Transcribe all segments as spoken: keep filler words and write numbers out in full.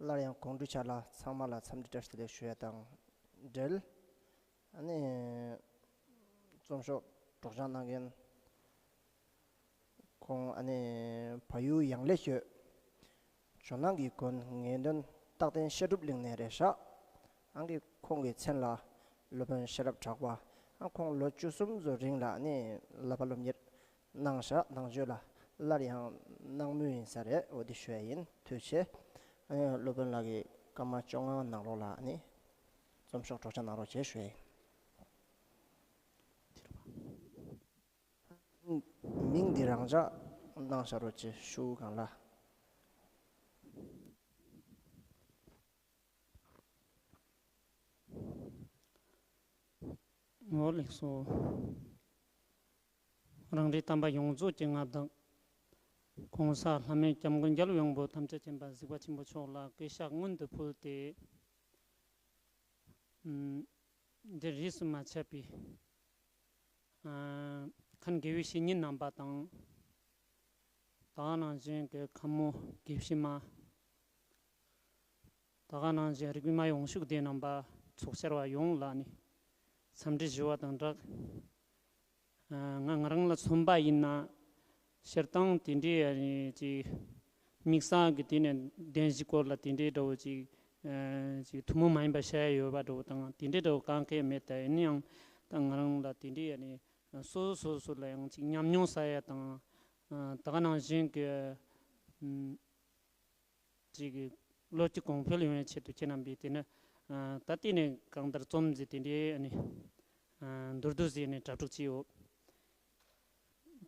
སླར་ཡང་གོང་འཁྲུལ་ཆགས་ལ་ཚང་མ་ལ་འཚམས་འདྲི་བཀྲ་ཤིས་བདེ་ལེགས་ཞུ་ཡ་དང་འབྲེལ། ཨ་ནི་རྩོམ་ཤོག་སྒྲོག་སྦྱང་གནང་མཁན་ཁོང་ཨ་ནི་བལ་ཡུལ་ཡང་ལེ་ཤོད་ཇོ་ནང་གི་དགོན་ངེས་དོན་རྟག་བརྟན་བཤད་སྒྲུབ་གླིང་ནས་རེད་ཤག་ཨང་གི་ཁོང་གི་མཚན་ལ་སློབ་དཔོན་ཤེས་རབ་གྲགས་པ་ཨང་ཁོང་ལོ་བཅུ་གསུམ་ཙམ་རིང་ལ་ཨ་ནི་བསླབ་པ་སློབ་གཉེར་གནང་ཤག་ནང་ཆོས་ལ་སླར་ཡང་གནང་མུས་ཡིན་ས་རེད། འོ་དེ་ཞུ་ཡ་ཡིན། ཐུགས་རྗེ་ཆེ། ཨ་ནི་སློབ་དཔོན་ལགས་ཀྱིས་སྐར་མ་བཅོ་ལྔ་ནང་ལོགས་ལ་ཨ་ནི་རྩོམ་ཤོག་སྒྲོག་སྦྱང་གནང་རོགས་བྱེད་ཞུ་ཡ་ཡིན། མིང་འདི་རང་འཇགས་གནང་བཞག་རོགས་བྱེད་ཞུ་གང་ལ། འོ་ལེགས་སོ། རང་རེའི་དམ་པ་ཡོངས་རྫོགས་ཀྱི་མངའ་བདག་༸གོང་ས་ལྷ་མིའི་སྐྱབས་མགོན་རྒྱལ་བའི་དབང་པོ་ཐམས་ཅད་མཁྱེན་པ་གཟིགས་པ་ཆེན་པོ་མཆོག་ལ་གུས་ཕྱག་སྔོན་དུ་ཕུལ་ཏེ། ཨམ། འདིར་རིས་སུ་མ་ཆད་པའི་ཨ་མཁན་དགེ་བའི་བཤེས་གཉེན་རྣམ་པ་དང་། ད་ག་ནང་བཞིན་གྱི་མཁན་མོ་དགེ་བཤེས་མ། ད་ག་ནང་བཞིན་རིག་པའི་མ་ཡོངས་ཤུགས་ལྡན་རྣམ་པ་ཚོགས་བཅར་བ་ཡོངས་ལ་ནི་འཚམས་འདྲི་ཞུ་བ་དང་སྦྲགས། ཨ་ང་ང་རང་ལ་མཚོན་པ་ཡིན་ན་སྤྱིར་བཏང་དེ་འདྲའི་ཨ་ནི་ཅིག་དམིགས་བསལ་གྱི་དེ་ནས་བདེན་བཞིའི་སྐོར་ལ་དེ་འདྲའི་འདྲ་བོ་ཅིག་ཨ་ཅིག་ཐུན་མོང་མ་ཡིན་པ་བཤད་ཡ་ཡོད་པ་འདྲ་བོ་དང་དེ་འདྲའི་འདྲ་བོ་གང་གས་མེད། ད་ཡིན་ན་ཡང་ད་ང་རང་ལ་དེ་འདྲའི་ཨ་ནི་སོ་སོ་སོ་སོ་ལ་ཡང་ཅིག་ཉམས་མྱོང་ཟ་ཡ་དང་། ཨ་ད་ག་ནང་བཞིན་གྱི་ཨམ། ཅིག་གི་བློ་སྐྱེད་གོང་འཕེལ་ཡོང་བའི་ཆེད་དུ་ཁྱེད་རྣམ་པས་དེ་ནི་ཨ་ད་ལྟའི་ནས་གང་ལྟར་རྩོམ་མཛད་དེ་འདྲའི་ཨ་ནི་ཨ་མདོར་བསྡུས་ཟིག་ནས་གྲ་སྒྲིག་བྱས་ཡོད།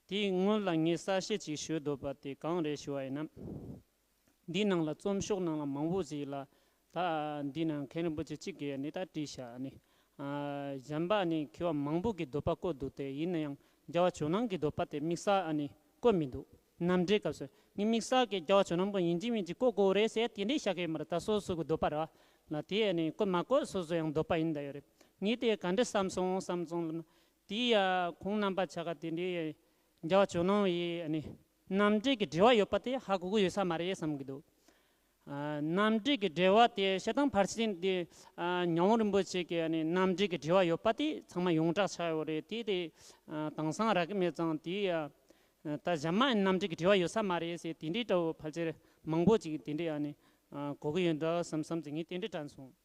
དེའི་སྔོན་ལ་ངས་གསལ་བཤད་ཅིག་ཞུ་འདོད་པ་དེ་གང་རེད་ཞུ་བ་ཡིན་ན། འདིའི་ནང་ལ་རྩོམ་ཤོག་ནང་ལ་མང་པོ་ཟིག་ལ་ད་འདིའི་ནང་མཁན་རིན་པོ་ཆེ་གཅིག་གིས་ནི་ད་བྲིས་བཞག་ནི། ཨ་གཞན་པ་ནི་མཁས་པ་མང་པོ་གི་འདོད་པ་བཀོད་འདུག་སྟེ། ཡིན་ན་ཡང་རྒྱལ་བ་ཇོ་ནང་གི་འདོད་པ་དེ་དམིགས་བསལ་ཨ་ནི་བཀོད་མི་འདུག་རྣམ་འགྲེལ་སྐབས་སུ་ངས་དམིགས་བསལ་གྱི་རྒྱལ་བ་ཇོ་ནང་པོ་ཡིན་གཅིག་མིན་གཅིག་བཀོད་དགོས་རེད་ཟེར་དེ་འདྲའི་བཤད་ཀྱི་མ་རེད། ད་སོ་སོ་གི་འདོད་པ་རེད་བ། ལ་དེ་ཨ་ནི་བཀོད་མ་བཀོད་སོ་སོ་ཡང་འདོད་པ་ཡིན་ད་ཡོད་རེད། ངས་དེ་ག་འདྲ་བསམ་སོང་བསམ་སོང་ལབ་ན། དེ་ཡ་ཁོང་རྣམ་པ་ཆ་ག་དེ་འདྲའི་རྒྱལ་བ་ཇོ་ནང་པོ་ཡི་ཨ་ནི་རྣམ་འགྲེལ་གྱི་འགྲེལ་བ་ཡོད་པ་དེ་ཧ་གོ་གི་ཡོད་ས་མ་རེད་བསམ་གི་འདུག་ཨ་རྣམ་འགྲེལ་གྱི་འགྲེལ་བ་དེ་བཤད་སྟངས་ཕལ་ཆེར་དེ་ཨ་ཉང་པོ་རིན་པོ་ཆེ་གི་ཨ་ནི་རྣམ་འགྲེལ་གྱི་འགྲེལ་བ་ཡོད་པ་དེ་ཚང་མ་ཡོངས་གྲགས་ཆགས་ཡོད་རེད། དེ་དེ་ཨ་དེང་སང་རག་གི་མེད་ཙང་། དེ་ཡ་ད་གཞན་མ་རྣམ་འགྲེལ་གྱི་འགྲེལ་བ་ཡོད་ས་མ་རེད་ཟེར་དེ་འདྲའི་འདྲ་བོ་ཕལ་ཆེར་མང་པོ་ཅིག་དེ་འདྲའི་ཨ་ནི་ཨ་གོ་གི་ཡོད་འདུག་བསམ་བསམ་ཟེར་ངས་དེ་འདྲའི་དྲན་སོང་།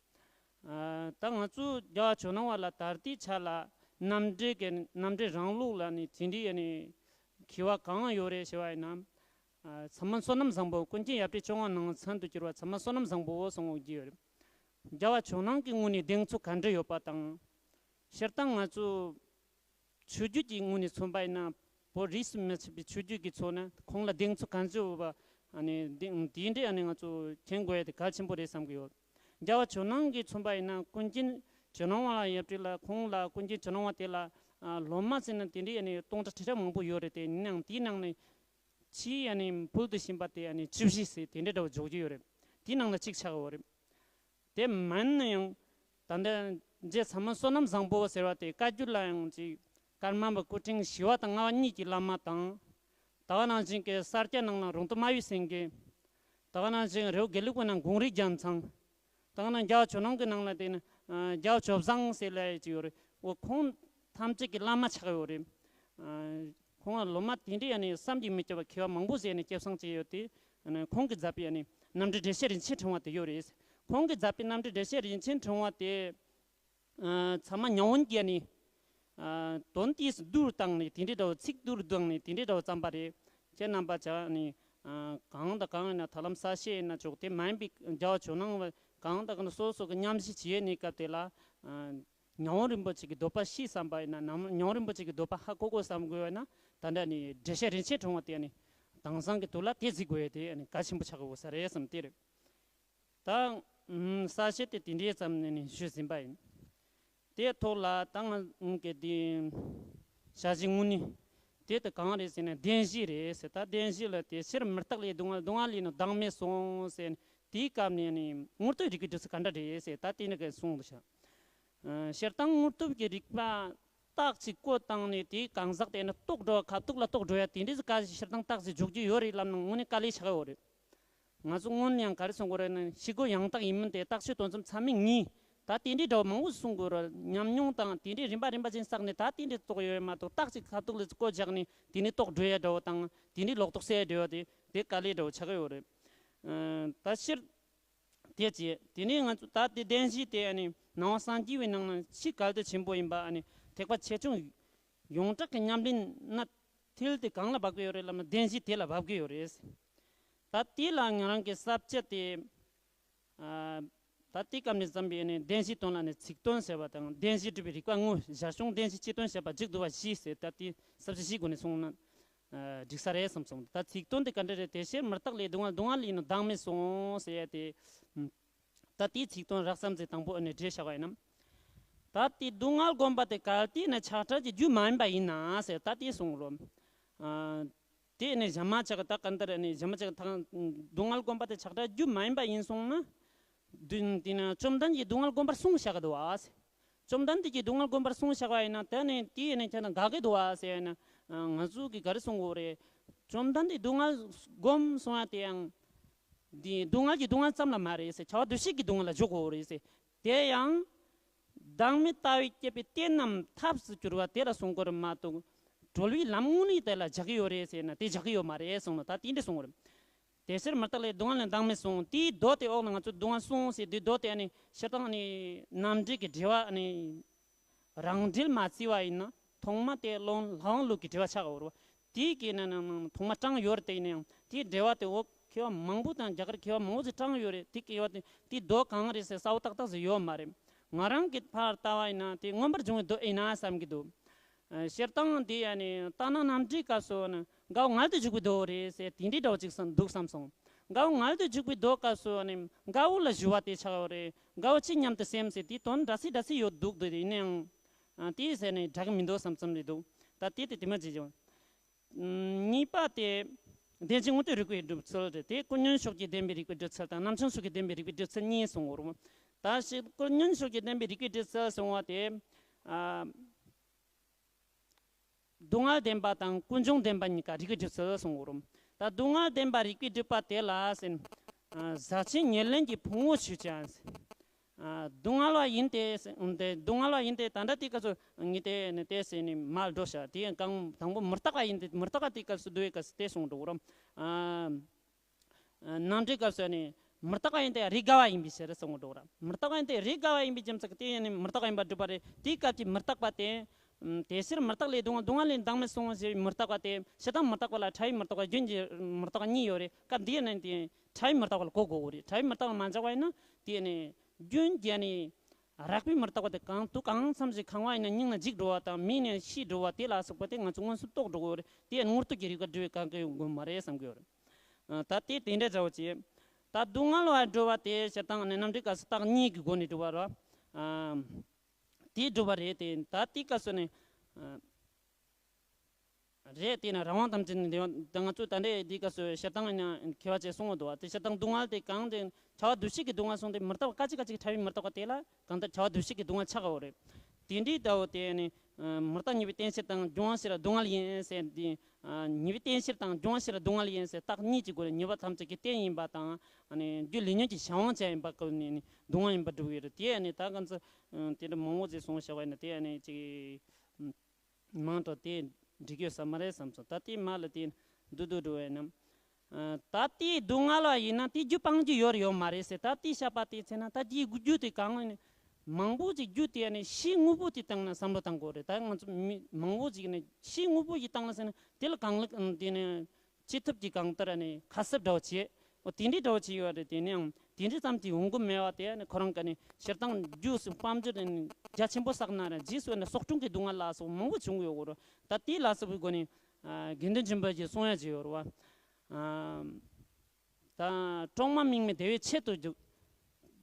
ཨ་ད་ང་ཚོ་རྒྱལ་བ་ཇོ་ནང་པ་ལ་ད་ལྟའི་ཆ་ལ་རྣམ་འགྲེལ་གྱི་རྣམ་འགྲེལ་རང་ལུགས་ལ་ནི་དེ་འདྲའི་ཨ་ནི་མཁས་པ་གང་ཡོད་རེད་ཞུ་བ་ཡིན་ན། ཨ་ཚད་མ་བསོད་ནམས་བཟང་པོ་ཀུན་མཁྱེན་ཡབ་སྲས་བཅོ་ལྔ་ནང་མཚན་དུ་གྱུར་པ་ཚད་མ་བསོད་ནམས་བཟང་པོ་གསུང་གི་ཡོད་རེད། རྒྱལ་བ་ཇོ་ནང་གི་ངོས་ནས་གདེང་ཚོད་ག་འདྲ་ཡོད་པ་དང་། སྤྱིར་བཏང་ང་ཚོ་ཆོས་བརྒྱུད་ཀྱི་ངོས་ནས་མཚོན་པ་ཡིན་ན། བོད་རིས་སུ་མི་ཆད་པའི་ཆོས་བརྒྱུད་ཀྱི་ཚོགས་ནི་ཁོང་ལ་གདེང་ཚོད་གང་ཚོད་ཡོད་པ། ཨ་ནི་དེ་དེ་འདྲའི་ཨ་ནི་ང་ཚོ་མཁྱེན་དགོས་ཡ་དེ་གལ་ཆེན་པོ་རེད་བསམ་གྱི་ཡོད། རྒྱལ་བ་ཇོ་ནང་གི་མཚོན་པ་ཡིན་ན་ཀུན་མཁྱེན་ཇོ་ནང་པ་ལ་ཡབ་སྲས་ལ་ཁོང་ལ་ཀུན་མཁྱེན་ཇོ་ནང་པ་དེ་ལ་ཨ་སློབ་མ་ཟེར་ན་དེ་འདྲའི་ཨ་ནི་སྟོང་ཕྲག་ཁྲི་ཕྲག་མང་པོ་ཡོད་རེད་དེ། ཡིན་ནའང་དེའི་ནང་ནས་ཆེས་ཨ་ནི་ཕུལ་དུ་ཕྱིན་པ་དེ་ཨ་ནི་བཅུ་བཞི་ཟེར་དེ་འདྲ་འདྲ་བོ་འཇོག་རྒྱུ་ཡོད་རེད། དེའི་ནང་ལ་གཅིག་ཆགས་ཡོད་རེད། དེ་མིན་ན་ཡང་ད་ལྟ་རྗེ་ཚད་མ་བསོད་ནམས་བཟང་པོ་ཟེར་བ་དེ་བཀའ་བརྒྱུད་ལ་ཡང་ཅིག་ཀརྨ་པ་སྐུ་ཕྲེང་བཞི་པ་དང་ལྔ་པ་གཉིས་ཀྱི་བླ་མ་དང་། ད་ག་ནང་བཞིན་གྱི་ས་སྐྱ་ནང་ལ་རོང་སྟོན་སྨྲ་བའི་སེང་གེ། ད་ག་ནང་བཞིན་རི་བོ་དགེ་ལུགས་པའི་ནང་གུང་རིགས་རྒྱལ་མཚན། ད་ག་ནང་རྒྱལ་བ་ཇོ་ནང་གི་ནང་ལ་དེ་ནི་ཨ་རྒྱལ་བ་ཇོ་བཟང་ཟེར་ལབ་ཡ་ཅིག་ཡོད་རེད། འོ་ཁོང་ཐམས་ཅད་ཀྱི་བླ་མ་ཆགས་ཡོད་རེད། ཨ་ཁོང་ལ་སློབ་མ་དེ་འདྲའི་ཨ་ནི་བསམ་གྱིས་མི་ཁྱབ་པ་མཁས་པ་མང་པོ་ཟིག་ཨ་ནི་སྐྱེད་སྲིང་བྱས་ཡོད་དེ། ཨ་ནི་ཁོང་གིས་མཛད་པའི་ཨ་ནི་རྣམ་འགྲེལ་འགྲེལ་བཤད་རིན་ཆེན་ཕྲེང་བ་དེ་ཡོད་རེད། ཁོང་གིས་མཛད་པའི་རྣམ་འགྲེལ་འགྲེལ་བཤད་རིན་ཆེན་ཕྲེང་བ་དེ། ཨ་ཚད་མ་ཉམས་ལེན་གྱི་ཨ་ནི་ཨ་དོན་དེ་བསྡུས་བཏང་ནས་དེ་འདྲའི་འདྲ་བོ། ཚིག་བསྡུས་བཏང་ནས་དེ་འདྲའི་འདྲ་བོ་བརྩམས་པ་རེད། ཁྱེད་རྣམ་པ་ཆ་ནི་ཨ་གང་དང་གང་ཡིན་ན་ད་ལམ་གསལ་བཤད་ཡིན་ན་ཆོག་དེ་མ་ཡིན་པའི་རྒྱལ་བ་ཇོ་ནང་པ་གང་དང་གང་སོ་སོ་གི་མཉམ་བཞུགས་བྱས་ནས་སྐབས་དེ་ལ་ཨ་ཉང་པོ་རིན་པོ་ཆེ་གི་འདོད་པ་ཤེས་བསམ་པ་ཡིན་ན། ནམ་ཉང་པོ་རིན་པོ་ཆེ་གི་འདོད་པ་ཧ་གོ་དགོས་བསམ་དགོས་ཡོད་ན། ད་ལྟ་ནི་འགྲེལ་བཤད་རིན་ཆེན་ཕྲེང་བ་དེ་ནི་དེང་སང་གི་དུས་ལ་དེ་གཟིགས་དགོས་ཡ་དེ་ནི་གལ་ཆེན་པོ་ཆགས་དགོས་ས་རེད་བསམ་དེ་རེད། ད་ཨུམ་གསལ་བཤད་དེ་དེ་འདྲའི་ཙམ་ནས་ནི་ཞུས་ཟིན་པ་ཡིན། དེའི་ཐོག་ལ་ད་ང་གི་དེ་ཞལ་བཞེས་དངོས་གནས་དེ་ད་གང་རེད་ཟེར་ན་བདེན་བཞི་རེད་ཟེར། ད་བདེན་བཞི་ལ་དེ་ཕྱིར་མི་རྟག་ལས་སྡུག་བསྔལ། སྡུག་བསྔལ་ལས་ནི་བདག་མེད་སོང་ཟེར། དེའི་སྐབས་ནས་ནི་དངོས་སྟོབས་རིགས་ཀྱི་སྒྲུབ་ཚུལ་ག་འདྲ་རེད་ཟེར། ད་དེ་ནི་ག་གསུངས་འདུག་ཤག་ཨ་སྤྱིར་བཏང་དངོས་སྟོབས་ཀྱི་རིགས་པ་རྟགས་ཅིག་བཀོད་བཏང་ནས་དེའི་གང་ཟག་དེ་ནི་རྟོགས་འགྲོ་བ། ཁ་ཐུག་ལ་རྟོགས་འགྲོ་ཡ་དེ་འདྲའི་ག་ཞིག་སྤྱིར་བཏང་རྟགས་ཅིག་འཇོག་རྒྱུ་ཡོད་རེད་ལབ་ན་དངོས་གནས་དཀའ་ལས་ཆགས་ཡོད་རེད། ང་ཚོ་སྔོན་ཡང་ག་རེ་གསུང་དགོས་རེད་ན། ཤི་སྒོ་ཡང་དག་ཡིན་མིན་དེ་བརྟག་དཔྱད་དོ་འཚམ་ཚང་མས་ངེས། ད་དེ་འདྲའི་འདྲ་བོ་མང་པོ་གསུང་དགོས་རེད། ཉམས་མྱོང་དང་དེ་འདྲའི་རིམ་པ་རིམ་པ་ཅན་བསགས་ནས་ད་དེ་འདྲའི་རྟོགས་ཡོད་མ་གཏོགས། རྟགས་ཅིག་ཁ་ཐུག་ལ་བཀོད་བཞག་ནས་དེ་ནས་རྟོགས་འགྲོ་ཡ་འདྲ་བོ་དང་། དེ་འདྲའི་ལོག་རྟོག་སད་ཡ་འདྲ་བོ་དེ་དེ་དཀའ་ལས་འདྲ་བོ་ཆགས་ཀྱི་ཡོད་རེད། ཨ། ད་སྤྱིར་དེ་བྱས། དེ་ནས་ང་ཚོ་ད་དེ་བདེན་བཞི་དེ་ཨ་ནི་ནང་པ་སངས་རྒྱས་པའི་ནང་ན་ཆེས་གལ་དུ་ཆེན་པོ་ཡིན་པ། ཨ་ནི་ཐེག་པ་ཆེ་ཆུང་ཡོངས་གྲགས་ཀྱི་ཉམས་ལེན་ན་མཐིལ་དེ་གང་ལ་བབས་ཀྱི་ཡོད་རེད་ལབ་ན། བདེན་བཞི་དེ་ལ་བབས་ཀྱི་ཡོད་རེད། ད་དེ་ལ་ང་རང་གི་ས་བཅད་དེ། ཨ། ད་དེ་སྐབས་ནས་བརྩམས་པའི་ནི་བདེན་བཞིའི་དོན་ལ་ནི་ཚིག་དོན་ཟེར་བ་དང་། བདེན་བཞིའི་སྒྲུབ་པའི་རིགས་པ་དངོས། ཞར་བྱུང་བདེན་བཞིའི་སྤྱི་དོན་བཤད་པ། མཇུག་བསྡུ་བ་བཞི་ཟེར། ད་དེ་ས་བཅད་བཞིའི་སྒོ་ནས་གསུངས་ན། ཨ། འགྲིག་ས་རེད་བསམ་སོང་། ད་ཚིག་དོན་དེ་ག་འདྲ་རེད། དེ་ཕྱིར་མི་རྟག་ལས་སྡུག་བསྔལ། སྡུག་བསྔལ་ཡིན་ནོ་བདག་མེད་གསུངས་ཟེར་ཡ་དེ། ད་དེའི་ཚིག་དོན་རགས་ཙམ་ཅིག་དང་པོ་ཨ་ནི་འགྲེལ་བཤད་པ་ཡིན་ན། ད་དེ་སྡུག་བསྔལ་བསྒོམ་པ་དེ་གལ་ཏེ་ན་ཆགས་བྲལ་གྱི་རྒྱུ་མ་ཡིན་པ་ཡིན་ན་ཟེར། ད་དེ་གསུངས་རོ། ཨ། དེ་ནི་གཞན་མ་ཆགས། ད་གང་ལྟར་ནི་གཞན་མ་ཆགས་དང་སྡུག་བསྔལ་བསྒོམ་པ་དེ་ཆགས་བྲལ་རྒྱུ་མ་ཡིན་པ་ཡིན་སོང་ན། དེ་དེ་ནི་བཅོམ་ལྡན་གྱིས་སྡུག་བསྔལ་བསྒོམ་པར་གསུངས་བཞག་གི་འདུག་བ། བཅོམ་ལྡན་འདས་ཀྱིས་སྡུག་བསྔལ་བསྒོམ་པར་གསུངས་བཞག་པ་ཡིན་ན། དེ་ནི་དེ་ནི་ཁྱེད་རང་དགག་གི་འདུག་བ་ཟེར་ན། ཨ། ང་ཚོ་གིས་ག་རེ་གསུང་དགོས་རེད། བཅོམ་ལྡན་འདས་སྡུག་བསྔལ་བསྒོམ་གསུང་ཡ་དེ་ཡང་། འདི་སྡུག་བསྔལ་གྱི་སྡུག་བསྔལ་ཙམ་ལ་མ་རེད་ཟེར། བྱ་བ་འདུ་བྱེད་ཀྱི་སྡུག་བསྔལ་ལ་འཇོག་དགོས་རེད་ཟེར། དེ་ཡང་བདག་མེད་ལྟ་བས་བསྐྱེད་པའི་རྟེན་རྣམས་ཐབས་སུ་གྱུར་པ་དེ་ལ་གསུང་གི་རེད་མ་གཏོགས། གྲོལ་བའི་ལམ་དངོས་ནི་དེ་ལ་བཞག་གི་ཡོད་རེད་ཟེར་ན། དེ་བཞག་གི་ཡོད་མ་རེད་གསུངས་ན། ད་དེ་འདྲ་གསུང་གི་རེད། དེ་ཕྱིར་མི་རྟག་ལས་སྡུག་བསྔལ་ལས་བདག་མེད་གསུངས། དེའི་མདོ་དེ་འོག་ན་ང་ཚོ་སྡུག་བསྔལ་གསུངས་ཟེར་དུས། མདོ་དེ་ཨ་ནི་སྤྱིར་བཏང་ཨ་ནི་རྣམ་འགྲེལ་གྱི་འགྲེལ་པ་ཨ་ནི་རང་འགྲེལ་མ་བརྩིས་པ་ཡིན་ན། ཐོག་མ་དེ་ལོང་ལྷ་དབང་ལུགས་ཀྱི་འགྲེལ་པ་ཆགས་ཡོད་རེད་བ། དེའི་སྐད་ནང་ནང་ཐོག་མ་དྲངས་ཡོད་རེད། དེ་ཡིན་ན་ཡང་དེའི་འགྲེལ་པ་དེ་འོག་མཁས་པ་མང་པོ་དང་རྒྱ་གར་མཁས་པ་མང་པོ་ཞིག་དྲངས་ཡོད་རེད། དེ་སྐད་པ་དེ་དེའི་མདོ་གང་རེད་ཟེར་གསལ་པོ་ཏག་ཏག་ཟེར་ཡོད་མ་རེད། ང་རང་གི་ཕར་ལྟ་བ་ཡིན་ན་དེ་མངོན་པར་བྱུང་བའི་མདོ་ཡིན་ན་བསམ་གྱི་འདུག། ཨ། སྤྱིར་བཏང་དེ་ཡ་ནི་ལྟར་སྣང་རྣམ་འགྲེལ་སྐབས་སུ་ནི་དགའ་བོ་མངལ་དུ་འཇུག་པའི་མདོ་རེད་ཟེར། དེ་འདྲའི་འདྲ་བོ་ཅིག་བསམ་འདུག་བསམ་སོང་། དགའ་བོ་མངལ་དུ་འཇུག་པའི་མདོ་སྐབས་སུ་ནི་དགའ་བོ་ལ་ཞུ་བ་དེ་ཆགས་ཡོད་རེད། དགའ་བོ་ཅི་སྙམ་དུ་སེམས་ཟེར། དེའི་དོན་འདྲ་སི་འདྲ་སི་ཡོད་འདུག་འདུག། ཡིན་ནའང་། ཨ། དེ་ཟེར་ནས་འགྲིག་གི་མི་འདུག་བསམ་བསམ་རེད་འདུག། ད་དེ་དེ་དེ་མ་བྱེད་ཅིང་། གཉིས་པ་དེ་བདེན་བཞིའི་དངོས་དོན་རིགས་པའི་སྒྲུབ་ཚུལ་རེད། དེ་ཀུན་ཉོན་ཕྱོགས་ཀྱི་བདེན་པའི་རིགས་པའི་སྒྲུབ་ཚུལ་དང་། རྣམ་བྱང་ཕྱོགས་ཀྱི་བདེན་པའི་རིགས་པའི་སྒྲུབ་ཚུལ་གཉིས་གསུངས་ཡོད་རེད། ད་ཞིག་ཀུན་ཉོན་ཕྱོགས་ཀྱི་བདེན་པའི་རིགས་པའི་སྒྲུབ་ཚུལ་གསུངས་པ་དེ། ཨ། སྡུག་བསྔལ་བདེན་པ་དང་ཀུན་འབྱུང་བདེན་པ་གཉིས་ཀ་རིགས་པའི་སྒྲུབ་ཚུལ་གསུངས་ཡོད་རེད། ད་སྡུག་བསྔལ་བདེན་པ་རིགས་པའི་སྒྲུབ་པ་དེ་ལ་ཟེར། ཨ། ཟག་བཅས་ཉེར་ལེན་གྱི་ཕུང་པོ་ཞུས་ཀྱང་ཟེར། ཨ། སྡུག་བསྔལ་བ་ཡིན་ཏེ་ཟེར། དེ་སྡུག་བསྔལ་བ་ཡིན་ཏེ། ད་ལྟ་དེ་སྐབས་སུ་ངས་དེ་ནི་དེ་ཟེར་ནས་མར་འགྲོ་བྱ། དེ་གང་དང་པོ་མི་རྟག་པ་ཡིན་ཏེ། མི་རྟག་པ་དེ་སྐབས་སུ་འདུ་བའི་སྐབས་སུ་དེ་གསུངས་འགྲོ་གི་རེད། ཨ། ཨ། རྣམ་འགྲེལ་སྐབས་སུ་ནི་མི་རྟག་པ་ཡིན་ཏེ་རིགས་དགའ་བ་ཡིན་པའི་ཕྱིར་གསུངས་འགྲོ་གི་རེད། མི་རྟག་པ་ཡིན་ཏེ་རིགས་དགའ་བ་ཡིན་པའི་རྒྱུ་མཚན་གྱིས་དེ་ཡང་ནི་མི་རྟག་པ་ཡིན་པར་སྒྲུབ་པ་རེད། དེའི་སྐབས་ཀྱི་མི་རྟག་པ་དེ། ཨ། དེ་ཕྱིར་མི་རྟག་ལས་སྡུག་བསྔལ། སྡུག་བསྔལ་ལས་བདག་མེད་གསུངས་ཞེས་པའི་མི་རྟག་པ་དེ། སྤྱིར་བཏང་མི་རྟག་པ་ལ་ཕྲ་བའི་མི་རྟག་པ། རྒྱུན་གྱི་མི་རྟག་པ་གཉིས་ཡོད་རེད། སྐབས་འདིའི་ནང་དེ་ཕྲ་བའི་མི་རྟག་པ་ལ་གོ་དགོས་རེད། ཕྲ་བའི་མི་རྟག་པ་མ་འཇོག་པ་ཡིན་ན་དེ་ནི་རྒྱུན་གྱི་ནི་རགས་པའི་མི་རྟག་པ་དེ་གང་དུས་གང་འཚམ་ཞིག་གང་བ་ཡིན་ན་སྙིང་ལ་འཇིགས་འགྲོ་བ་དང་། མིག་ནས་ཤེས་འགྲོ་བ་དེ་ལ་སོགས་པ་དེ་ང་ཚོ་མངོན་སུམ་རྟོགས་འགྲོ་དགོས་རེད། དེ་དངོས་རྟོགས་ཀྱི་རིགས་པ་སྒྲུབ་པའི་གང་གི་དགོས་མ་རེད་བསམ་གྱི་ཡོད་རེད། ཨ། ད་དེ་དེ་འདྲ་འདྲ་བོ་བྱས། ད་སྡུག་བསྔལ་བ་སྒྲུབ་པ་དེ་སྤྱིར་བཏང་ནི་རྣམ་འགྲེལ་སྐབས་སུ་རྟགས་གཉིས་ཀྱི་སྒོ་ནས་སྒྲུབ་པ་རེད། ཨ། དེ་སྒྲུབ་པ་རེད་དེ། ད་དེའི་སྐབས་སུ་ནི། ཨ། རེད་དེ་ན་རང་དབང་ཐམས་ཅད་ནི་འདི་བ་ད་ང་ཚོས་ད་ལྟའི་འདིའི་སྐབས་སུ་སྤྱིར་བཏང་ཡིན་ན་མཁས་པ་ཅིག་གསུངས་པ་འདུག་བ། དེ་སྤྱིར་བཏང་སྡུག་བསྔལ་དེ་གང་དེ་བྱ་བ་འདུ་བྱེད་ཀྱི་སྡུག་བསྔལ་གསུངས་ཏེ། མི་རྟག་པ་སྐད་ཅིག་སྐད་ཅིག་ཕྲ་བའི་མི་རྟག་པ་དེ་ལ་གང་ལྟར་བྱ་བ་འདུ་བྱེད་ཀྱི་སྡུག་བསྔལ་ཆགས་ཡོད་རེད། དེ་འདྲའི་ལྟ་བུ་དེ་ནི། ཨ། མི་རྟག་ཉེས་པའི་རྟེན་ཕྱིར་དང་སྦྱོང་བ་ཕྱིར་སྡུག་བསྔལ་ཡིན་ཟེར་དེ། ཨ། ཉེས་པའི་རྟེན་ཕྱིར་དང་སྦྱོང་བ་ཕྱིར་སྡུག་བསྔལ་ཡིན་ཟེར། རྟགས་གཉིས་ཀྱི་སྒོ་ནས་ཉེས་པ་ཐམས་ཅད་ཀྱི་རྟེན་ཡིན་པ་དང་། ཨ་ནི་རྒྱུ་ལས་ཉོན་གྱི་གཞན་དབང་ཅན་ཡིན་པ་ཀུན་ནས་ནི་སྡུག་བསྔལ་ཡིན་པར་སྒྲུབ་ཀྱི་ཡོད་རེད། དེ་ནི་ད་ག་ཚོད། ཨ། དེ་འདྲ་མང་པོ་ཅིག་གསུངས་བཞག་པ་ཡིན་ན་དེ་ནི་ཅིག་མང་དྲགས་དེ་འགྲིག་ཡོད་ས་མ་རེད་བསམ་སོང་། ད་དེ་མ་ལ་དེ་འདུག་འདུག་འགྲོ་བས་ན། ཨ། ད་དེའི་སྡུག་བསྔལ་བ་ཡིན་ན་དེའི་རྒྱུ་སྤང་རྒྱུ་ཡོད་རེད་ཡོད་མ་རེད་ཟེར། ད་དེའི་བཤད་པ་དེའི་ཚེ་ན་ད་དེའི་རྒྱུ་དེ་གང་ནས། མང་པོ་ཅིག་རྒྱུ་དེ་ནི་ཕྱིའི་དངོས་པོ་དེ་སྟེང་ན་བསམ་བློ་བཏང་དགོས་རེད། ད་ང་ཚོ་མི་མང་པོ་ཅིག་ནི་ཕྱིའི་དངོས་པོ་ཞིག་སྟེང་ན་ཟེར་ན་དེ་ལ་གང་ལ་དེ་ནི་ཅི་ཐུབ་ཀྱིས་གང་ལྟར་ནི་ཁ་གསབ་འདྲ་བོ་བྱེད། འོ། དེ་འདྲའི་འདྲ་བོ་བྱེད་ཡོད་རེད། དེ་ནའང་དེ་འདྲའི་ཙམ་གྱིས་འོང་གི་མེད་པ་དེ་ནི་ཁོ་རང་གི་ནི་སྤྱིར་བཏང་རྒྱུ་སུ་དཔལ་འབྱོར་རྒྱ་ཆེན་པོ་བསགས་ན་ར་རྗེས་སུ་ནི་སྲོག་ཕྲུག་གི་སྡུག་བསྔལ་ལ་སོགས་མང་པོ་བྱུང་ཡོད་གོ་རེད། ད་དེ་ལ་སོགས་པའི་སྒོ་ནས། ཨ། དགེ་འདུན་ཆོས་འཕེལ་གྱིས་གསུང་ཡ་བྱས་ཡོད་རེད་བ། ཨ། ད་གྲོག་མ་རྨེག་མས་བདེ་བའི་ཆེད་དུ་འཇུག།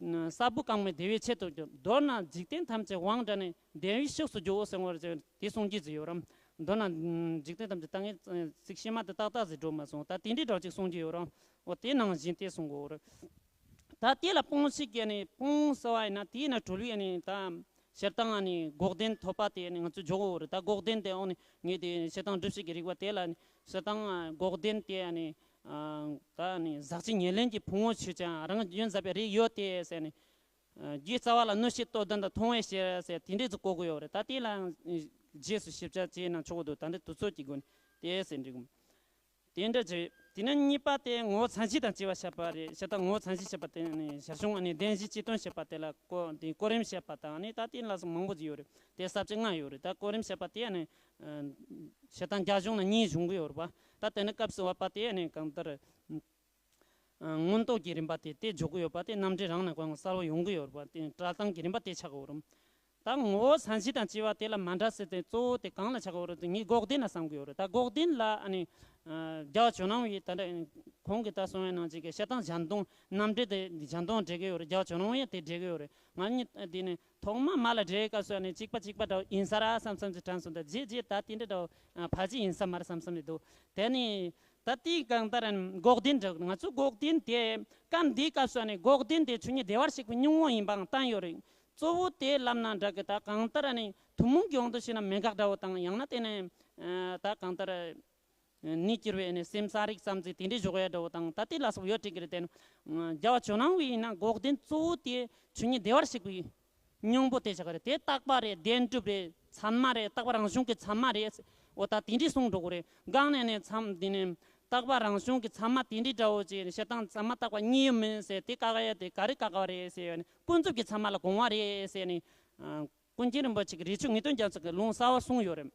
ཨ། ས་བོན་གང་མོས་བདེ་བའི་ཆེད་དུ་འཇུག། མདོར་ན་འཇིག་རྟེན་ཐམས་ཅད་དབང་དྲག་ནས་བདེ་བའི་ཕྱོགས་སུ་འཇུག་གོ་ཟེར་བ་རེད། དེ་གསུང་རྒྱུ་ཟིག་ཡོད་རམ། མདོར་ན། ཨ། འཇིག་རྟེན་ཐམས་ཅད། ད་ངས་ཚིག་ཕྱི་མ་དེ་ཏག་ཏག་ཟིག་འགྲོ་མ་སོང་། ད་དེ་འདྲའི་འདྲ་ཅིག་གསུང་རྒྱུ་ཡོད་རམ། འོ། དེ་ནང་བཞིན་དེ་གསུང་གོ་རེད། ད་དེ་ལ་སྤོང་བྱེད་ཀྱི་ནི་སྤོང་ཟེར་བ་ཡིན་ན་དེ་ཡིན་ན་གྲོལ་བའི་ནི་ད་སྤྱིར་བཏང་ནི་འགོག་བདེན་ཐོབ་པ་དེ་ནི་ང་ཚོས་འཇོག་གོ་རེད། ད་འགོག་བདེན་དེ་འོ་ནི་ངས་དེ་སྤྱིར་བཏང་སྒྲུབ་བྱེད་ཀྱི་རིགས་པ་དེ་ལ་ནི་སྤྱིར་བཏང་འགོག་བདེན་དེ་ནི། ཨ་ད་ནི་ཟག་བཅས་ཉེར་ལེན་གྱི་ཕུང་པོ་ཆོས་ཅན། རང་རྒྱུན་ཟབ་པའི་རིགས་ཡོད་དེ་ཟེར་ནས། ཨ་རྒྱུའི་རྩ་བ་ལ་གནོད་བྱེད་ལྟོ་ལྡན་དང་མཐོང་བའི་ཕྱིར་ཟེར་དེ་འདྲས་ཟིག་གོ་གི་ཡོད་རེད། ད་དེ་ལ་རྗེས་སུ་ཞིབ་ཆ་བྱས་ན་ཆོག་གི་འདུག་ད་འདི་དུས་ཚོད་ཀྱི་སྒོ་ནས་དེ་ཟེར་འགྲིག་གི། དེ་འདྲ་བྱས། དེ་ནས་གཉིས་པ་དེ་ངོ་བོ་མཚན་གཞི་དང་བཅས་པ་བཤད་པ་རེད། བྱས་ཙང་ངོ་བོ་མཚན་གཞི་བཤད་པ་དེ་ནི་ཞར་བྱུང་ཨ་ནི་བདེན་བཞིའི་སྤྱི་དོན་བཤད་པ་དེ་ལ་གོ་དེ་གོ་རིམ་བཤད་པ་དང་ནི་ད་དེ་ལ་སོགས་མང་པོ་ཅིག་ཡོད་རེད། དེ་ས་བཅད་ལྔ་ཡོད་རེད། ད་གོ་རིམ་བཤད་པ་དེ་ནི་ཨ་བྱས་ཙང་རྒྱ་གཞུང་ན་གཉིས་བྱུང་གི་ཡོད་རེད་པ། ད་དེ་ནི་སྐབས་སུ་བབ་པ་དེ་ནི་གང་ལྟར་ཨ་མངོན་རྟོགས་ཀྱི་རིམ་པ་དེ་དེ་འཇོག་གི་ཡོད་པ། དེ་རྣམ་འགྲེལ་རང་ནས་གང་གསལ་བོ་ཡོང་གི་ཡོད་རེད་པ། དེ་བཀྲལ་སྟངས་ཀྱི་རིམ་པ་དེ་ཆགས་ཀྱི་ཡོད་རེད། ད་ངོ་བོ་མཚན་གཞི་དང་བཅས་པ་དེ་ལ་མ་འདྲ་ཟེར་ཏེ་གཙོ་བོ་དེ་གང་ལ་ཆགས་ཀྱི་ཡོད་རེད་དེ་ངས་འགོག་བདེན་ལ་བསམ་གྱི་ཡོད་རེད། ད་འགོག་བདེན་ལ་ཨ་ནི་ཨ་རྒྱལ་བ་ཇོ་ནང་པས་ད་ལྟ་གོང་གི་ད་གསུང་བའི་ནང་བཞིན་གྱི་བཤད་སྟངས་གཞན་དོན་རྣམ་འགྲེལ་དེ་གཞན་དོན་འགྲེལ་གྱི་ཡོད་རེད། རྒྱལ་བ་ཇོ་ནང་པས་དེ་འགྲེལ་གྱི་ཡོད་རེད། ང་གཉིས་དེ་ནི་ཐོག་མ་མ་ལ་འགྲེལ་སྐབས་སུ་ཨ་ནི་གཅིག་པ་གཅིག་པ་འདྲ་བོ་ཡིན་ས་རེད་བསམ་བསམ་ཅིག་དྲན་སོང་། ད་རྗེས་རྗེས་ད་དེ་འདྲ་འདྲ་བོ་ཕལ་ཆེར་ཡིན་ས་མ་རེད་བསམ་བསམ་ཅིག་འདུག་དེ་ནི་ད་དེའི་གང་ལྟར་འགོག་བདེན་འགྲེལ། ང་ཚོས་འགོག་བདེན་དེ་སྐབས་འདིའི་སྐབས་སུ་ཨ་ནི་འགོག་བདེན་དེ་ཆོས་ཉིད་བདེ་བར་གཤེགས་པའི་སྙིང་པོ་ཡིན་པའང་བསྟན་ཡོད་རེད། གཙོ་བོ་དེ་ལབ་ན་འདྲ་གི། ད་གང་ལྟར་ཨ་ནི་ཐུན་མོང་གི་དབང་དུ་བྱས་ན་མེད་དགག་འདྲ་བོ་དང་། ཡང་ན་དེ་ནི་ཨ་ད་གང་ལྟར་ནས་གྱུར་པའི་ཨ་ནི་སེམས་ཙམ་རིག་ཙམ་ཟེར་དེ་འདྲའི་འཇོག་ཡ་འདྲ་བོ་དང་། ད་དེ་ལ་སོགས་ཡོད་དྲན་གི་རེད། དེ་ནི་རྒྱལ་བ་ཇོ་ནང་པས་ཡིན་ན་འགོག་བདེན་གཙོ་བོ་དེ་ཆོས་ཉིད་བདེ་བར་གཤེགས་པའི་སྙིང་པོ་དེ་ཆགས་ཀྱི་རེད། དེ་རྟག་པ་རེད། བདེན་གྲུབ་རེད། ཚད་མ་རེད། རྟག་པ་རང་བྱུང་གི་ཚད་མ་རེད། འོ་ད་དེ་འདྲའི་གསུང་འགྲོ་གི་རེད། སྒང་ནས་ནས་མཚམས་འདི་ནས་རྟག་པ་རང་བྱུང་གི་ཚད་མ་དེ་འདྲའི་འདྲ་བོ་ཅིག་བཤད་སྟངས། ཚད་མ་རྟག་པ་གཉིས་ཡོད་མིན་ཟེར་དེ་བཀག་ཡ་དེ་ག་རེ་བཀག་པ་རེད་ཟེར་ཡོད་ནས། ཀུན་རྫོབ་ཀྱི་ཚད་མ་ལ་དགོངས་པ་རེད་ཟེར་ནས། ཨ་ཀུན་མཁྱེན་རིན་པོ་ཆེ་གིས་རས་ཆུང་ངེས་དོན་རྒྱ་མཚོ་གི་ལུང་གསར་བ་གསུངས་ཡོད་རེད།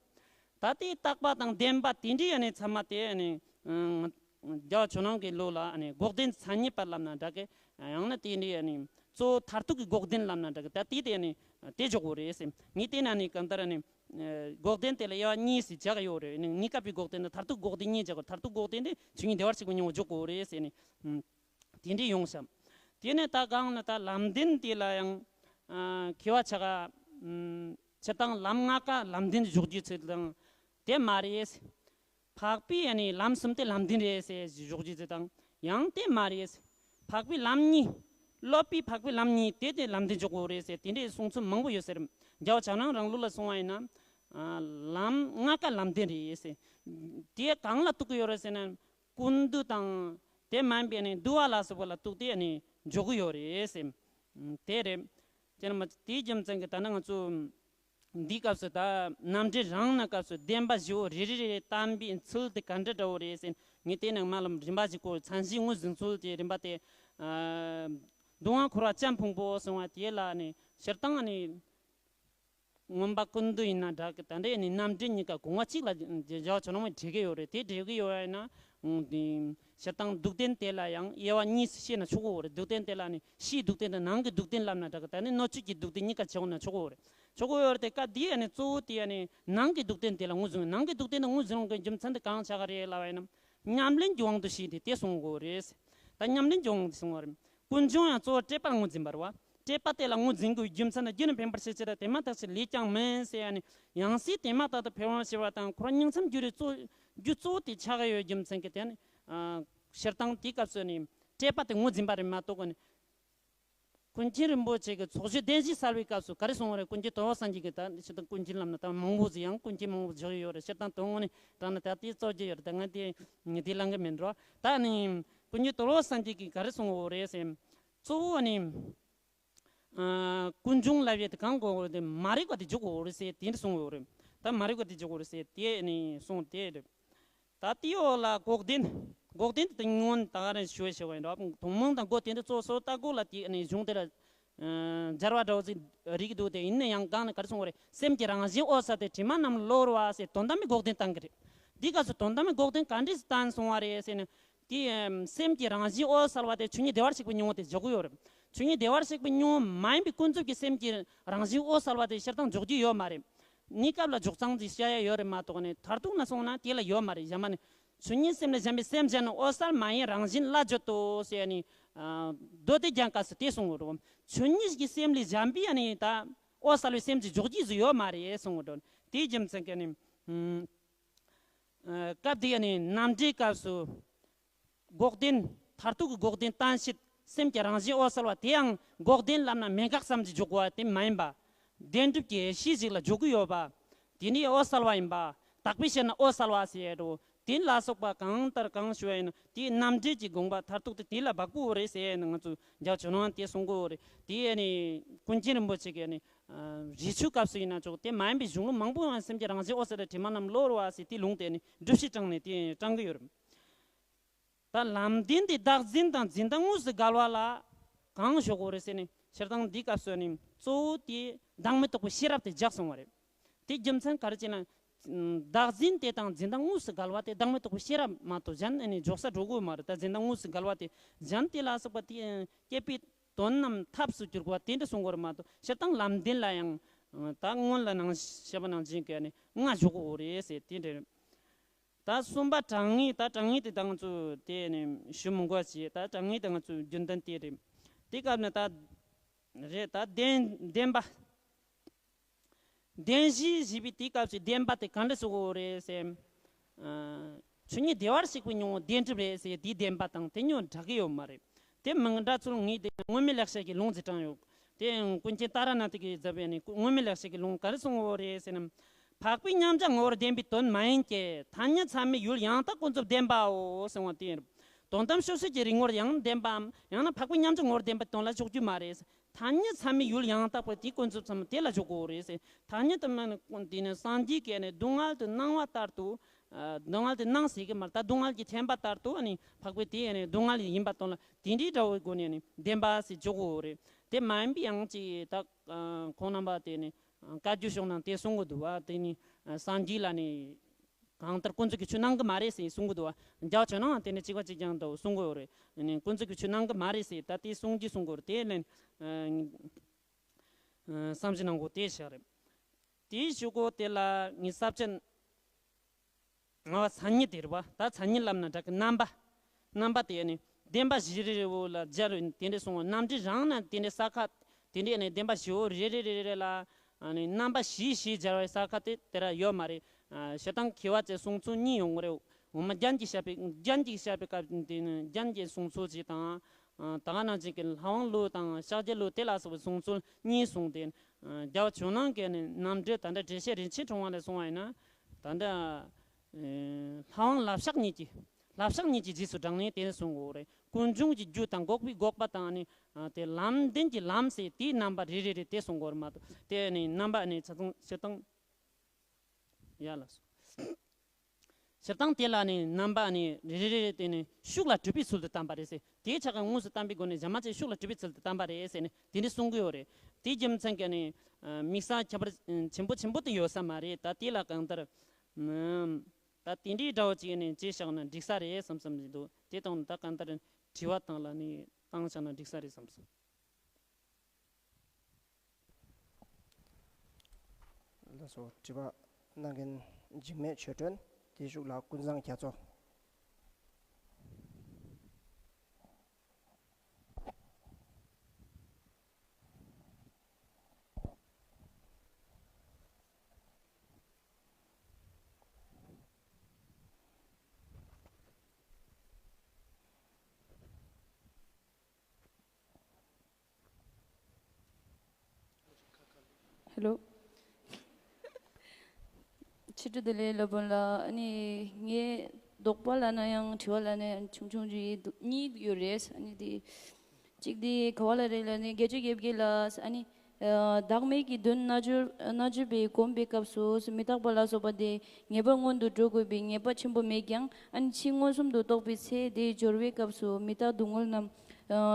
ད་དེ་རྟག་པ་དང་བདེན་པ་དེ་འདྲའི་ཨ་ནི་ཚད་མ་དེ་ཨ་ནི་ཨ་རྒྱལ་བ་ཇོ་ནང་གི་ལུགས་ལ་ཨ་ནི་འགོག་བདེན་མཚན་ཉིད་པ་ལབ་ན་འདྲ་གི། ཡང་ན་དེ་འདྲའི་ཨ་ནི་གཙོ་བོ་མཐར་ཐུག་གི་འགོག་བདེན་ལབ་ན་འདྲ་གི། ད་དེ་དེ་ཨ་ནི་དེ་འཇོག་དགོས་རེད་ཟེར། ངས་བལྟས་ན་ཨ་ནི་གང་ལྟར་ཨ་ནི་ཨ་འགོག་བདེན་དེ་ལ་དབྱེ་བ་གཉིས་སུ་བྱ་གི་ཡོད་རེད། ཨ་ནི་གཉིས་ཀ་པའི་འགོག་བདེན་དང་མཐར་ཐུག་འགོག་བདེན་གཉིས་བྱ་དགོས། མཐར་ཐུག་འགོག་བདེན་དེ་ཆོས་ཉིད་བདེ་བར་གཤེགས་པའི་སྙིང་པོ་འཇོག་དགོས་རེད་ཟེར་ནས། ཨ་དེ་འདྲའི་ཡོང་བཞག་དེ་ནས་ད་གང་ན་ད་ལམ་བདེན་དེ་ལ་ཡང་ཨ་མཁས་པ་ཆ་ག་ཨ་སྤྱིར་བཏང་ལམ་ལྔ་ཀ་ལམ་བདེན་འཇོག་རྒྱུ་ཚོད་དང་། དེ་མ་རེད། འཕགས་པའི་ཨ་ནི་ལམ་གསུམ་དེ་ལམ་བདེན་རེད་ཟེར་འཇོག་རྒྱུ་ཚོད་དང་། ཡང་དེ་མ་རེད། འཕགས་པའི་ལམ་གཉིས། སློབ་པའི་འཕགས་པའི་ལམ་གཉིས་དེ་དེ་ལམ་བདེན་འཇོག་དགོས་རེད་ཟེར་དེ་འདྲའི་གསུང་ཚུལ་མང་པོ་ཡོད་ཟེར། རྒྱལ་བ་ཇོ་ནང་རང་ལུགས་ལ་སོང་བ་ཡིན་ན་ཨ་ལམ་ལྔ་ཀ་ལམ་བདེན་རེད་ཟེར། དེ་གང་ལ་གཏུག་གི་ཡོད་རེད་ཟེར་ན། ཀུན་བཏུས་དང་དེ་མིན་པའི་ནི་བསྡུ་བ་ལ་སོགས་པ་ལ་གཏུགས་ཏེ་ནི་འཇོག་གི་ཡོད་རེད་ཟེར། ཨ་དེ་རེད། དེ་ནི་མ་དེའི་རྒྱུ་མཚན་གྱིས་ད་ནི་ང་ཚོ་འདིའི་སྐབས་སུ་ད་རྣམ་འགྲེལ་རང་ནི་སྐབས་སུ་བདེན་པ་བཞི་བོ་རེ་རེ་རེ་རེ་བསྟན་པའི་ཚུལ་དེ་ག་འདྲ་འདྲ་བོ་རེད་ཟེར། ངས་དེ་ནི་མ་ལམ་རིམ་པ་ཞིག་གོ། མཚན་གཞི་ངོས་འཛིན་ཚུལ་གྱི་རིམ་པ་དེ། ཨ་སྡུག་བསྔལ་འཁོར་བ་ཅན་ཕུང་པོ་གསུང་བ་དེ་ལ་ནི་སྤྱིར་བཏང་ནི། མངོན་པ་ཀུན་བཏུས་ཡིན་ན་འདྲ་གི། ད་འདྲ་ནི་རྣམ་འགྲེལ་གཉིས་ཀ་དགོངས་པ་གཅིག་ལ་རྒྱལ་བ་ཇོ་ནང་པས་འགྲེལ་གྱི་ཡོད་རེད། དེ་འགྲེལ་གྱི་ཡོད་ཡིན་ན། ཨང་དེ་སྤྱིར་བཏང་སྡུག་བདེན་དེ་ལ་ཡང་དབྱེ་བ་གཉིས་སུ་ཕྱེ་ན་ཆོག་གི་ཡོད་རེད། སྡུག་བདེན་དེ་ལ་ནི་ཕྱིའི་སྡུག་བདེན་དང་ནང་གི་སྡུག་བདེན་ལབ་ན་འདྲ་གི། ད་ནི་སྣོད་བཅུད་ཀྱི་སྡུག་བདེན་གཉིས་ཀ་བྱེད་འོང་ན་ཆོག་གི་ཡོད་རེད། ཆོག་གི་ཡོད་རེད། དེ་སྐབས་འདི་ཡ་ནི་གཙོ་བོ་དེ་ཡ་ནི་ནང་གི་སྡུག་བདེན་དེ་ལ་ངོས་བཟུང་། ནང་གི་སྡུག་བདེན་དེ་ངོས་བཟུང་གི་རྒྱུ་མཚན་དེ་གང་ཆགས་ཀྱི་རེད་ལབ་པ་ཡིན་ན། ཉམས་ལེན་གྱི་དབང་དུ་བྱས་ཏེ་དེ་གསུང་དགོས་རེད། ད་ཉམས་ལེན་གྱི་དབང་དུ་སོང་བ་རེད། ཀུན་འབྱུང་ཡང་གཙོ་བོ་སྤྲོས་པར་ངོས་འཛིན་པ་རེད་བ། སྤྲོས་པ་དེ་ལ་ངོས་འཛིན་དགོས་རྒྱུ་མཚན་ནི། རྒྱུ་ནི་འཕེན་པར་བྱེད་ཕྱིར་དེ་མ་ཐག་ཆོད་ལས་ཀྱང་མིན་ཟེར་ཡ་ནི། ཡང་སྲིད་དེ་མ་ཐག་ཏུ་འཕེན་པར་བྱེད་པ་དང་འཁོར་བ་ཉིང་མཚམས་སྒྱུ་རུ་གཙོ་རྒྱུ་གཙོ་བོ་དེ་ཆགས་ཡོད་རྒྱུ་མཚན་གྱིས་དེ་ནི། ཨ་སྤྱིར་བཏང་དེའི་སྐབས་སུ་ནི་སྤྲོས་པ་དེ་ངོས་འཛིན་པ་རེད་མ་གཏོགས་ནི། ཀུན་མཁྱེན་རིན་པོ་ཆེ་གིས་ཚོགས་ཞུགས་བདེན་བཞི་གསལ་བའི་སྐབས་སུ་ག་རེ་གསུངས་པ་རེད། ཀུན་མཁྱེན་དོལ་པོ་སངས་རྒྱས་ཀྱིས། ད་སྤྱིར་བཏང་ཀུན་མཁྱེན་ལབ་ན་ད་མང་པོ་ཟིག་ཡང་ཀུན་མཁྱེན་མང་པོ་བཞག་ཡོད་རེད། སྤྱིར་བཏང་དོན་དངོས་ནས་དྲངས་ན་ད་དེ་རྩོད་རྒྱུ་ཡོད་རེད། ད་ང་དེ་དེ་ལང་གི་མིན་འགྲོ། ད་ནི་ཀུན་མཁྱེན་དོལ་པོ་སངས་རྒྱས་ཀྱིས་ག་རེ་གསུངས་པ་རེད་ཟེར། གཙོ་བོ་ནི། ཨ་ཀུན་འབྱུང་ལབ་ཡས་དེ་གང་གོ་དེ་མ་རིག་པ་དེ་འཇོག་དགོས་རེད་ཟེར་དེ་འདྲ་གསུངས་ཡོད་རེད། ད་མ་རིག་པ་དེ་འཇོག་དགོས་རེད་ཟེར་དེ་ནི་གསུངས་དེ་རེད། ད་དེའི་འོག་ལ་འགོག་བདེན། འགོག་བདེན་དེ་སྔོན་ད་ག་རེ་ཞུ་བའི་ཞུ་བ་ཡིན་འགྲོ། ཐུན་མོང་དང་འགོག་བདེན་དེ་གཙོ་བོ་སོ་ལྟ་སྒོ་ལ་དེ་ནི་གཞུང་དེ་ལ་ཨ་སྦྱར་བ་འདྲ་བོ་ཞིག་རིག་འདུག་དེ་ཡིན་ན་ཡང་གང་ནས་ག་རེ་གསུངས་པ་རེད། སེམས་ཀྱི་རང་བཞིན་འོད་གསལ་དེ་དྲི་མ་རྣམས་གློ་བུར་བ་ཟེར་དོན་དམ་པའི་འགོག་བདེན་བསྟན་གྱི་རེད། འདི་སྐབས་སུ་དོན་དམ་པའི་འགོག་བདེན་ག་འདྲས་སུ་བསྟན་སོང་བ་རེད་ཟེར་ན། དེ་ཨམ་སེམས་ཀྱི་རང་བཞིན་འོད་གསལ་བ་དེ་ཆོས་ཉིད་བདེ་བར་གཤེགས་པའི་སྙིང་པོ་དེ་འཇོག་གི་ཡོད་རེད། ཆོས་ཉིད་བདེ་བར་གཤེགས་པའི་སྙིང་པོ་མ་ཡིན་པའི་ཀུན་རྫོབ་ཀྱི་སེམས་ཀྱི་རང་བཞིན་འོད་གསལ་བ་དེ་སྤྱིར་བཏང་འཇོག་རྒྱུ་ཡོད་མ་རེད། གནས་སྐབས་ལ་འཇོག་སྟངས་ཅིག་བཤད་ཡ་ཡོད་རེད་མ་གཏོགས་ནས་མཐར་ཐུག་ན་སོང་ན་དེ་ལ་ཡོད་མ་རེད། གཞན་པ་ནི། ཆོས་ཉིད་སེམས་ལས་གཞན་པའི་སེམས་གཞན་ནི་འོད་གསལ་མ་ཡིན་རང་བཞིན་ལ་བརྗོད་དོ་ཟེར་ནས། ཨ་མདོ་སྡེ་རྒྱན་སྐབས་སུ་དེ་གསུངས་ཡོད་རེད། ཆོས་ཉིད་ཀྱི་སེམས་ལས་གཞན་པའི་ཨ་ནི་ད་འོད་གསལ་བའི་སེམས་ཀྱི་འཇོག་རྒྱུ་ཟིག་ཡོད་མ་རེད་གསུངས་ཡོད་རེད། དེའི་རྒྱུ་མཚན་གྱིས་ནི། ཨ་སྐབས་དེ་ནི་རྣམ་འགྲེལ་སྐབས་སུ། འགོག་བདེན། མཐར་ཐུག་གི་འགོག་བདེན་བསྟན་བྱེད་སེམས་ཀྱི་རང་བཞིན་འོད་གསལ་བ་དེའང་འགོག་བདེན་ལབ་ན་མེད་དགག་ཙམ་གྱིས་འཇོག་དགོས་པ་དེ་མ་ཡིན་པ། བདེན་གྲུབ་ཀྱི་ཡེ་ཤེས་ཤིག་ལ་འཇོག་གི་ཡོད་པ། དེ་ནི་འོད་གསལ་བ་ཡིན་པ། དག་པའི་ཕྱིར་ན་འོད་གསལ་བ་ཟེར་ཡ་འགྲོ། དེ་ལ་སོགས་པ་གང་ལྟར་གང་ཞུ་བ་ཡིན་ན། དེའི་རྣམ་འགྲེལ་གྱི་དགོངས་པ་མཐར་ཐུག་དེ་དེ་ལ་བབ་ཀྱི་ཡོད་རེད་ཟེར་ནས་ང་ཚོ་རྒྱལ་བ་ཇོ་ནང་དེ་གསུང་གི་ཡོད་རེད། དེ་ནི་ཀུན་མཁྱེན་རིན་པོ་ཆེ་གིས་ནི་རས་ཆུང་སྐབས་སུ་ཡིན་ན་ཆོག་དེ་མ་ཡིན་པའི་གཞུང་ལུགས་མང་པོ་ཡང་སེམས་ཀྱི་རང་བཞིན་འོད་གསལ་དྲི་མ་རྣམས་གློ་བུར་བ་ཟེར་དེའི་ལུང་དེ་ནི་སྒྲུབ་བྱེད་དྲངས་ནས་དེ་དྲངས་ཀྱི་ཡོད་རེད། ད་ལམ་བདེན་དེ་བདག་འཛིན་དང་འཛིན་སྟངས་དངོས་སུ་འགལ་བ་ལ་གང་ཞུ་དགོས་རེད་ཟེར་ནས། སྤྱིར་བཏང་འདིའི་སྐབས་སུ་ནི་གཙོ་བོ་དེ་བདག་མེད་རྟོགས་པའི་ཤེས་རབ་དེ་རྒྱག་སོང་བ་རེད། དེ་རྒྱུ་མཚན་ག་རེ་བྱས་ན། བདག་འཛིན་དེ་དང་འཛིན་སྟངས་དངོས་སུ་འགལ་བ་དེ་བདག་མེད་རྟོགས་པའི་ཤེས་རབ་མ་གཏོགས་གཞན་ནི་འཇོག་ས་འགྲོ་གི་མ་རེད། ད་འཛིན་སྟངས་དངོས་སུ་འགལ་བ་དེ་གཞན་དེ་ལ་སོགས་པ་དེ་སྐྱེད་པའི་དོན་རྣམས་ཐབས་སུ་གྱུར་པ་དེ་འདྲ་གསུང་གི་ཡོད་རེད་མ་གཏོགས། སྤྱིར་བཏང་ལམ་བདེན་ལ་ཡང་ད་སྔོན་ལ་ནང་བཤད་པ་ནང་བཞིན་གྱི་ནི་ལྔ་ཞུ་དགོས་རེད་ཟེར་དེ་འདྲ་རེད། ད་གསུམ་པ་དྲང་ངེས། ད་དྲང་ངེས་དེ་ད་ང་ཚོ་དེ་ནི་ཞུ་མི་དགོས་ཞེས། ད་དྲང་ངེས་དེ་ང་ཚོའི་རྒྱུན་ལྡན་དེ་རེད། དེ་སྐབས་ནས་ད་རེད། ད་བདེན་བདེན་པ། བདེན་བཞི་ཞེས་པའི་དེའི་སྐབས་སུ་བདེན་པ་དེ་ག་འདྲ་ཞུ་དགོས་རེད་ཟེར། ཆོས་ཉིད་བདེ་བར་གཤེགས་པའི་སྙིང་པོ་བདེན་གྲུབ་རེད་ཟེར། དེའི་བདེན་པ་དང་དེ་གཉིས་འདྲ་གི་ཡོད་མ་རེད། དེ་མི་འདྲ་ཚུལ་ངེས་དེ་སྔོན་མེད་ལེགས་བཤད་ཀྱི་ལུང་ཞིག་དྲངས་ཡོད། དེ་ཀུན་མཁྱེན་ཏཱ་ར་ནཱ་ཐ་གིས་མཛད་པའི་ནི་སྔོན་མེད་ལེགས་བཤད་ཀྱི་ལུང་ག་རེ་གསུངས་ཡོད་རེད་ཟེར་ན། འཕགས་པའི་མཉམ་གཞག་ངོ་བོར་བདེན་པའི་དོན་མ་ཡིན་གྱི། ཐ་སྙད་ཚད་མའི་ཡུལ་ཡང་དག་ཀུན་རྫོབ་བདེན་པའོ་གསུངས་པ་དེ་ཡིན། དོན་དམ་ཕྱོགས་ཆོས་ཀྱི་རིག་ངོར་ཡང་བདེན་པའམ། ཡང་ན་འཕགས་པའི་མཉམ་གཞག་ངོ་བོར་བདེན་པའི་དོན་ལ་འཇོག་རྒྱུ་མ་རེད། ཐ་སྙད་ཚད་མའི་ཡུལ་ཡང་དག་པ་དེ་ཀུན་རྫོབ་ཙམ་དེ་ལ་འཇོག་དགོས་རེད་ཟེར། ཐ་སྙད་དུ་མ་ནི་དེ་ནི་སངས་རྒྱས་ཀྱི་ནི་སྡུག་བསྔལ་དུ་སྣང་བ་ལྟར་དུ། ཨ། སྡུག་བསྔལ་དུ་སྣང་ཟེར་གི་མ་རེད། ད་སྡུག་བསྔལ་གྱི་དྲན་པ་ལྟར་དུ་ནི་འཕགས་པའི་དེ་ནི་སྡུག་བསྔལ་ཡིན་པ་དོན་ལ་དེ་འདྲའི་འདྲ་བོའི་སྒོ་ནས་ནི་བདེན་པ་ཟེར་འཇོག་དགོས་རེད། དེ་མ་ཡིན་པའི་ཡང་ཅིག་ད་ཁོང་རྣམ་པ་དེ་ནི་བཀའ་བརྒྱུད་ཕྱོགས་ནང་དེ་གསུང་གི་འདུག་བ། དེ་ནི་སངས་རྒྱས་ལ་ནི་གང་ལྟར་ཀུན་རྫོབ་ཀྱི་ཆོས་སྣང་གི་མ་རེད་ཟེར་གསུང་གི་འདུག་བ། རྒྱལ་བ་ཇོ་ནང་དེ་ནི་གཅིག་པ་གཅིག་རྐྱང་འདྲ་བོ་གསུང་གི་ཡོད་རེད། ནི་ཀུན་རྫོབ་ཀྱི་ཆོས་སྣང་གི་མ་རེད་ཟེར། ད་དེ་གསུང་གི་གསུང་གི་ཡོད་རེད། དེ་ལན་བསམ་གཞིག་གནང་དགོས་དེ་ཞིག་རེད། དེའི་གཞུག་གུ་དེ་ལ་ངས་ས་བཅད་ལྔ་པ་མཚན་ཉིད་དེ་རེད་བ། ད་མཚན་ཉིད་ལབ་ན་འདྲ་གི། རྣམ་པ། རྣམ་པ་དེ་ནི་བདེན་པ་བཞི་རེ་རེ་བོ་ལ་སྦྱར་བའི་དེ་འདྲ་གསུངས་པ། རྣམ་འགྲེལ་རང་ན་དེ་འདྲའི་ས་ཁ་དེ་འདྲའི་ནི་བདེན་པ་བཞི་བོ་རེ་རེ་རེ་རེ་ལ་ནི་རྣམ་པ་བཞི་ཞེས་སྦྱར་བའི་ས་ཁ་དེ་དེ་ར་ཡོད་མ་རེད། སྤྱིར་བཏང་མཁས་པ་ཚོའི་གསུང་ཚུལ་གཉིས་ཡོང་གི་རེད། འོ་མ་རྒྱན་གྱིས་བཤད་པའི། རྒྱན་གྱིས་བཤད་པའི་སྐབས་དེ་ནི་རྒྱན་གྱི་གསུང་ཚུལ་ཅིག་དང་། ད་ག་ནང་བཞིན་གྱི་ལྷ་དབང་ལུགས་དང་ཤཱཀྱ་ལུགས་དེ་ལ་སོགས་པའི་གསུང་ཚུལ་གཉིས་གསུངས་ཏེ། རྒྱལ་བ་ཇོ་ནང་གི་ནི་རྣམ་འགྲེལ་ད་ལྟ་འགྲེལ་བཤད་རིན་ཆེན་ཕྲེང་བ་ལས་གསུངས་པ་ཡིན་ན། ད་ལྟ་ལྷ་དབང་ལྷ་ཕྱག་གཉིས་ཀྱི། ལྷ་ཕྱག་གཉིས་ཀྱི་རྗེས་སུ་འབྲངས་ནས་དེ་གསུང་དགོས་རེད། ཀུན་འབྱུང་གི་རྒྱུ་དང་འགོག་པའི་འགོག་པ་དང་ནི། དེ་ལམ་བདེན་གྱི་ལམ་ཟེར་དེའི་རྣམ་པ་རེ་རེ་རེ་དེ་གསུང་དགོས་རེད་མ་གཏོགས། དེ་ནི་རྣམ་པ་ནི་ཆ་ཚང་སྤྱིར་བཏང་། ཡ་ལགས་སོ། སྤྱིར་བཏང་དེ་ལ་ནི་རྣམ་པ་ནི་རེ་རེ་རེ་རེ་དེ་ནི་ཤུགས་ལ་གྲུབ་པའི་ཚུལ་དུ་བསྟན་པ་རེད་ཟེར། དེའི་ཆ་ག་དངོས་སུ་བསྟན་པའི་སྒོ་ནས་གཞན་མ་ཚོས་ཤུགས་ལ་གྲུབ་པའི་ཚུལ་དུ་བསྟན་པ་རེད་ཟེར་ནས་དེ་འདྲ་གསུང་གི་ཡོད་རེད། དེའི་རྒྱུ་མཚན་གྱིས་ནི་དམིགས་བསལ་ཁྱད་པར་ཆེན་པོ་ཆེན་པོ་དེ་ཡོད་ས་མ་རེད། ད་དེ་ལ་གང་ལྟར་ད་དེ་འདྲའི་འདྲ་བོ་ཅིག་ནི་བྱས་བཞག་ན་འགྲིག་ས་རེད་བསམ་བསམ་གྱི་འདུག་དེ་དང་ད་གང་ལྟར་དྲི་བ་དང་ལ་ནི་བཏང་བཞག་ན་འགྲིག་ས་རེད་བསམ་སོང་། ལགས་སོ། དྲི་བ་གནང་མཁན་འཇིགས་མེད་ཆོས་སྒྲོན། དེའི་གཞུག་ལ་ཀུན་བཟང་རྒྱ་མཚོ། ཧེ་ལོ། ཕྱི་དྲོ་བདེ་ལེགས་སློབ་དཔོན་ལགས། ཨ་ནི་ངས་དོགས་པ་ལབ་ན་ཡང་དྲི་བ་ལབ་ན་ཡང་ཆུང་ཆུང་ཅིག་གཉིས་ཡོད་རེད། ཨ་ནི་དེ་གཅིག་དེ་ག་བ་ལ་རེད་ལབ་ན་དགེ་ཆོས་རྒྱལ་པོ་རྒྱལ་ལགས། ཨ་ནི་བདག་མེད་ཀྱི་དོན་རྣལ་འབྱོར་རྣལ་འབྱོར་པས་བསྒོམས་པའི་སྐབས་སུ་མི་རྟག་པ་ལ་སོགས་པ་དེ་ངེས་པར་མངོན་དུ་འགྲོ་དགོས་པའི་ངེས་པ་ཆེན་པོ་མེད་ཀྱང་། ཨ་ནི་ཕྱིས་མངོན་སུམ་དུ་རྟོགས་པའི་ཚེ་དེའི་སྦྱོར་བའི་སྐབས་སུ་མི་རྟག་སྡུག་བསྔལ་རྣམས་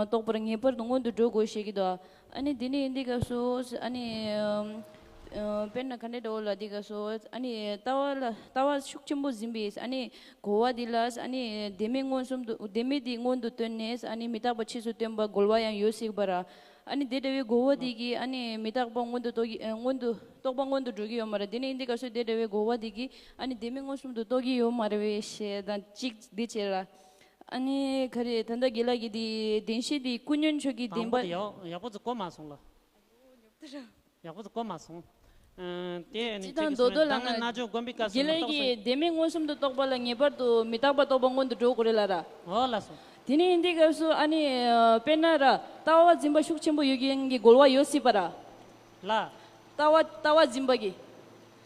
རྟོགས་པར་ངེས་པར་དུ་མངོན་དུ་འགྲོ་དགོས་ཞེས་ཀྱི་འདུག་ཨ་ནི་དེ་ནས་འདི་སྐབས་སུ་ཨ་ནི་དཔེར་ན་ག་འདྲ་འདྲ་བོ་ལ་འདི་སྐབས་སུ་ཨ་ནི་ལྟ་བ་ལ་ལྟ་བ་ཤུགས་ཆེན་པོ་འཛིན་པའི་ཨ་ནི་གོ་བ་འདི་ལ་ཨ་ནི་བདེན་མེད་མངོན་སུམ་དུ་བདེན་མེད་འདི་མངོན་དུ་བཏོན་ནས་ཨ་ནི་མི་རྟག་པ་ཕྱིས་སུ་སྟོན་པ་རྒོལ་བ་ཡང་ཡོད་སྲིད་པ་ར། ཨ་ནི་དེ་འདྲ་བའི་གོ་བ་འདི་གིས་ཨ་ནི་མི་རྟག་པ་མངོན་དུ་རྟོགས་ཀྱི་མངོན་དུ་རྟོགས་པ་མངོན་དུ་འགྲོ་གི་ཡོད་མ་རེད། དེ་ནས་འདི་སྐབས་སུ་དེ་འདྲ་བའི་གོ་བ་འདི་གིས་ཨ་ནི་བདེན་མེད་མངོན་སུམ་དུ་རྟོགས་ཀྱི་ཡོད་མ་རེད་པས་ཞེས་དང་གཅིག་འདི་བྱས་ལ། ཨ་ནི་ག་རེ་ད་ལྟ་དགེ་ལགས་ཀྱིས་འདི་བདེན་བཞི་འདི་ཀུན་ཉོན་ཕྱོགས་ཀྱི་བདེན་པ། དང་པོ་དེ་ཡག་ཡག་པོ་ཅིག་གོ་མ་སོང་ལ། ཡག་པོ་ཅིག་གོ་མ་སོང་། ཨ། དེ་ནི་སྤྱིར་བཏང་མདོར་བསྡུས་ལབ་ན་ད་ང་ན་ཆོས་བསྒོམ་པའི་སྐབས་སུ་དགེ་ལགས་མི་རྟག་ཀྱིས་བདེན་མེད་མངོན་སུམ་དུ་རྟོགས་པ་ལ་ངེས་པར་དུ་མི་རྟག་པ་རྟོགས་པ་མངོན་དུ་འགྲོ་དགོས་རེད་ལ་ར། འོ་ལགས་སོ། དེ་ནས་འདི་སྐབས་སུ་ཨ་ནི་དཔེར་ན་ར་ལྟ་བ་འཛིན་པ་ཤུགས་ཆེན་པོ་ཡོད་མཁན་གྱི་རྒོལ་བ་ཡོད་སྲིད་པ་ར། ལ། ལྟ་བ་ལྟ་བ་འཛིན་པ་གི་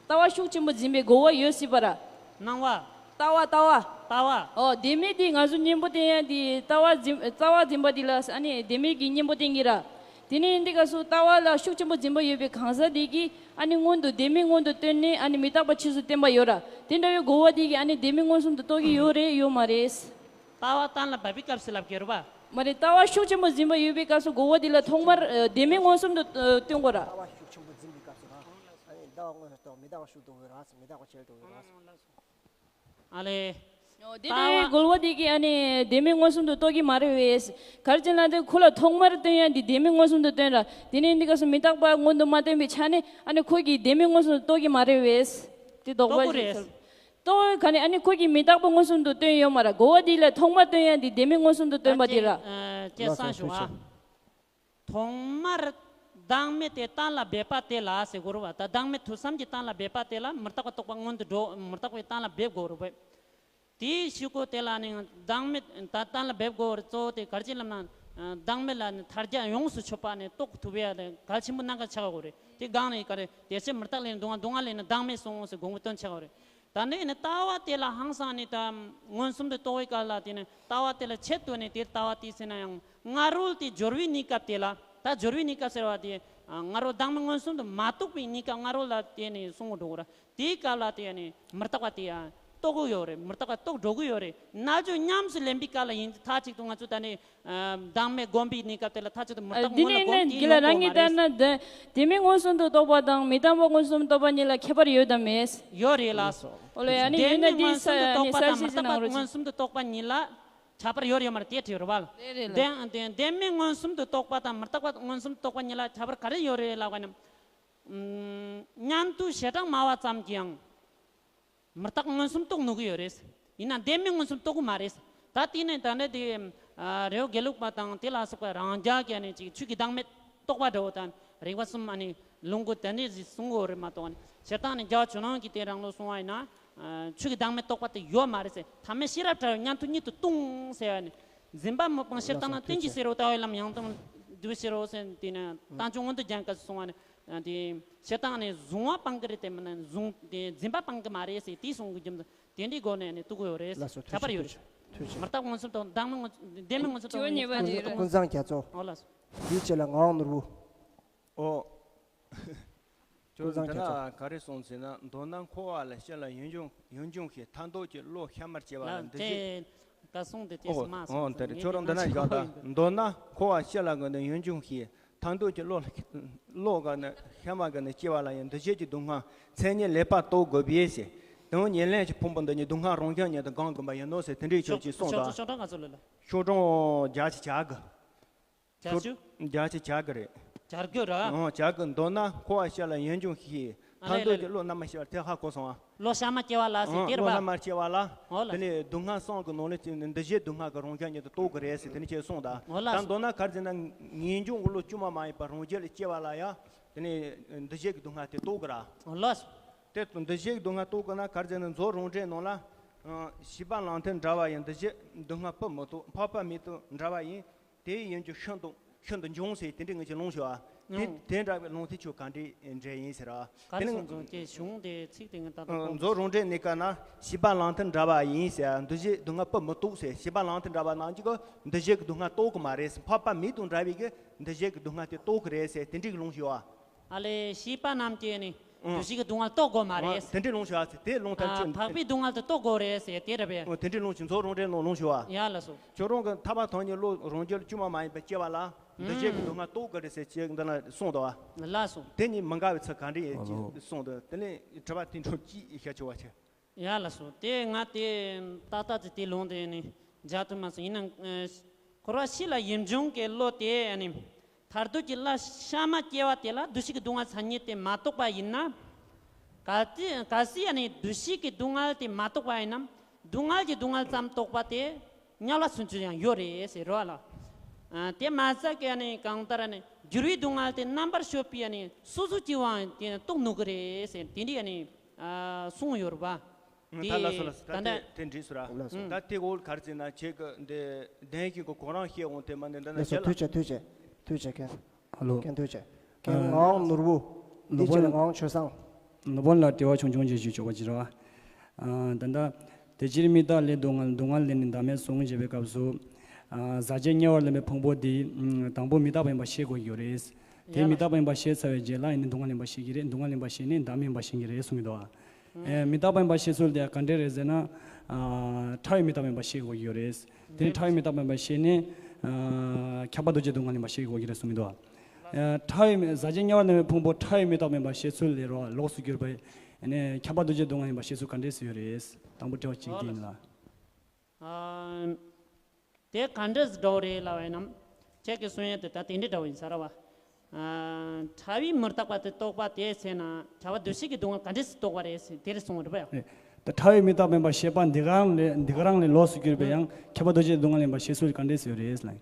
ལྟ་བ་ཤུགས་ཆེན་པོ་འཛིན་པའི་རྒོལ་བ་ཡོད་སྲིད་པ་ར། སྣང་བ། ལྟ་བ། ལྟ་བ། ལྟ་བ། ཨོ། ལྡེ་མིག་འདི་ང་ཚོ་གཉེན་པོ་བསྟེན་ཡ་འདི་ལྟ་བ་འཛིན། རྩ་བ་འཛིན་པ་འདི་ལ་ཨ་ནི་ལྡེ་མིག་གི་གཉེན་པོ་བསྟེན་གྱི་ར། དེ་ནས་འདི་ག་སུ་ལྟ་བ་ལ་ཤུགས་ཆེན་པོ་འཛིན་པ་ཡོད་པའི་གང་ཟག་འདི་གིས་ཨ་ནི་སྔོན་དུ་ལྡེ་མིག་སྔོན་དུ་བཏོན་ནས་ཨ་ནི་མི་རྟག་པ་ཕྱིས་སུ་བསྟན་པ་ཡོད་ར། དེ་འདྲ་བའི་རྒོལ་བ་འདི་གིས་ཨ་ནི་ལྡེ་མིག་མངོན་སུམ་དུ་རྟོགས་ཀྱི་ཡོད་རེད་ཡོད་མ་རེད། ལྟ་བ་གཏན་ལ་འབེབས་པའི་སྐབས་སུ་ལབ་དགོས་རེད་པ། མ་རེད། ལྟ་བ་ཤུགས་ཆེན་པོ་འཛིན་པ་ཡོད་པའི་སྐབས་སུ་རྒོལ་བ་འདི་ལ་ཐོག་མར་ཨ་ལྡེ་མིག་མངོན་སུམ་དུ་ཨ་བཏོན་དགོས་ར། ལྟ་བ་ཤུགས་ཆེན་པོ་འཛིན་པའི་སྐབས་སུ་ར། ཨ་ནི་ལྟ་བ་མངོན་སུམ་དུ་མི་རྟག་པ་ཤུགས་རྟོགས་དགོས་ར། མི་རྟག་པ་ཕྱིར་རྟོགས་དགོས་ར། ཨ་ལས། ཨོ། དེ་ལྟ་བ། ནས་རྒོལ་བ་དེ་གིས་ཨ་ནི་ལྡེ་མིག་མངོན་སུམ་དུ་རྟོགས་ཀྱི་མ་རེད་པས། ག་རེ་བྱས་ན་དེ་ཁོ་ལ་ཐོག་མར་སྟོན་ཡ་འདི་ལྡེ་མིག་མངོན་སུམ་དུ་སྟོན་ར། དེ་ནས་འདི་ག་སུ་མི་རྟག་པ་སྔོན་དུ་མ་སྟོན་པའི་ཆ་ནས་ཨ་ནི་ཁོ་གིས་ལྡེ་མིག་མངོན་སུམ་དུ་རྟོགས་ཀྱི་མ་རེད་པས། དེ་ལྡོག་པ་རྟོགས་ཀྱི་རེད། ཞིག་རྟོགས་ག་ནས་ཨ་ནི་ཁོ་གིས་མི་རྟག་པ་མངོན་སུམ་དུ་སྟོན་ཡོད་མ་ར། རྒོལ་བ་དེ་ལ་ཐོག་མར་སྟོན་ཡ་འདི་ལྡེ་མིག་མངོན་སུམ་དུ་སྟོན་པ་དེ་ར། ལགས་སོ། ཐུགས་རྗེ་ཆེ། ཐོག་མར་བདག་མེད་དེ་གཏན་ལ་འབེབས་པ་དེ་ལ་ཟེར་དགོས་རེད་པ། ད་བདག་མེད་ཐོས་བསམ་གྱི་གཏན་ལ་འབེབས་པ་དེ་ལ་མི་རྟག་པ་རྟོགས་པ་སྔོན་དུ་འགྲོ། མི་རྟག་པའི་གཏན་ལ་འབེབས་དགོས་རེད་པ། དེའི་གཞུག་གུ་དེ་ལ་ནི་བདག་མེད་ད་གཏན་ལ་འབེབས་དགོས་རེད། གཙོ་བོ་དེ་ག་རེ་བྱས་ལབ་ན། བདག་མེད་ལ་ནི་ཐལ་རྒྱ་ཡོངས་སུ་ཆོད་པ་ནི་རྟོགས་ཐུབ་ཡ་དེ་གལ་ཆེན་པོ་གནད་འགག་ཆགས་དགོས་རེད། དེ་སྒང་ནས་ག་རེ་དེ་ཕྱིར་མི་རྟག་ལས་ནི་སྡུག་བསྔལ། སྡུག་བསྔལ་ལས་ནི་བདག་མེད་སོང་ཟེར་དགོངས་པ་སྟོན་ཆགས་དགོས་རེད། ད་ནི་ནི་ལྟ་བ་དེ་ལ་ཧང་སང་ནས་ད་མངོན་སུམ་དུ་རྟོགས་པའི་སྐབས་ལ་དེ་ནི་ལྟ་བ་དེ་ལ་ཆེད་དུ་ནས་དེ་ལྟ་བ་དེ་ཟེར་ན་ཡང་སྔ་རོལ་དེ་སྦྱོར་བའི་གནས་སྐབས་དེ་ལ། ད་སྦྱོར་བའི་གནས་སྐབས་ཟེར་བ་དེ་སྔ་རོལ་བདག་མེད་མངོན་སུམ་དུ་མ་རྟོགས་པའི་གནས་སྐབས་སྔ་རོལ་ལ་དེ་ནི་གསུང་གི་འགྲོ་གི་ར། དེའི་སྐབས་ལ་དེ་ནི་མི་རྟག་པ་དེ་ཡང་རྟོགས་གི་ཡོད་རེད། མི་རྟག་པ་རྟོགས་འགྲོ་གི་ཡོད་རེད། རྣལ་འབྱོར་ཉམས་སུ་ལེན་པའི་སྐབས་ལ་ཡིན་དུས་མཐའ་གཅིག་ཏུ་ང་ཚོ་ད་ནི་བདག་མེད་སྒོམ་པའི་གནས་སྐབས་དེ་ལ་མཐའ་གཅིག་ཏུ་མི་རྟག་སྔོན་ལ་སྒོམ་དེ་ཡོད་མ་རེད། ལྡེ་མིག་མངོན་སུམ་དུ་རྟོགས་པ་དང་མི་རྟག་པ་མངོན་སུམ་དུ་རྟོགས་པ་གཉིས་ལ་ཁྱད་པར་ཡོད་དམ་མེད། ཡོད་རེད་ལགས་སོ། ཨོ་ལེ། ཨ་ནི་ཡོད་ན་འདི་ས་ནི་གསལ་བཤད་ཅིག་གནང་རོགས་གྱིས། མངོན་སུམ་དུ་རྟོགས་པ་གཉིས་ལ་ཁྱད་པར་ཡོད་རེད་ཡོད་མ་རེད་དེ་དྲིས་རེད་བ། རེད་རེད་ལགས། ལྡེ་ལྡེ་མིག་མངོན་སུམ་དུ་རྟོགས་པ་དང་མི་རྟག་པ་མངོན་སུམ་དུ་རྟོགས་པ་གཉིས་ལ་ཁྱད་པར་ག་རེ་ཡོད་རེད་ལབ་པ་ན། ཉན་ཐོས་བྱེ་བྲག་སྨྲ་བ་ཙམ་གྱིས་ཡང་མི་རྟག་མངོན་སུམ་རྟོགས་ནུས་ཀྱི་ཡོད་རེད། ཡིན་ན་ལྡེ་མིག་མངོན་སུམ་རྟོགས་ཀྱི་མ་རེད། ད་དེ་ནས་ད་ནི་དེ་རི་བོ་དགེ་ལུགས་པ་དང་དེ་ལ་སོགས་པ་རང་རྒྱལ་གྱི་ནི་ཅིག་ཆོས་ཀྱི་བདག་མེད་རྟོགས་པ་འདྲ་བོ་དང་རིགས་པ་གསུམ་ཨ་ནི་ལུང་གོ་དེ་འདྲས་ཞིག་གསུང་གི་ཡོད་རེད་མ་གཏོགས་ནི་སྤྱིར་བཏང་ནི་རྒྱལ་བ་ཇོ་ནང་གི་དེ་རང་ལུགས་གསུང་བ་ཡིན་ན་ཆོས་ཀྱི་བདག་མེད་རྟོགས་པ་དེ་ཡོད་མ་རེད་ཟེར། ཐ་མལ་ཤེས་རབ་ཕྲ་བའི་ཉན་ཐོས་ཉིད་དུ་ལྟུང་ཟེར་བ་ནི། འཛིན་པ་མི་སྤང་སྤྱིར་བཏང་ན་རྟེན་ཅིང་འབྲེལ་བའི་ལྟ་བའི་ལམ་ཡང་དག་འདུ་ཤེས་རོ་ཟེར། དེ་ནས་རྟ་མཆོག་མངོན་མཐོ་རྒྱན་སྐབས་སུ་གསུང་བ་ནི། དེ་སྤྱིར་བཏང་ནས་གཟུང་བ་སྤང་གི་རེད་དེ་མིན་ན་གཟུང་དེ་འཛིན་པ་སྤང་གི་མ་རེད་ཟེར་དེ་གསུང་གི་རྒྱུ་མཚན་དེ་འདྲའི་སྒོ་ནས་ནས་གཏུག་གི་ཡོད་རེད། ལགས་སོ། ཁྱད་པར་ཡོད་རེད། ཐུགས་རྗེ་ཆེ། མི་རྟག་མངོན་སུམ་དང་བདག་མེད་མངོན་སུམ་དང་ལྡན་མིན་མངོན་སུམ་དང་ཉེ་བ་རེད། ཀུན་བཟང་རྒྱ་མཚོ། ཨོ་ལགས་སོ། དེའི་ཆེད་ལ་ངག་དབང་ནོར་བུ། ཨོ། ཁྱོད་ཀུན་བཟང་འདི་ན་རྒྱ་མཚོ། ག་རེ་གསུངས་ཟེར་ན། མདོར་ན་འཁོར་བ་ལ་སྤྱི་ལ་ཡུན་འབྱུང་ཡུན་འབྱུང་ཞིང་མཐའ་འདོད་ཀྱི་བློ་ཤར་མར་སྐྱེ་བ་ལ་འདུ་ཤེས། ད་གསུངས་ཏེ་དེ་ཨོ་སུ་མ་ཨོ་གསུངས་དེ་རེད། ཁྱོད་རང་འདི་ན་བཞག་ད། མདོར་ན་འཁོར་བ་སྤྱི་ལ་གི་ནི་ཡུན་འབྱུང་ཞིང་མཐའ་འདོད་ཀྱི་བློ་བློ་གི་ནི་ཤར་མར་གི་ནི་སྐྱེ་བ་ལ་ཡང་འདུ་བྱེད་ཀྱི་སྡུག་བསྔལ་མཚན་ཉིད་ལེགས་པར་རྟོགས་དགོས་པས་ཟེར། དེ་ཉེར་ལེན་གྱི་ཕུང་པོ་འདི་ཉིད་སྡུག་བསྔལ་རང་བཞིན་ཉིད་དུ་གང་དགོས་པ་ཡིན་ནོ་ཟེར། དེ་འདྲའི་ཆོས་ཅིག་གསུངས་དང་། ཤོག་གྲངས་ག་ཚོད་ལ་ལ། ཤོག་གྲངས་བརྒྱ་ཆ་བརྒྱ་གི། བརྒྱ་ཆུ། བརྒྱ་ཆ་བརྒྱ་གི་རེད། བརྒྱ་དགུ་ར། ཨོ་བརྒྱ་དགུ། མདོར་ན་འཁོར་བ་སྤྱི་ལ་ཡུན་འབྱུང་ཞིང་མཐའ་འདོད་ཀྱི་བློ་རྣལ་མ་ཤེས་པར་དེ་ཧ་གོ་སོང་ཨ། བློ་ཤར་མར་སྐྱེ་བ་ལ་ཟེར་དེ་རེད་པ། བློ་རྣལ་མར་སྐྱེ་བ་ལ། ཨོ་ལ། དེ་ནས་སྡུག་བསྔལ་གསུམ་གྱི་ནང་ལས་འདུ་བྱེད་སྡུག་བསྔལ་གྱི་རང་བཞིན་ཉིད་དུ་རྟོགས་ཀྱི་རེད་ཟེར་དེ་ནས་ཁྱེད་གསུངས་དང་། ཨོ་ལ། ད་མདོར་ན་ག་རེ་ཟེར་ན་ངེས་འབྱུང་གི་བློ་དཀྱུས་མ་མ་ཡིན་པ་རང་རྒྱུད་ལ་སྐྱེ་བ་ལ་ཡང་དེ་ནས་འདུ་བྱེད་ཀྱི་སྡུག་བསྔལ་དེ་རྟོགས་ཀྱི་ར། ཨོ་ལ། དེ་འདུ་བྱེད་ཀྱི་སྡུག་བསྔལ་རྟོགས་ཀྱི་ན་ག་རེ་ཟེར་ན་མཛོད་རོང་བྲན་ནང་ལ། བྱིས་པ་ལང་ཐེངས་འདྲ་བ་ཡིན། འདུ་བྱེད་སྡུག་བསྔལ་སྤུ་མི་ཐུབ། འཕགས་པ་མེ་དང་འདྲ་བ་ཡིན། དེ་ཡི་ཡུན་གྱི་ཤིན་ཏུ་ཤིན་ཏུ་འབྱུང་ཟེར་དེ་འདྲའི་ངེས་ཀྱི་ལུང་ཞུ་བ། དེ་ཨང་། དེ་འདྲ་བའི་ལུང་དེ་ཁྱོད་ག་འདྲའི་འགྲེལ་ཡིན་ཟེར་བ། ག་རེ་དེ་ནི་གསུངས་སོང་ཀྱེ་གཞུང་དེ་ཚིག་དེ་ངས་ད་ལྟ་ཨང་། མཛོད་རོང་བྲན་ནི་ཀ་ན་བྱིས་པ་ལང་ཐེངས་འདྲ་བ་ཡིན་ཟེར། འདུ་བྱེད་སྡུག་བསྔལ་སྤུ་མི་གཏུགས་ཟེར། བྱིས་པ་ལང་ཐེངས་འདྲ་བ་ནང་གཅིག་གི་འདུ་བྱེད་ཀྱི་སྡུག་བསྔལ་རྟོགས་ཀྱི་མ་རེད་ཟེར། འཕགས་པ་མེ་དང་འདྲ་བའི་གི་འདུ་བྱེད་ཀྱི་སྡུག་བསྔལ་དེ་རྟོགས་ཀྱི་རེད་ཟེར་དེ་འདྲའི་གི་ལུང་ཞུ་བ། ཨ་ལས་བྱིས་པ་རྣམས་ཀྱིས་ནི་ཨང་། འདུ་བྱེད་ཀྱི་སྡུག་བསྔལ་རྟོགས་དགོས་མ་རེད། དེ་འདྲའི་ལུང་ཞུ་བ་ཟེར་དེ་ལུང་ཐམས་ཅད་འཕགས་པའི་སྡུག་བསྔལ་དེ་རྟོགས་དགོས་རེད་ཟེར་དེ་རེད་པས། ཨོ་དེ་འདྲའི་ལུང་ཞིག་མཛོད་རོང་བྲན་ནང་ལུང་ཞུ་བ། ཡ་ལ་སོ། ཁྱོད་རང་གི་ཐར་པ་དོན་གཉེར་བློ་རང་རྒྱུད་དཀྱུས་མ་མ་ཡིན་པ་སྐྱེ་བ་ལ་འདུ་བྱེད་ཀྱི་སྡུག་བསྔལ་རྟོགས་དགོས་རེད་ཟེར་ཅེས་འདི་ན་གསུངས་འདུག་བ། ལ་སོ། དེ་གཉིས་མི་འགལ་བའི་ཚུལ་ག་འདྲ་ཡིན་ཅེས་གསུངས་འདུག་དེ་ནས་དྲི་བ་དེ་འཕྲོ་ཅིག་བཤད་ཆོག་པ་བྱས། ཡ་ལ་སོ། དེ་ང་དེ་ཏག་ཏག་ཅིག་དེ་ལུང་དེ་ནི་མཇལ་ཐུབ་མ་སོང་། ཡིན་ན་འཁོར་བ་སྤྱི་ལ་ཡུན་འབྱུང་གི་བློ་དེ་ནི་མཐར་ཐུག་གི་བློ་ཤར་མར་སྐྱེ་བ་དེ་ལ་འདུ་ཤེས་ཀྱི་སྡུག་བསྔལ་མཚན་ཉིད་དེ་མ་རྟོགས་པ་ཡིན་ན། གལ་ཏེ་གལ་སྲིད་ཡང་ནི་འདུ་ཤེས་ཀྱི་སྡུག་བསྔལ་དེ་མ་རྟོགས་པ་ཡིན་ན་སྡུག་བསྔལ་གྱི་སྡུག་བསྔལ་ཙམ་རྟོགས་པ་དེ་དམྱལ་བ་སུན་འབྱིན་ཡང་ཡོད་རེད་ཟེར་རོ་ལ། ཨ་དེ་མ་ཟད་ཀྱི་ཡང་ནི་གང་ལྟར་ནི་འགྱུར་བའི་སྡུག་བསྔལ་དེ་རྣམ་པར་དཔྱོད་པའི་ཡང་ནི་སོ་སོ་སྐྱེ་བོའང་དེ་རྟོགས་ནུས་ཀྱི་རེད་ཟེར་དེ་འདྲ་ཡང་ནི་ཨ་གསུངས་ཡོད་རེད་པ། ད་ལ་སོ་ལ་ད་ད་ལྟ་དེ་དེ་འདྲིས་སོ་ར། ལགས་སོ། ད་དེ་འོག་ག་རེ་ཟེར་ན་ཁྱེད་ཀྱི་འདི་བདེན་ཞིང་གི་གོ་རང་བཤད་འོང་དེ་མ་ནི་འདི་ན་ལགས་སོ། ཁྱེད་ལ། ཐུགས་རྗེ་ཆེ། ཐུགས་རྗེ་ཆེ། ཧ་ལོ། མཁན་ཐུགས་རྗེ་ཆེ། མཁན་ཨ་ངག་དབང་ནོར་བུ། ནོར་འདི་བུ་ཕྱིར་ལ་ངག་དབང་ཆོས་བཟང་། ནོར་བུ་ལ་དྲི་བ་ཆུང་ཆུང་ཅིག་ཞུ་ཆོག་པ་ཅིག་རེད་བ། ཨ་ད་ལྟ་ དེ་ཕྱིར་མི་རྟག་ལས་སྡུག་བསྔལ། སྡུག་བསྔལ་ལས་ནི་བདག་མེད་གསུངས་ཞེས་པའི་སྐབས་སུ། ཨ་ཟག་བཅས་དམྱལ་བར་ལེན་པའི་ཕུང་པོ་འདི་ཨ་དང་པོ་མི་རྟག་པ་ཡིན་པ་ཤེས་དགོས་ཀྱི་ཡོད་རེད། དེ་ཡ་མི་རྟག་པ་ཡིན་པ་ཤེས་ཚར་བའི་རྗེས་ལ་ཡིན་ན་སྡུག་བསྔལ་ཡིན་པ་ཤེས་ཀྱི་རེད། སྡུག་བསྔལ་ཡིན་པ་ཤེས་ནས་བདག་མེད་ཡིན་པ་ཤེས་ཀྱི་རེད་གསུང་གི་འདུག་ཨ། ཨེ་མི་རྟག་པ་ཡིན་པ་ཤེས་ཚུལ་དེ་ག་འདྲས་རེད་ཟེར་ན། ཨ་ཕྲ་བའི་མི་རྟག་པ་ཡིན་པ་ཤེས་དགོས་ཀྱི་ཡོད་རེད། དེ་ནི་ཕྲ་བའི་མི་རྟག་པ་ཡིན་པ་ཤེས་ནས་ཨ་ཁྱབ་པ་འདུ་བྱེད་སྡུག་བསྔལ་ཡིན་པ་ཤེས་དགོས་ཀྱི་རེད་གསུང་གི་འདུག་ཨ། ཨ་ཕྲ་བའི་མི་ཟག་བཅས་དམྱལ་བར་ལེན་པའི་ཕུང་པོ་ཕྲ་བའི་མི་རྟག་པ་ཡིན་པ་ཤེས་ཚུལ་ལས་རོ་ལོགས་སུ་གྱུར་པའི་ཨ་ནི་ཁྱབ་པ་འདུ་བྱེད་སྡུག་བསྔལ་ཡིན་པ་ཤེས་ཚུལ་ག་འདྲས་སུ་ཡོད་རེད། དང་པོ་དྲི་བ་གཅིག་དེ་ཡིན་ལ། ཨ། དེ་ག་འདྲས་འདྲ་བོ་རེད་ལབ་པ་ཡིན་ན། ཁྱེད་ཀྱིས་གསུང་ཡས་དེ་ད་དེ་འདྲས་འདྲ་བོ་ཡིན་ས་རེད་བ། ཨ། ཕྲ་བའི་མི་རྟག་པ་དེ་རྟོགས་པ་དེ་ཟེར་ན་ཁྱབ་པ་འདུ་བྱེད་ཀྱི་སྡུག་བསྔལ་ག་འདྲས་སུ་རྟོགས་པ་རེད་ཟེར་དེ་རེད་གསུངས་པ་རེད་བ་ཡ། ད་ཕྲ་བའི་མི་རྟག་པ་ཡིན་པ་ཤེས་པ་འདི་ག་རང་ལས་འདི་ག་རང་ལས་ལོགས་སུ་གྱུར་པའི་ཡང་ཁྱབ་པ་འདུ་བྱེད་སྡུག་བསྔལ་ཡིན་པ་ཤེས་ཚུལ་ག་འདྲས་སུ་ཡོད་རེད་ལབ།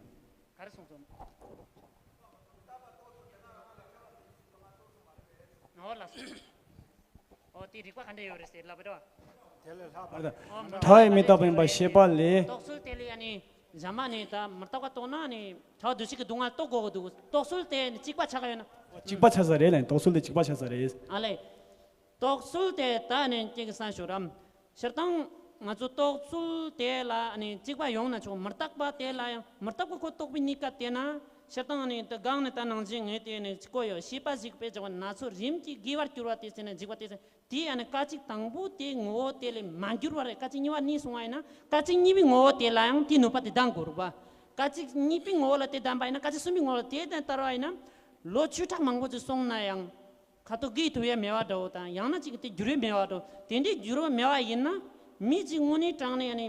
ག་རེ་གསུངས་སོང་། ཨོ་ལགས་སོ། ཨོ་དེ་རིགས་པ་ག་འདྲ་ཡོད་རེད་ཟེར་ལབ་པ་རེད་བ། དེ་ལས་ལྷག་པ་རེད། ཨོ་མི་ཕྲ་བའི་མི་རྟག་པ་ཡིན་པ་ཤེས་པ་ལས། རྟོགས་ཚུལ་དེ་ལས་ཨ་ནི་གཞན་མ་ནི་ད་མི་རྟག་པ་རྟོགས་ན་ནི་ཕྲ་བ་འདུ་བྱེད་ཀྱི་སྡུག་བསྔལ་རྟོགས་དགོས་ཀྱི་འདུག་རྟོགས་ཚུལ་དེ་ནི་གཅིག་པ་ཆགས་ཀྱི་ཡོད་ན། གཅིག་པ་ཆགས་ས་རེད་ལ་རྟོགས་ཚུལ་དེ་གཅིག་པ་ཆགས་ས་རེད། ཨ་ལས། རྟོགས་ཚུལ་དེ་ད་ནི་ཅིག་གསན་ཞུ་རམ། སྤྱིར་བཏང་ང་ཚོ་རྟོགས་ཚུལ་དེ་ལ་ནི་གཅིག་པ་ཡོང་ན་ཆོག་མི་རྟག་པ་དེ་ལ་ཡང་མི་རྟག་པ་ཁོ་རྟོགས་པའི་གནས་སྐབས་དེ་ན་སྤྱིར་བཏང་ནི་དེ་སྒང་ནས་ད་ནང་བཞིན་ངས་དེ་ནི་གོ་ཡོད། ཤེས་པ་ཞིག་པས་བྱ་བ་སྣ་ཚོགས་རིམ་གྱིས་དགེ་བར་གྱུར་པ་དེ་ཟེར་ན་འཇིག་པ་དེ་ཟེར་དེ་ཡང་ནི་སྐད་ཅིག་དང་པོ་དེ་ངོ་བོ་དེ་ལས་མ་འགྱུར་བ་རེད། སྐད་ཅིག་གཉིས་པ་གཉིས་གསུང་བ་ཡིན་ན་སྐད་ཅིག་གཉིས་པའི་ངོ་བོ་དེ་ལ་ཡང་དེ་ནུས་པ་དེ་ལྡན་དགོས་རེད་པ། སྐད་ཅིག་གཉིས་པའི་ངོ་བོ་ལ་དེ་ལྡན་པ་ཡིན་ན་སྐད་ཅིག་གསུམ་པའི་ངོ་བོ་ལ་དེ་ལྡན་ལྟར་བ་ཡིན་ན་ལོ་བཅུ་ཕྲག་མང་པོ་ཅིག་སོང་ན་ཡང་། ཁ་ཐུག་གི་ཐུབ་ཡ་མེད་པ་འདྲ་བོ་དང་ཡང་ན་ཅིག་དེ་འགྱུར་བ་མེད་པ་འདྲ་བོ་དེ་འདྲའི་འགྱུར་བ་མེད་པ་ཡིན་ན་མི་གཅིག་དངོས་གནས་དྲང་གནས་ནི་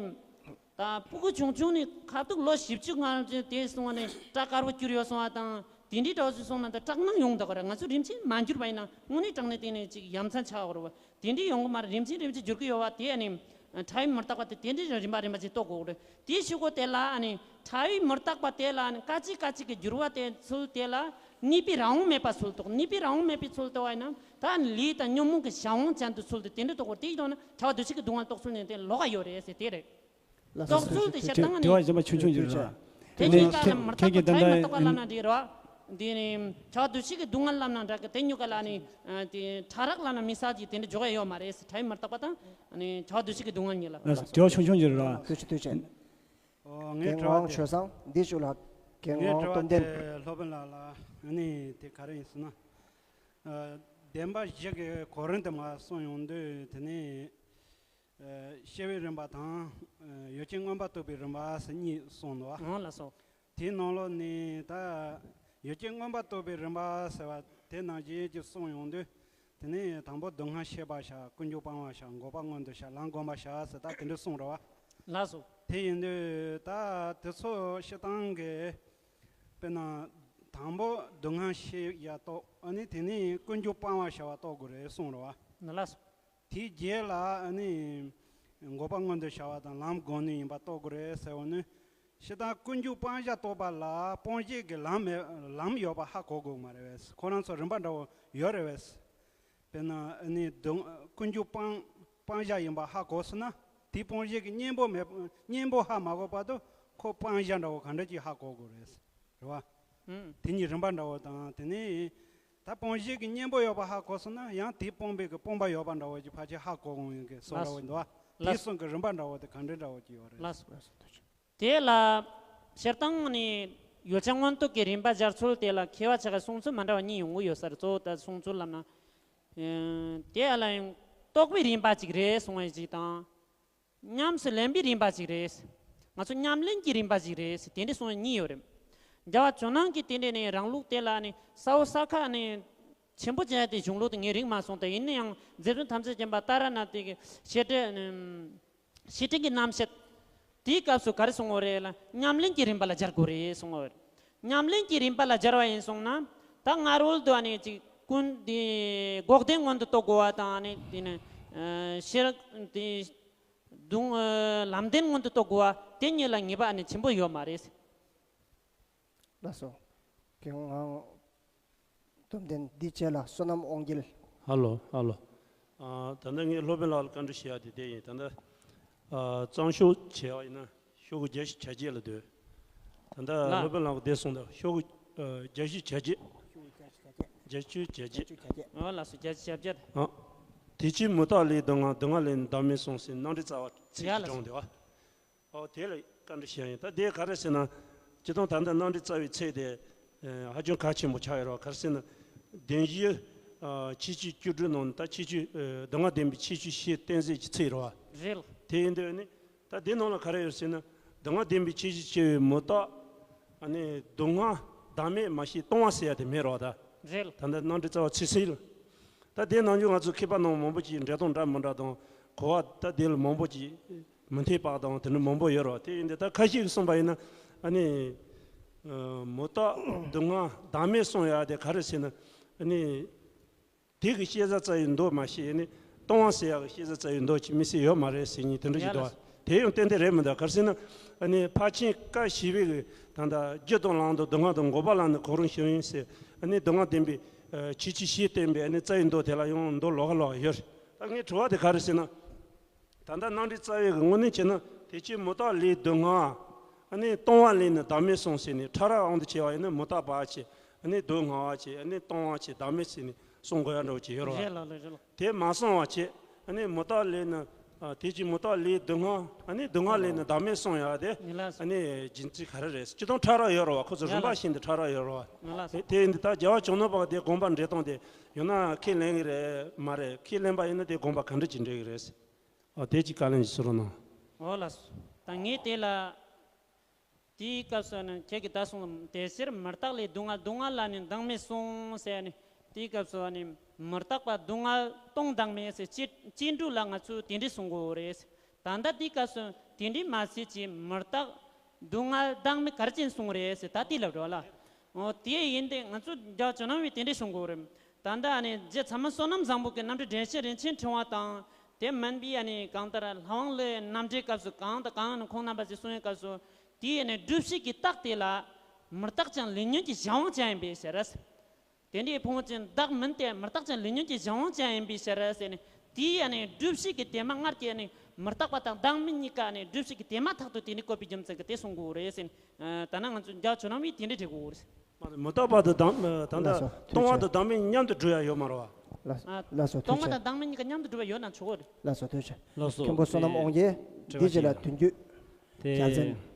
ད་སྤུ་གུ་ཆུང་ཆུང་ནས་ཁ་ཐུག་ལོ་བཞི་བཅུ་ལྔ་བཅུ་དེ་སོང་བ་ནས་སྐྲ་དཀར་པོ་གྱུར་ཡོད་སོང་བ་དང་དེ་འདྲའི་འདྲ་བོ་ཞིག་སོང་ན་ད་སྐྲག་སྣང་ཡོང་འདུག་ག་ར། ང་ཚོ་རིམ་བཞིན་མ་འགྱུར་བ་ཡིན་ན་དངོས་གནས་དྲང་གནས་དེ་ནས་ཅིག་ཡ་མཚན་ཆགས་པ་རེད་བ། དེ་འདྲའི་ཡོང་གི་མ་རེད། རིམ་བཞིན་རིམ་བཞིན་འགྱུར་གི་ཡོད་བ་དེ་ནི་ཕྲ་བའི་མི་རྟག་པ་དེ་དེ་འདྲའི་རིམ་པ་རིམ་པ་ཅིག་རྟོགས་དགོས་རེད། དེའི་ཤུགས་ཀྱིས་དེ་ལ་ཨ་ནི་ཕྲ་བའི་མི་རྟག་པ་དེ་ལ་ཨ་ནི་སྐད་ཅིག་སྐད་ཅིག་གི་འགྱུར་བ་དེ་ཚུལ་དེ་ལ་གནས་པའི་རང་དབང་མེད་པ་ཚུལ་རྟོགས། གནས་པའི་རང་དབང་མེད་པའི་ཚུལ་རྟོགས་པ་ཡིན་ན་ད་ཨ་ནི་ལས་དང་ཉོན་མོངས་ཀྱི་གཞན་དབང་ཅན་དུ་ཚུལ་དེ་དེ་འདྲ་རྟོགས་དགོས་རེད། དེ་ཡིན་དུས་ན་ཕྲ་བ་འདུ་བྱེད་ཀྱི་སྡུག་བསྔལ་རྟོགས་ཚུལ་ནི་དེ་ལོགས་ཀ་ཡོད་རེད་ཟེར་དེ་རེད། ལགས་སོ། རྟོགས་ཚུལ་དེ་སྤྱིར་བཏང་ནི་དྲི་བ་གཞན་པ་ཆུང་ཆུང་ཅིག་རེད་ལ། དེ་ནི་ཁྱེད་ཁྱེད་ཀྱིས་ད་ལྟ་མི་རྟག་པ་ལབ་ན་འགྲིག་རེད་བ། འདི་ནི་ཕྲ་བ་འདུ་བྱེད་ཀྱི་སྡུག་བསྔལ་ལབ་ན་འདྲ་གི་དེ་གཉིས་ཀ་ལ་ནི་དེ་ཕྲ་རགས་ལབ་ན་མི་ས་ཀྱི་དེ་འདྲ་འཇོག་ཡ་ཡོད་མ་རེད། ཕྲ་བའི་མི་རྟག་པ་དང་ནི་ཕྲ་བ་འདུ་བྱེད་ཀྱི་སྡུག་བསྔལ་གཉིས་ལ། ལགས་སོ། དྲི་བ་ཆུང་ཆུང་ཅིག་རེད་ལ། ཐུགས་རྗེ་ཆེ། ཐུགས་རྗེ་ཆེ། ཨོ་ངའི་རྒན་དྲི་བ་ངག་དབང་དེ་ཆོས་བཟང་འདི་ཞུ་ལ། རྒན་ངག་དབང་ངའི་དྲི་བ་སྟོབས་ལྡན། དེ་སློབ་དཔོན་ལགས་ལ་ཨ་ནི་དེ་ག་རེ་ཡིན་ཟེར་ན། ཨ་བདེན་པ་བཞི་གི་གོ་རིམ་དེ་མར་གསུངས་ཡོང་དུས་དེ་ནི། ཨ་སྐྱེ་བའི་རིམ་པ་དང་། ཨ་ཡོད་ཅིང་མངོན་པར་རྟོགས་པའི་རིམ་པ་ཟེར་གཉིས་གསུངས་འདུག་བ། ཨང་ལགས་སོ། དེའི་ནང་ལོགས་ནས་ད་ཡོད་ཅིང་མངོན་པར་རྟོགས་པའི་རིམ་པ་ཟེར་བ་དེ་ནང་བཞིན་གྱི་གསུངས་ཡོང་དུས། དེ་ནས་དང་པོ་སྡུག་བསྔལ་ཤེས་པར་བྱ། ཀུན་འབྱུང་སྤང་བར་བྱ། འགོག་པ་མངོན་དུ་བྱ། ལམ་བསྒོམ་པར་བྱ་ཟེར་ད་དེ་འདྲ་གསུངས་རེད་བ། ལགས་སོ། དེ་ཡིན་དུས་ད་དེ་ཚོ་སྤྱིར་བཏང་གི་དཔེར་ན་དང་པོ་སྡུག་བསྔལ་ཤེས་ཡ་རྟོགས། ཨ་ནི་དེ་ནས་ཀུན་འབྱུང་སྤང་བར་བྱ་བ་རྟོགས་དགོས་རེད་གསུངས་རེད་བ། ལགས་སོ། དེའི་རྗེས་ལ་ཨ་ནི་འགོག་པ་མངོན་དུ་བྱ་བ་དང་ལམ་བསྒོམ་ནི་ཡིན་པ་རྟོགས་དགོས་རེད་ཟེར་བ་ནི། སྤྱིར་བཏང་ཀུན་འབྱུང་སྤང་བྱ་རྟོགས་པ་ལ་སྤོང་བྱེད་ཀྱི་ལམ་མེད་ལམ་ཡོད་པ་ཧ་གོ་དགོས་མ་རེད་བས། ཁོ་རང་ཚོ་རིམ་པ་འདྲ་བོ་ཡོད་རེད་བས། དཔེར་ན་ཨ་ནི་སྡུག་ཀུན་འབྱུང་སྤང་སྤང་བྱ་ཡིན་པ་ཧ་གོ་སོང་ན་དེའི་སྤོང་བྱེད་ཀྱི་གཉེན་པོ་མེད་གཉེན་པོ་ཧ་མ་གོ་བར་དུ་ཁོ་སྤང་བྱ་འདྲ་བོ་ག་འདྲ་ཅིག་ཧ་གོ་དགོས་རེད། རེད་བ། ཨང་། དེ་གཉིས་རིམ་པ་འདྲ་བོ་དང་དེ་ནས་ད་སྤོང་བྱེད་ཀྱི་གཉེན་པོ་ཡོད་པ་ཧ་གོ་སོང་ན་ཡང་དེ་སྤོང་བྱེད་ཀྱི་སྤོང་བྱ་ཡོད་པ་འདྲ་བོ་ཅིག་ཕལ་ཆེར་ཧ་གོ་འོང་ཡོང་གི་བཟོ་འདྲ་བོ་འདུག་བ། ལགས་སོ། དེ་གསུམ་གྱི་རིམ་པ་འདྲ་བོ་དེ་ག་འདྲ་འདྲ་བོ་ཅིག་ཡོད་རེད། ལགས་སོ། དེ་ལ་སྤྱིར་བཏང་ནི་ཡོ་བྱད་མངོན་རྟོགས་ཀྱི་རིམ་པ་སྦྱར་ཚུལ་དེ་ལ་མཁས་པ་ཆ་ག་གསུང་ཚུལ་མ་འདྲ་བ་གཉིས་ཡོང་གི་ཡོད་ས་རེད། གཙོ་བོ་ད་གསུང་ཚུལ་ལབ་ན། ཨེ་དེ་ལ་ཡང་རྟོགས་པའི་རིམ་པ་གཅིག་རེད་གསུང་བ་ཞིག་དང་། ཉམས་སུ་ལེན་པའི་རིམ་པ་ཅིག་རེད། ང་ཚོ་ཉམས་ལེན་གྱི་རིམ་པ་ཅིག་རེད། དེ་འདྲ་གསུང་ཡ་གཉིས་ཡོད་རེད། རྒྱལ་བ་ཇོ་ནང་གིས་དེ་འདྲ་ནས་རང་ལུགས་དེ་ལ་ནི་ས་འོག་ས་ཁ་ནས་ཆེན་པོ་བྱས་ཏེ་གཞུང་ལུགས་དེ་ངས་རིག་མ་སོང་། དེ་ཡིན་ན་ཡང་མཛད་བཙུན་ཐམས་ཅད་མཁྱེན་པ་ཏཱ་ར་ནཱ་ཐའི་གི་བཤད་གྲྭའི་བཤད་ཁྲིད་ཀྱི་རྣམ་བཤད་དེའི་སྐབས་སུ་ག་རེ་གསུང་བ་རེད་ལ། ཉམས་ལེན་གྱི་རིམ་པ་ལ་སྦྱར་དགོས་རེད་གསུང་བ་རེད། ཉམས་ལེན་གྱི་རིམ་པ་ལ་སྦྱར་བ་ཡིན་སོང་ན་ད་སྔ་རོལ་དུ་ཨ་ནི་ཅིག་ཀུན་དེ་འགོག་བདེན་མངོན་དུ་རྟོགས་དགོས་པ་དང་ཨ་ནི་དེ་ནི་ཤེར་དེ། སྡུག་ཨ་ལམ་བདེན་མངོན་དུ་རྟོགས་དགོས་པ་དེ་གཉིས་ལ་ངེས་པ་ཨ་ནི་ཆེན་པོ་ཡོད་མ་རེད། ལགས་སོ། རྒན་ངག་དབང་སྟོབས་ལྡན། འདི་རྗེས་ལ་བསོད་ནམས་དབང་རྒྱལ། ཧ་ལོ་ཧ་ལོ། ཨ་ད་ལྟ་ངས་སློབ་དཔོན་ལགས་ལ་བཀའ་འདྲི་ཞུ་ཡ་དེ་དེ་ཡིན། ད་ལྟ་ཨ་གཙང་ཤོག་བྱས་པ་ཡིན་ན་ཤོག་གུ་བརྒྱད་ཅུ་གྱ་བརྒྱད་ལ་སྡོད། ད་ལྟ་ལ། སློབ་དཔོན་ལགས་ཀྱིས་དེ་གསུངས་འདུག་ཤོག་གུ་ཨ་བརྒྱད་ཅུ་གྱ་བརྒྱད། བརྒྱད་ཅུ་གྱ་བརྒྱད། ཨ་ལགས་སོ། བརྒྱད་ཅུ་གྱ་བརྒྱད། ཨ། དེ་ཕྱིར་མུ་སྟེགས་ལས་སྡུག་བསྔལ། སྡུག་བསྔལ་ལས་ནི་བདག་མེད་གསུངས་ཟེར་རྣམ་འགྲེལ་རྩ་བ་ཚིག་ཡ་ལ་གཅིག་སྦྱོང་འདུག་བ། ཨོ་དེ་ལ་བཀའ་འདྲི་ཞུ་ཡ་ཡིན། ད་དེ་ག་རེ་ཟེར་ན། སྤྱིར་བཏང་ད་ལྟ་རྣམ་འགྲེལ་རྩ་བའི་ཚིག་དེ་ཨ་ཧ་ཅང་གལ་ཆེན་པོ་ཆགས་ཡོད་རེད་བ། ག་རེ་ཟེར་ན། བདུན་བཞི་ཨ་ཁྱད་ཆོས་བཅུ་དྲུག་ནང་ད་ཁྱད་ཆོས་ཨ་སྡུག་བསྔལ་བདེན་པའི་ཁྱད་ཆོས་བཞི་གཏན་ཚིགས་ཀྱི་ཚིག་རེད་བ། རེད། དེ་ཡིན་དུས་ནི་ད་དེ་ནང་ལ་ག་རེ་ཡོད་ཟེར་ན། སྡུག་བསྔལ་བདེན་པའི་ཁྱད་ཆོས་ཆེ་བའི་མུ་སྟེགས། ཨ་ནི་སྡུག་བསྔལ་བདག་མེད་མ་ཤེས་ལྟུང་བ་ཟེར་ཡ་དེ་མེད་རེད་བ་ད། རེད། ད་ལྟ་རྣམ་འགྲེལ་རྩ་བ་ཚིག་གསལ་ལ། ད་དེ་ནང་བཞིན་ང་ཚོ་མཁས་པ་ནང་མང་པོ་ཅིག་འགྲེལ་སྟངས་འདྲ་མི་འདྲ་དང་གོ་བ་ད་དེ་ལ་མང་པོ་ཅིག་མི་མཐུན་པ་དང་དེ་འདྲ་མང་པོ་ཡོད་རེད་བ། དེ་ཡིན་དུས་ད་ཁ་ཤས་ཀྱིས་གསུངས་པ་ཡིན་ན། ཨ་ནི་ཨ་མུ་སྟེགས་སྡུག་བསྔལ་བདག་མེད་གསུང་ཡ་དེ་ག་རེ་ཟེར་ན། ཨ་ནི་དེ་གི་ཤེས་བྱ་རྩ་བའི་མདོ་མ་ཤེས་ནས་ལྟུང་བ་ཟེར་ཡག་གི་ཤེས་བྱ་རྩ་བའི་མདོ་ཅིག་དམིགས་བསལ་ཡོད་མ་རེད་ཟེར་མཁན་དེ་འདྲ་ཞིག་ཡ་འདུག་ལགས། དེ་ཡང་ཏན་ཏན་རེད་མི་འདུག་ག་རེ་ཟེར་ན། ཨ་ནི་ཕར་ཕྱིན་བཀའ་བཞི་པའི་གི་ད་ལྟ་རྒྱུ་དང་ལམ་དང་སྡུག་བསྔལ་དང་འགོག་པ་ལ་ནི་གང་རུང་ཞིག་ཡིན་ཟེར། ཨ་ནི་སྡུག་བསྔལ་བདེན་པའི་ཨ་ཁྱད་ཆོས་བཞི་བསྟན་པའི་ཨ་ནི་རྩ་བའི་མདོ་དེ་ལ་ཡང་མདོ་ལོགས་ཀ་ལོགས་ཀ་ཡོད་རེད། ད་ངའི་དྲི་བ་དེ་ག་རེ་ཟེར་ན། ད་ལྟ་རྣམ་འགྲེལ་རྩ་བའི་གི་དངོས་གནས་བྱས་ན་དེ་ཕྱིར་མུ་སྟེགས་ལས་སྡུག་བསྔལ། ཨ་ནི་ལྟུང་བ་ལས་ནི་བདག་མེད་གསུངས་ཟེར་ནས་ཕྲ་རགས་དབང་དུ་བྱས་པ་ཡིན་ན་མུ་སྟེགས་པ་བྱས། ཨ་ནི་སྡུག་བསྔལ་བ་བྱས། ཨ་ནི་ལྟུང་བ་བྱས། བདག་མེད་ཟེར་ནས་གསུང་དགོས་ཡ་འདྲ་བོ་ཅིག་ཡོད་རེད་བ། རེད་ལགས་རེད་ལགས། དེ་མ་གསུངས་པ་བྱས། ཨ་ནི་མུ་སྟེགས་ལས་ནི་ཨ་དེ་ཕྱིར་མུ་སྟེགས་ལས་སྡུག་བསྔལ། ཨ་ནི་སྡུག་བསྔལ་ལས་ནི་བདག་མེད་གསུང་ཡ་དེ། ཡིན་ལགས། ཨ་ནི་རྒྱུ་མཚན་ག་རེ་རེད། སྤྱིར་བཏང་ཕྲ་རགས་ཡོད་རེད་བ། ཁོ་ཚོ་རིམ་པ་བཞིན་དུ་ཕྲ་རགས་ཡོད་རེད་བ། ཡིན་ལགས། དེ་དེ་ཡིན་དུས་ད་རྒྱལ་བ་བྱང་ནུབ་པ་དེ་དགོངས་པ་འགྲེལ་སྟངས་དེ་ཡང་ན་ཁས་ལེན་གི་རེད་མ་རེད། ཁས་ལེན་པ་ཡིན་ན་དེ་དགོངས་པ་ག་འདྲ་ཅིག་འགྲེལ་གི་རེད། ཨོ་དེ་ཅིག་བཀའ་ལན་ཞིག་གསུང་རོགས་གནང་། འོ་ལགས་སོ། ད་ངས་དེ་ལ། དེའི་སྐབས་སུ་ནི་ཁྱེད་ཀྱིས་ད་གསུངས། དེ་ཕྱིར་མུ་སྟེགས་ལས་སྡུག་བསྔལ། སྡུག་བསྔལ་ལ་ནི་བདག་མེད་གསུངས་ཟེར་ནས། དེའི་སྐབས་སུ་ནི་མུ་སྟེགས་པ་སྡུག་བསྔལ་སྟོང་བདག་མེད་ཟེར། སྐྱེ་སྐྱེ་འགྲོ་ལ་ང་ཚོས་དེ་འདྲས་གསུང་དགོས་རེད། ད་ལྟ་དེའི་སྐབས་སུ་དེ་འདྲས་མ་ཟེར་གྱི་མུ་སྟེགས་སྡུག་བསྔལ་བདག་མེད་ག་རེ་བྱས་ནས་གསུངས་རེད་ཟེར། ད་དེ་ལབ་འགྲོ་ལ། འོ་དེ་ཡིན་ཏེ་ང་ཚོ་རྒྱལ་བ་ཇོ་ནང་བས་དེ་འདྲས་གསུང་དགོས་རེད། ད་ལྟ་ཨ་ནི་རྗེ་ཚ་མ་བསོད་ནམས་བཟང་པོ་གི་རྣམ་འགྲེལ་དྲན་ཤེས་རིན་ཆེན་ཕྲེང་བ་དང་། དེ་མིན་པའི་ཨ་ནི་གང་ལྟར་ལྷ་དབང་བློའི་རྣམ་འགྲེལ་སྐབས་སུ་གང་དང་གང་ནི་ཁོང་རྣམ་པ་ཚོས་གསུང་བའི་སྐབས་སུ། དེའི་ཨ་ནི་སྒྲུབ་བྱེད་ཀྱི་རྟགས་དེ་ལ་མུ་སྟེགས་ཀྱང་ལས་ཉོན་གྱི་གཞན་དབང་ཅན་ཡིན་པའི་ཕྱིར། དེ་འདྲའི་ཕུང་པོ་ཅན་བདག་མིན་ཏེ། མུ་སྟེགས་ཀྱང་ལས་ཉོན་གྱི་གཞན་དབང་ཅན་ཡིན་པའི་ཕྱིར་ཟེར་ནས། དེའི་ཨ་ནི་སྒྲུབ་བྱེད་ཀྱི་དེ་མ་སྔར་གྱི་ཨ་ནི་མུ་སྟེགས་པ་དང་བདག་མེད་གཉིས་ཀ་ཨ་ནི་སྒྲུབ་བྱེད་ཀྱི་དེ་མ་ཐག་ཏུ་དེ་འདྲའི་བཀོད་པའི་རྒྱུ་མཚན་གྱིས་དེ་གསུང་དགོས་རེད་ཟེར་ནས། ད་ནི་ང་ཚོ་རྒྱལ་བ་ཇོ་ནང་བས་དེ་འདྲའི་འགྲེལ་དགོས་རེད། མུ་སྟེགས་པ་དང་བདག་ད་ལྟ་ལགས་སོ། ལྟུང་བ་དང་བདག་མེད་མཉམ་དུ་སྒྲུབ་ཡ་ཡོད་མ་རེད་བ། ལགས་སོ། ལགས་སོ། ལྟུང་བ་དང་བདག་མེད་གཉིས་ཀ་མཉམ་དུ་སྒྲུབ་པ་ཡོད་ན་ཆོག་གི་རེད། ལགས་སོ། ཐུགས་རྗེ་ཆེ། ལགས་སོ། མཁན་པོ་བསོད་ནམས་དབང་རྒྱལ། དེ་འདི་རྗེས་ལ་དོན་བརྒྱུད། དེ་རྒྱལ་མཚན།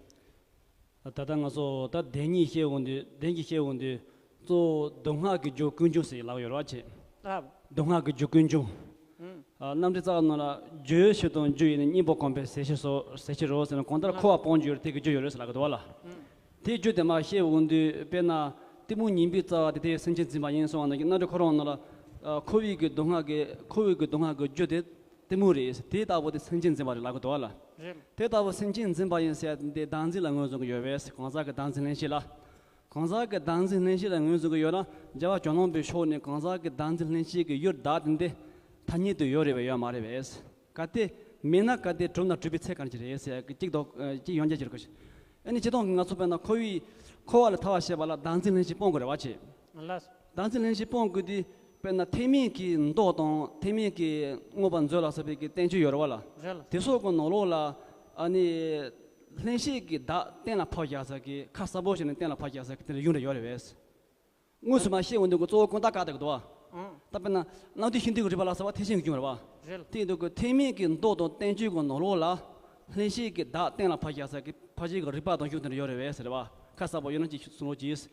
ད་ལྟ་ང་ཚོ་ད་བདེན་གཉིས་བཤད་འོང་དུས། བདེན་གཉིས་བཤད་འོང་དུས་གཙོ་བོ་སྡུག་བསྔལ་གྱི་རྒྱུ་ཀུན་འབྱུང་ཟེར་ལབ་ཡོད་རེད་བ་ཆེ། ཨ། སྡུག་བསྔལ་གྱི་རྒྱུ་ཀུན་འབྱུང་། ཨ། རྣམ་འགྲེལ་རྩ་བ་ནང་ལ་རྒྱུའི་ཕྱིར་དང་རྒྱུ་ཡིས་ནི། གཉེན་པོ་གོམས་པའི་ཟས་ཤིག་སོགས། ཟས་ཤིག་རོ་ཟེར་ནས་གང་ལྟར་འཁོར་བ་སྤོང་རྒྱུ་ཡོད་རེད། དེ་གི་རྒྱུ་ཡོད་རེད་ཟེར་ལབ་ཀྱི་འདུག་བ་ལ། དེའི་རྒྱུ་དེ་མར་བཤད་འོང་དུས་དཔེར་ན་གཏི་མུག་ངན་པའི་རྩ་བ་དེ་དེས་སེམས་ཅན་འཛིན་པ་ཡིན་གསུངས་པ་ནང་བཞིན་རྣམ་འགྲེལ་ཁོ་རང་ནང་ལ། ཨ། འཁོར་བའི་གི་སྡུག་བསྔལ་གྱི། འཁོར་བའི་གི་སྡུག་བསྔལ་གྱི་རྒྱུ་དེ་གཏི་མུག་རེད། དེ་ལྟ་བུ་དེ་སེམས་ཅན་འཛིན་པ་རེད་ལབ་ཀྱི་འདུག་བ་ལ། རེད། དེ་ལྟ་བུ་སེམས་ཅན་འཛིན་པ་ཡིན་ཟེར་ཡ་དེ་བདག་འཛིན་ལ་ངོས་བཟུང་གི་ཡོད་པས། གང་ཟག་གི་བདག་འཛིན་ལྷན་སྐྱེས་ལ། གང་ཟག་གི་བདག་འཛིན་ལྷན་སྐྱེས་ལ་ངོས་བཟུང་གི་ཡོད་ན། རྒྱལ་བ་ཇོ་ནང་པའི་ཕྱོགས་ནས་གང་ཟག་གི་བདག་འཛིན་ལྷན་སྐྱེས་ཀྱི་ཡུལ་བདག་དེ་འདི་ཐ་སྙད་དུ་ཡོད་རེད་པས་ཡོད་མ་རེད་པས། གལ་ཏེ་མེད་ན་གལ་ཏེ་གྲུབ་ན་གྲུབ་པའི་ཚད་ག་འདྲ་ཅིག་རེད་ཟེར་ཡ་གི་གཅིག་དོག་གཅིག་ཡང་རྒྱ་ཅིག་རེད་གོ། ཨ་ནི་སྤྱིར་བཏང་གི་ང་ཚོ་དཔེར་ན་འཁོར་བའི། འཁོར་བ་ལས་ཐར་བར་བྱེད་པ་ལ་བདག་འཛིན་ལྷན་སྐྱེས་སྤོང་དགོས་རེད་བ་ཆེ། ལགས། བདག་འཛིན་ལྷན་སྐྱེས་སྤོང་དགོས་དུས་དཔེར་ན་ཐེག་དམན་གྱི་མདོ་དང་ཐེག་དམན་གྱི་མངོན་པ་མཛོད་ལ་སོགས་པའི་གི་བསྟན་བཅོས་ཡོད་རེད་བ་ལ། རེད་ལ། དེ་སོགས་ཀྱི་ནང་ལོགས་ལ་ཨ་ནི་ལྷན་སྐྱེས་ཀྱི་བདག་གཏན་ལ་ཕབ་བཞག་ས་གི་ཁ་གསལ་པོ་བྱས་ནས་གཏན་ལ་ཕབ་བཞག་ས་གི་དེ་འདྲ་ཡོང་འདྲ་ཡོད་རེད་པས། དངོས་སུ་མར་བཤད་འོང་དུས་ཀྱི་གཙོ་བོ་ཀུན་བཏགས་ཀ་དེ་གི་འདུག་བ། ཨང་། ད་དཔེར་ན་རྣམ་བདུན་ཤིན་ཏུ་གི་རིགས་པ་ལ་སོགས་པ་ཐེག་ཆེན་གྱི་རྒྱུ་རེད་བ། རེད། དེ་ཡིན་དུས་ཀྱི་ཐེག་དམན་གྱི་མདོ་དང་བསྟན་བཅོས་ཀྱི་ནང་ལོགས་ལ་ལྷན་སྐྱེས་ཀྱི་བདག་གཏན་ལ་ཕབ་བཞག་ས་གི་ཕར་ཕྱིན་གྱི་རིགས་པ་དང་གཞུང་དེ་འདྲ་ཡོད་རེད་པས་ཟེར་བ། ཁ་གསལ་པོ་ཡོད་ན་ཅིག་གསུང་རོགས་གྱིས།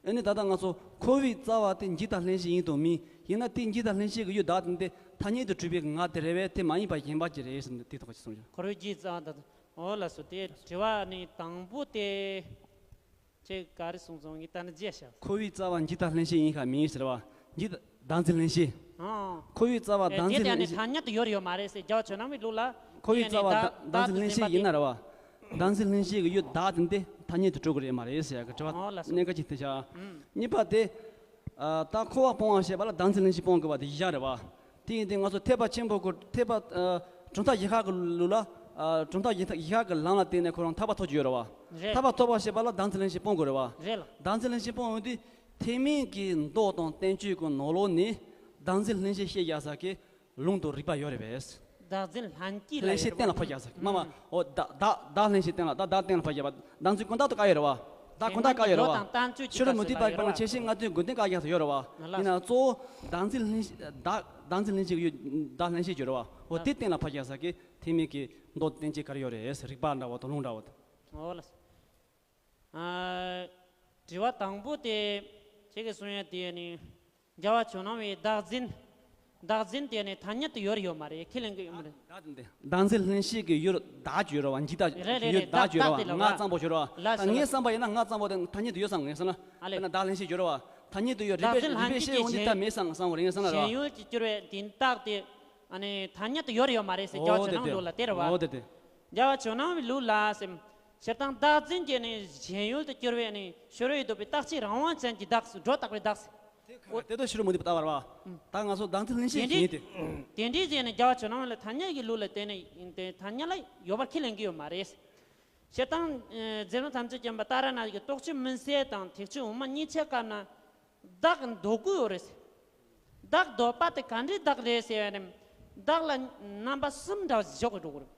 ཨ་ནི་ད་ལྟ་ང་ཚོ་འཁོར་བའི་རྩ་བ་དེ་འཇིག་དང་ལྷན་སྐྱེས་ཡིན་དང་མིན། ཡིན་ན་དེ་འཇིག་དང་ལྷན་སྐྱེས་ཀྱི་ཡུལ་བདག་དེ་འདི་ཐ་སྙད་དུ་གྲུབ་པའི་ངག་དེ་རེད་པས། དེ་མ་ཡིན་པ་གཞན་པ་ཅིག་རེད་ཟེར་ནས་དེ་ཐོག་ཅིག་གསུངས་བྱུང་། འཁོར་བའི་རྒྱུའི་རྩ་བ་དང་། འོ་ལགས་སོ། དེ་དྲི་བ་ནི་དང་པོ་དེ། ཁྱེད་ག་རེ་གསུངས་སོང་། ངས་ད་ནི་བརྗེད་ཤག་འཁོར་བའི་རྩ་བ་འཇིག་དང་ལྷན་སྐྱེས་ཡིན་ཤག་མིན་ཟེར་བ། འཇིག་བདག་འཛིན་ལྷན་སྐྱེས། ཨང་། འཁོར་བའི་རྩ་བ་ཨེ་བདག་འཛིན་དེ་ལྷན་ཡང་ནི་སྐྱེས། ཐ་སྙད་དུ་ཡོད་ཡོད་མ་རེད་ཟེར། རྒྱལ་བ་ཇོ་ནང་པའི་ལུགས་ལ། འཁོར་བའི་རྩ་བ་བདག་བདག་འཛིན་ལྷན་སྐྱེས་ཡིན་ན་རེད་བ། བདག་འཛིན་ལྷན་སྐྱེས་ཀྱི་ཡུལ་བདག་དེ་འདི་ཐ་སྙད་དུ་གྲུབ་ཀྱི་རེད་མ་རེད་ཟེར་ཡག་གི་དྲི་བ། ཨོ་ལགས་སོ། གནད་འགག་ཅིག་དེ་བཞག་ཨང་། གཉིས་པ་དེ། ཨ། ད་འཁོར་བ་སྤོང་བར་བྱེད་པ་ལ་བདག་འཛིན་ལྷན་སྐྱེས་སྤོང་དགོས་པ་དེ་བཞག་རེད་བ། དེ་ཡིན་དུས་ང་ཚོ་ཐེག་པ་ཆེན་པོ་གི་ཐེག་པ། ཨ། གྲུབ་མཐའ་བཞི་ཤག་གི་ལུགས་ལ། ཨ། གྲུབ་མཐའ་བཞི་བཞི་ཤག་གི་ལམ་ལ་བརྟེན་ནས་ཁོ་རང་ཐར་པ་ཐོབ་ཀྱི་ཡོད་རེད་བ། རེད། ཐར་པ་ཐོབ་པར་བྱེད་པ་ལ་བདག་འཛིན་ལྷན་སྐྱེས་སྤོང་དགོས་རེད་བ། རེད་ལ། བདག་འཛིན་ལྷན་སྐྱེས་སྤོང་ཡོང་དུས་ཐེག་དམན་གྱི་མདོ་དང་བསྟན་བཅོས་ཀྱི་ནང་ལོགས་ནས་བདག་འཛིན་ལྷན་སྐྱེས་བཤད་བཞག་ས་གི་ལུང་དང་རིགས་པ་ཡོད་རེད་པས། བདག་འཛིན་ལྷན་སྐྱེས་ལ་ལྷན་སྐྱེས་ཡོད་རེད་བ། གཏན་ལ་ཕབ་བཞག་ས་གི་མ་མ། ཨོ། བདག་བདག་བདག་ལྷན་སྐྱེས་གཏན་ལ། བདག་བདག་གཏན་ལ་ཕབ་བཞག་པ། བདག་འཛིན་ཀུན་བཏགས་དུ་བཀག་ཡོད་རེད་བ། ད་ཁོ་ཐག་བཀག་ཡོད་རེད་བ། ཕྱི་རོལ་མུ་སྟེགས་པ་ཡིན་པ་ན་ཆེ་ཤེལ་ལྔ་བདོའི་དགོས་དོན་བཀག་ཡག་ཡོད་རེད་བ། ཡིན་ན་གཙོ་བོ་བདག་འཛིན་ལྷན་ཞིག་བདག་བདག་འཛིན་ལྷན་ཞིག་ཡོད། བདག་ལྷན་ཞིག་ཡོད་རེད་བ། འོ་དེ་གཏན་ལ་ཕབ་ཡག་ས་གི་ཐེག་དམན་གྱི་མདོ་བསྟན་བཅོས་ག་རེ་ཡོད་རེད། རིགས་པ་འདྲ་བོ་དང་ལུང་འདྲ་བོ་དང་། འོ་ལགས། ཨ། དྲི་བ་དང་པོ་དེ་ཁྱེད་ཀྱིས་གསུང་ཡ་དེ་ནི་རྒྱལ་བ་ཇོ་ནང་བའི་བདག་འཛིན། བདག་འཛིན་དེ་ནི་ཐ་སྙད་དུ་ཡོད་ཡོད་མ་རེད། ཁས་ལེན་གྱི་ཡོད་མ་རེད། བདག་འཛིན་ལྷན་སྐྱེས་ཀྱི་ཡུལ་བདག་ཅིག་ཡོད་རེད་བ། འཇིག་བདག་རེད་རེད་ཡུལ་རེད། བདག་ཅིག་ཡོད་རེད་བ། ང་ཙམ་པོ་ཞིག་རེད་བ། ད་ངའི་བསམ་པ་ཡིན་ན་ང་ཙམ་པོ་དེ་ཐ་སྙད་དུ་ཡོད་བསམ་ངས་བསམ་ན། ཨ་ལས། དཔེར་ན་བདག་ལྷན་སྐྱེས་ཡོད་རེད་བ། ཐ་སྙད་དུ་ཡོད། རིགས་པས་རིགས་པས་ཤེས་འོང་དུས་ད་མེད་བསམ་བསམ་བ་རེད་ངས་བསམ་ན་རེད་བ། གཞན་ཡུལ་གྱི་གྱུར་པའི་དེ་བདག་དེ་ཨ་ནི་ཐ་སྙད་དུ་ཡོད་རེད་ཡོད་མ་རེད་ཟེར། རྒྱལ་བ་ཇོ་ནང་ལུགས་ལ་དེ་རེད་བ། འོ་དེ་དེ། རྒྱལ་བ་ཇོ་ནང་བའི་ལུགས་ལ་སེམས། སྤྱིར་བཏང་བདག་འཛིན་གྱི་ནི་གཞན་ཡུལ་དུ་གྱུར་པའི་ནི་ཕྱི་རོལ་ཡུལ་ལྡོག་པའི་རྟག་གཅིག་རང་དབང་ཅན་གྱི་བདག་སྒྲོ་བཏགས་པའི་བདག་དེ་ག་དེ་དུ་ཕྱི་རོལ་མུ་སྟེགས་པ་ལྟ་བར་བ། ད་ང་ཚོ་བདག་འཛིན་ལྷན་སྐྱེས་ཡིན་ཏེ། དེ་འདྲའི་ཟེར་ནས་རྒྱལ་བ་ཇོ་ནང་ལ་ཐ་སྙད་ཀྱི་ལུགས་ལ་བརྟེན་ནས་ཡིན་ཏེ་ཐ་སྙད་ལ་ཡོད་པར་ཁས་ལེན་གྱི་ཡོད་མ་རེད། སྤྱིར་བཏང་རྗེ་བཙུན་ཐམས་ཅད་མཁྱེན་པ་ཏཱ་ར་ནཱ་ཡི་རྟོགས་བརྗོད་མུན་སེལ་དང་ཐེག་མཆོག་འོག་མ་གཉིས་ཆའི་སྐབས་ན། བདག་འདོད་ཀྱི་ཡོད་རེད། བདག་འདོད་པ་དེ་ག་འདྲའི་བདག་རེད་ཟེར་བ་ནི། བདག་ལ་རྣམ་པ་གསུམ་འདྲ་བ་ཞིག་འཇོག་དགོས་རེད།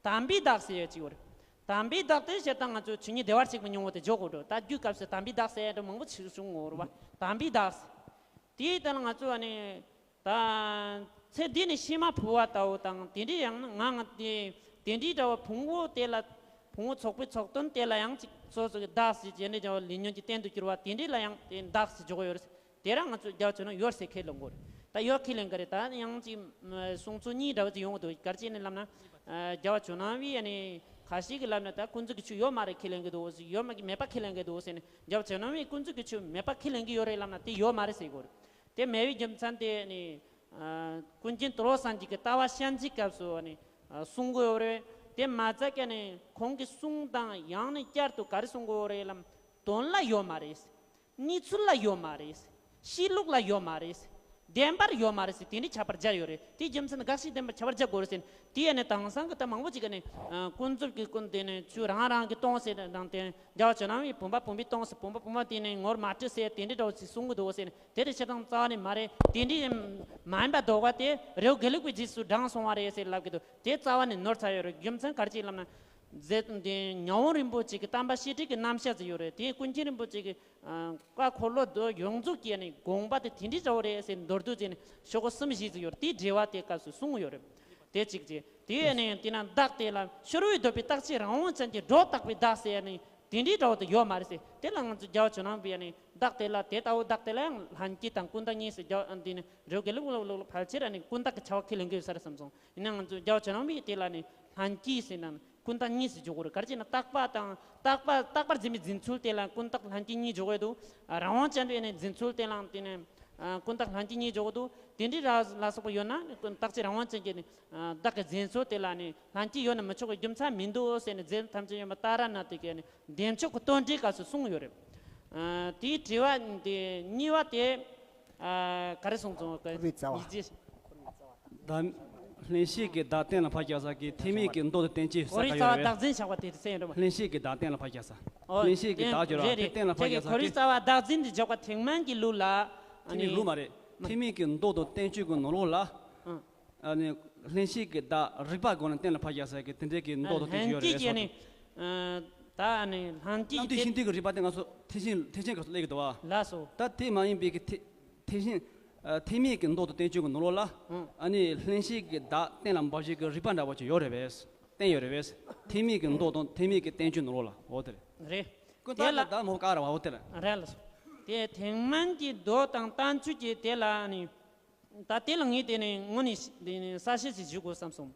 དམ་པའི་བདག་ཟེར་ཡ་ཅིག་ཡོད་རེད། དམ་པའི་བདག་དེ་བྱས་ཙང་ང་ཚོ་ཆོས་ཉིད་བདེ་བར་གཤེགས་པའི་སྙིང་པོ་དེ་འཇོག་དགོས་རེད། ད་རྒྱུད་སྐབས་སུ་དམ་པའི་བདག་ཟེར་ཡ་འདྲ་མང་པོ་ཞིག་བྱུང་ཡོད་རེད་བ། དམ་པའི་བདག་ཟེར། དེའི་སྟེང་ལ་ང་ཚོ་ཨ་ནི། ད་ཚེ་འདི་ནི་ཕྱི་མ་འཕོ་བ་ལྟ་བུ་དང་དེ་འདྲའི་ཡང་ན་ང་ང་དེ་དེ་འདྲའི་འདྲ་བ་ཕུང་པོ་དེ་ལ་ཕུང་པོ་ཚོགས་པའི་ཚོགས་དོན་དེ་ལ་ཡང་ཅིག་སོ་སོ་གི་བདག་ཟེར་བྱས་ནས་འདྲ་བ་ལས་ཉོན་གྱི་རྟེན་དུ་གྱུར་པ་དེ་འདྲའི་ལ་ཡང་དེ་བདག་ཟེར་འཇོག་གི་ཡོད་རེད། དེ་རང་ང་ཚོས་རྒྱལ་བ་ཇོ་ནང་ཡོད་ཟེར་ཁས་ལེན་དགོས་རེད། ད་ཡོད་ཁས་ལེན་གི་རེད། ད་ཡང་ཅིག་གསུང་ཚུལ་གཉིས་འདྲ་བ་ཅིག་ཡོང་གི་འདུག་ག་རེ་བྱས་ནས་ལབ་ན། རྒྱལ་བ་ཇོ་ནང་བའི་ཨ་ནི་ཁ་ཤས་ཀྱིས་ལབ་ན་ད་ཀུན་རྫོབ་ཀྱི་ཆོས་ཡོད་མ་རེད་ཁས་ལེན་གི་འདུག་ཡོད་མ་མེད་པ་ཁས་ལེན་གི་འདུག་ཟེར་ནས། རྒྱལ་བ་ཇོ་ནང་བའི་ཀུན་རྫོབ་ཀྱི་ཆོས་མེད་པ་ཁས་ལེན་གི་ཡོད་རེད་ལབ་ན་དེ་ཡོད་མ་རེད་ཟེར་གི་རེད། དེ་མེད་པའི་རྒྱུ་མཚན་དེ་ནི། ཨ། ཀུན་མཁྱེན་ཏུ་རོ་སངས་རྒྱས་ཀྱིས་ལྟ་བ་གཤིན་རྗེའི་སྐབས་སུ་ནི། ཨ། གསུང་གི་ཡོད་རེད། དེ་མ་ཚད་ཀྱང་ནི་ཁོང་གི་གསུང་དང་ཡང་ནི་བསྐྱར་དུ་ག་རེ་གསུང་གི་ཡོད་རེད་ལབ། དོན་ལ་ཡོད་མ་རེད། གནས་ཚུལ་ལ་ཡོད་མ་རེད། གཤིས་ལུགས་ལ་ཡོད་མ་རེད། བདེན་པར་ཡོད་མ་རེད་ཟེར་དེ་འདྲའི་ཁྱབ་པར་སྦྱར་ཡོད་རེད། དེའི་རྒྱུ་མཚན་ནི་དགག་བྱའི་བདེན་པར་ཁྱབ་པར་སྦྱར་དགོས་རེད་ཟེར་ནས། དེ་ཡང་ནི་དེང་སང་གི་ད་མང་པོ་ཅིག་གིས་ནི། ཨ། ཀུན་རྫོབ་ཀྱི་ཀུན་དེ་ནི་ཆོས་རང་རང་གིས་སྟོང་ཟེར་དང་དེ། རྒྱལ་བ་ཇོ་ནང་བའི་བུམ་པ་བུམ་པས་སྟོང་ཟེར། བུམ་པ་བུམ་པ་དེ་ནི་ངོར་མ་བྲི་ཟེར་དེ་འདྲའི་འདྲ་བོ་ཅིག་གསུང་གི་འདུག་ཟེར་ནས། དེ་དེ་བྱེད་སྟངས་རྩ་བ་ནས་མ་རེད། དེ་འདྲའི་མ་ཡིན་པ་ལྡོག་པ་དེ་རི་བོ་དགེ་ལུགས་པའི་རྗེས་སུ་འབྲངས་སོང་བ་རེད་ཟེར་ལབ་ཀྱི་འདུག་དེ་རྩ་བ་ནས་ནོར་ཚར་ཡོད་རེད། རྒྱུ་མཚན་ག་རེ་ཅིག་ལབ་ན། རྗེ་དེ་ཉ་དབོན་རིན་པོ་ཆེ་གི་བསྟན་པ་བཤད་ཁྲིད་ཀྱི་རྣམ་གཞག་ཅིག་ཡོད་རེད། དེ་ཀུན་མཁྱེན་རིན་པོ་ཆེ་གི། ཨ། བཀའ་འཁོར་ལོ་ཡོངས་རྫོགས་ཀྱི་ནི་དགོངས་པ་དེ་དེ་འདྲའི་འདྲ་བོ་རེད་ཟེར་མདོར་བསྡུས་བྱས་ནས་ཤོག་གུ་གསུམ་བཞི་ཅིག་ཡོད་རེད། དེའི་འགྲེལ་པ་དེ་སྐབས་སུ་གསུངས་ཡོད་རེད། དེ་གཅིག་བྱས། དེ་ནས་དེ་ན་བདག་དེ་ལ་ཕྱི་རོལ་ཡུལ་ལྡོག་པའི་རྟག་གཅིག་རང་དབང་ཅན་གྱི་སྒྲོ་བཏགས་པའི་བདག་ཟེར་ནི་དེ་འདྲའི་འདྲ་བོ་དེ་ཡོད་མ་རེད་ཟེར། དེ་ལ་ང་ཚོ་རྒྱལ་བ་ཇོ་ནང་པས་ནི་བདག་དེ་ལ་དེ་ལྟ་བུ་བདག་དེ་ལ་ཡང་ལྷན་སྐྱེས་དང་ཀུན་བཏགས་གཉིས་ཟེར་རྒྱ་འདི་ནི་རི་བོ་དགེ་ལུགས་ལ་ལ་ལ་ཕལ་ཆེར་ནི་ཀུན་བཏགས་ཀྱི་བྱ་བ་ཁས་ལེན་གྱི་ཡོད་ས་རེད་བསམ་སོང་། ཡིན་ན་ང་ཚོ་རྒྱལ་བ་ཇོ་ནང་པས་དེ་ལ་ནི་ལྷན་སྐྱེས་ཟེར་ན་ནི་ཀུན་བཏགས་གཉིས་ཟེར་འཇོག་གི་རེད། ག་རེ་བྱས་ན་རྟག་པ་དང་རྟག་པ་རྟག་པར་འཛིན་པའི་འཛིན་ཚུལ་དེ་ལ་ཀུན་བཏགས་ལྷན་སྐྱེས་གཉིས་འཇོག་གི་འདུག་རང་དབང་ཅན་པའི་ནི་འཛིན་ཚུལ་དེ་ལའང་དེ་ནི། ཨ། ཀུན་བཏགས་ལྷན་སྐྱེས་གཉིས་འཇོག་གི་འདུག་དེ་འདྲའི་ར་ལ་སོགས་པ་ཡོད་ན་ནི་ཀུན་བཏགས་ཀྱི་རང་དབང་ཅན་གྱི་ནི། ཨ། བདག་གི་འཛིན་ཚུལ་དེ་ལ་ནི་ལྷན་སྐྱེས་ཡོད་ན་མི་ཆོག་གི་རྒྱུ་མཚན་མི་འདུག་ཟེར་ནས་རྗེ་བཙུན་ཐམས་ཅད་མཁྱེན་པ་ཏཱ་ར་ནཱ་ཐ་གིས་ནི་བདེ་མཆོག་གི་རྟོགས་འགྲེལ་སྐབས་སུ་གསུངས་ཡོད་རེད། ཨ། དེའི་དྲི་བ་དེ་གཉིས་པ་དེ། ཨ། ག་རེ་གསུངས་སོང་། ཁོར་ཡུག་རྩ་བ། ཡིག་རྗེས། བདག་ལྷན་སྐྱེས་ཀྱི་བདག་གཏན་ལ་ཕབ་བཞག་ས་གི་ཐེག་དམན་གྱི་མདོ་དང་བསྟན་བཅོས་ས་ག་ཡོད་རེད། བདག་འཛིན་བཞག་པ་དེ་གསན་ཡོད་རེད་པ། ལྷན་སྐྱེས་ཀྱི་བདག་གཏན་ལ་ཕབ་བཞག་ས། ཨོ། ལྷན་སྐྱེས་ཀྱི་བདག་ཡོད་རེད་པ། དེ་གཏན་ལ་ཕབ་བཞག་ས་གི། ཁོར་ཡུག་རྩ་བ་བདག་འཛིན་དུ་འཇོག་པ་ཐེག་དམན་གྱི་ལུགས་ལ། ཐེག་དམན་ལུགས་མ་རེད། ཐེག་དམན་གྱི་མདོ་དང་བསྟན་བཅོས་ཀྱི་ནང་ལོགས་ལ། ཨ་ནི་ལྷན་སྐྱེས་ཀྱི་བདག་རིགས་པ་སྒོ་ནས་གཏན་ལ་ཕབ་བཞག་ས་གི་དེ་འདྲའི་གི་མདོ་དང་བསྟན་བཅོས་ཡོད་རེད་ཟེར། ད་ནི་ལྷན་སྐྱེས་རྣམ་ཀུན་ཤེས་འདོད་ཀྱི་རིགས་པ་དེ་ང་ཚོ་ཐེག་ཆེན་ཐེག་ཆེན་སྐབས་སུ་སླེབས་ཀྱི་འདུག་བ། ལགས་སོ། ད་དེ་མ་ཡིན་པའི་གི་ཐེག་ཐེག་ཆེན། ཐེག་དམན་གྱི་མདོ་དང་བསྟན་བཅོས་ཀྱི་ནང་ལོགས་ལ། ཨ་ནི་ལྷན་སྐྱེས་ཀྱི་བདག་གཏན་ལ་འབབ་བྱེད་ཀྱི་རིགས་པ་འདྲ་བོ་ཅིག་ཡོད་རེད་པས། བསྟན་ཡོད་རེད་པས། ཐེག་དམན་གྱི་མདོ་དང་ཐེག་དམན་གྱི་བསྟན་བཅོས་ནང་ལོགས་ལ། འོ་དེ་རེད། རེད། ཀུན་བཏགས་ལ་བདག་མ་བཀག་ར་བ། འོ་དེ་རེད། རེད་ལགས་སོ། དེ་ཐེག་དམན་གྱི་མདོ་དང་བསྟན་བཅོས་ཀྱི་དེ་ལ་ནི། ད་དེ་ལ་ངས་དེ་ནི་དངོས་ནས་དེ་ནི་གསལ་བཤད་ཅིག་ཞུ་དགོས་བསམ་སོང་།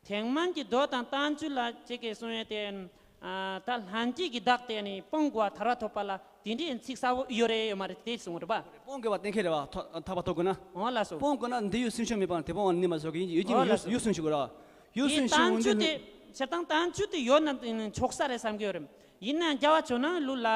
ཐེག་དམན་གྱི་མདོ་དང་བསྟན་བཅོས་ལ་ཁྱེད་ཀྱིས་གསུང་ཡས་དེ། ཨ། ད་ལྷན་སྐྱེས་ཀྱི་བདག་དེ་ནི་སྤོང་དགོས་པ་ཐར་པ་ཐོབ་པ་ལ་དེ་འདྲའི་ཚིག་གསལ་པོ་ཡོད་རེད་ཡོད་མ་རེད་དེ་གསུངས་རེད་པ། སྤོང་དགོས་པ་གཏན་འཁེལ་རེད་བ། ཐོ་ཐར་པ་ཐོབ་དགོས་ན། འོ་ལགས་སོ། སྤོང་དགོས་ན་འདི་ཡུལ་སེམས་ཤུགས་མེད་པ་ན་དེ་སྤོང་བ་ནི་མ་བཟོ་གི་ཡིན་གྱི་ཡུལ་ཅན། འོ་ལགས་སོ། ཡུལ་སེམས་ཤུགས་དགོས་ར། ཡུལ་དེ་སེམས་ཤུགས་བཏང་ཆུ་དེ་སྤྱིར་བཏང་བཏང་ཆུ་དེ་ཡོད་ན་ཆོག་ས་རེད་བསམ་གྱི་ཡོད་རེད། ཡིན་ན་རྒྱལ་བ་ཇོ་ནང་ལུགས་ལ་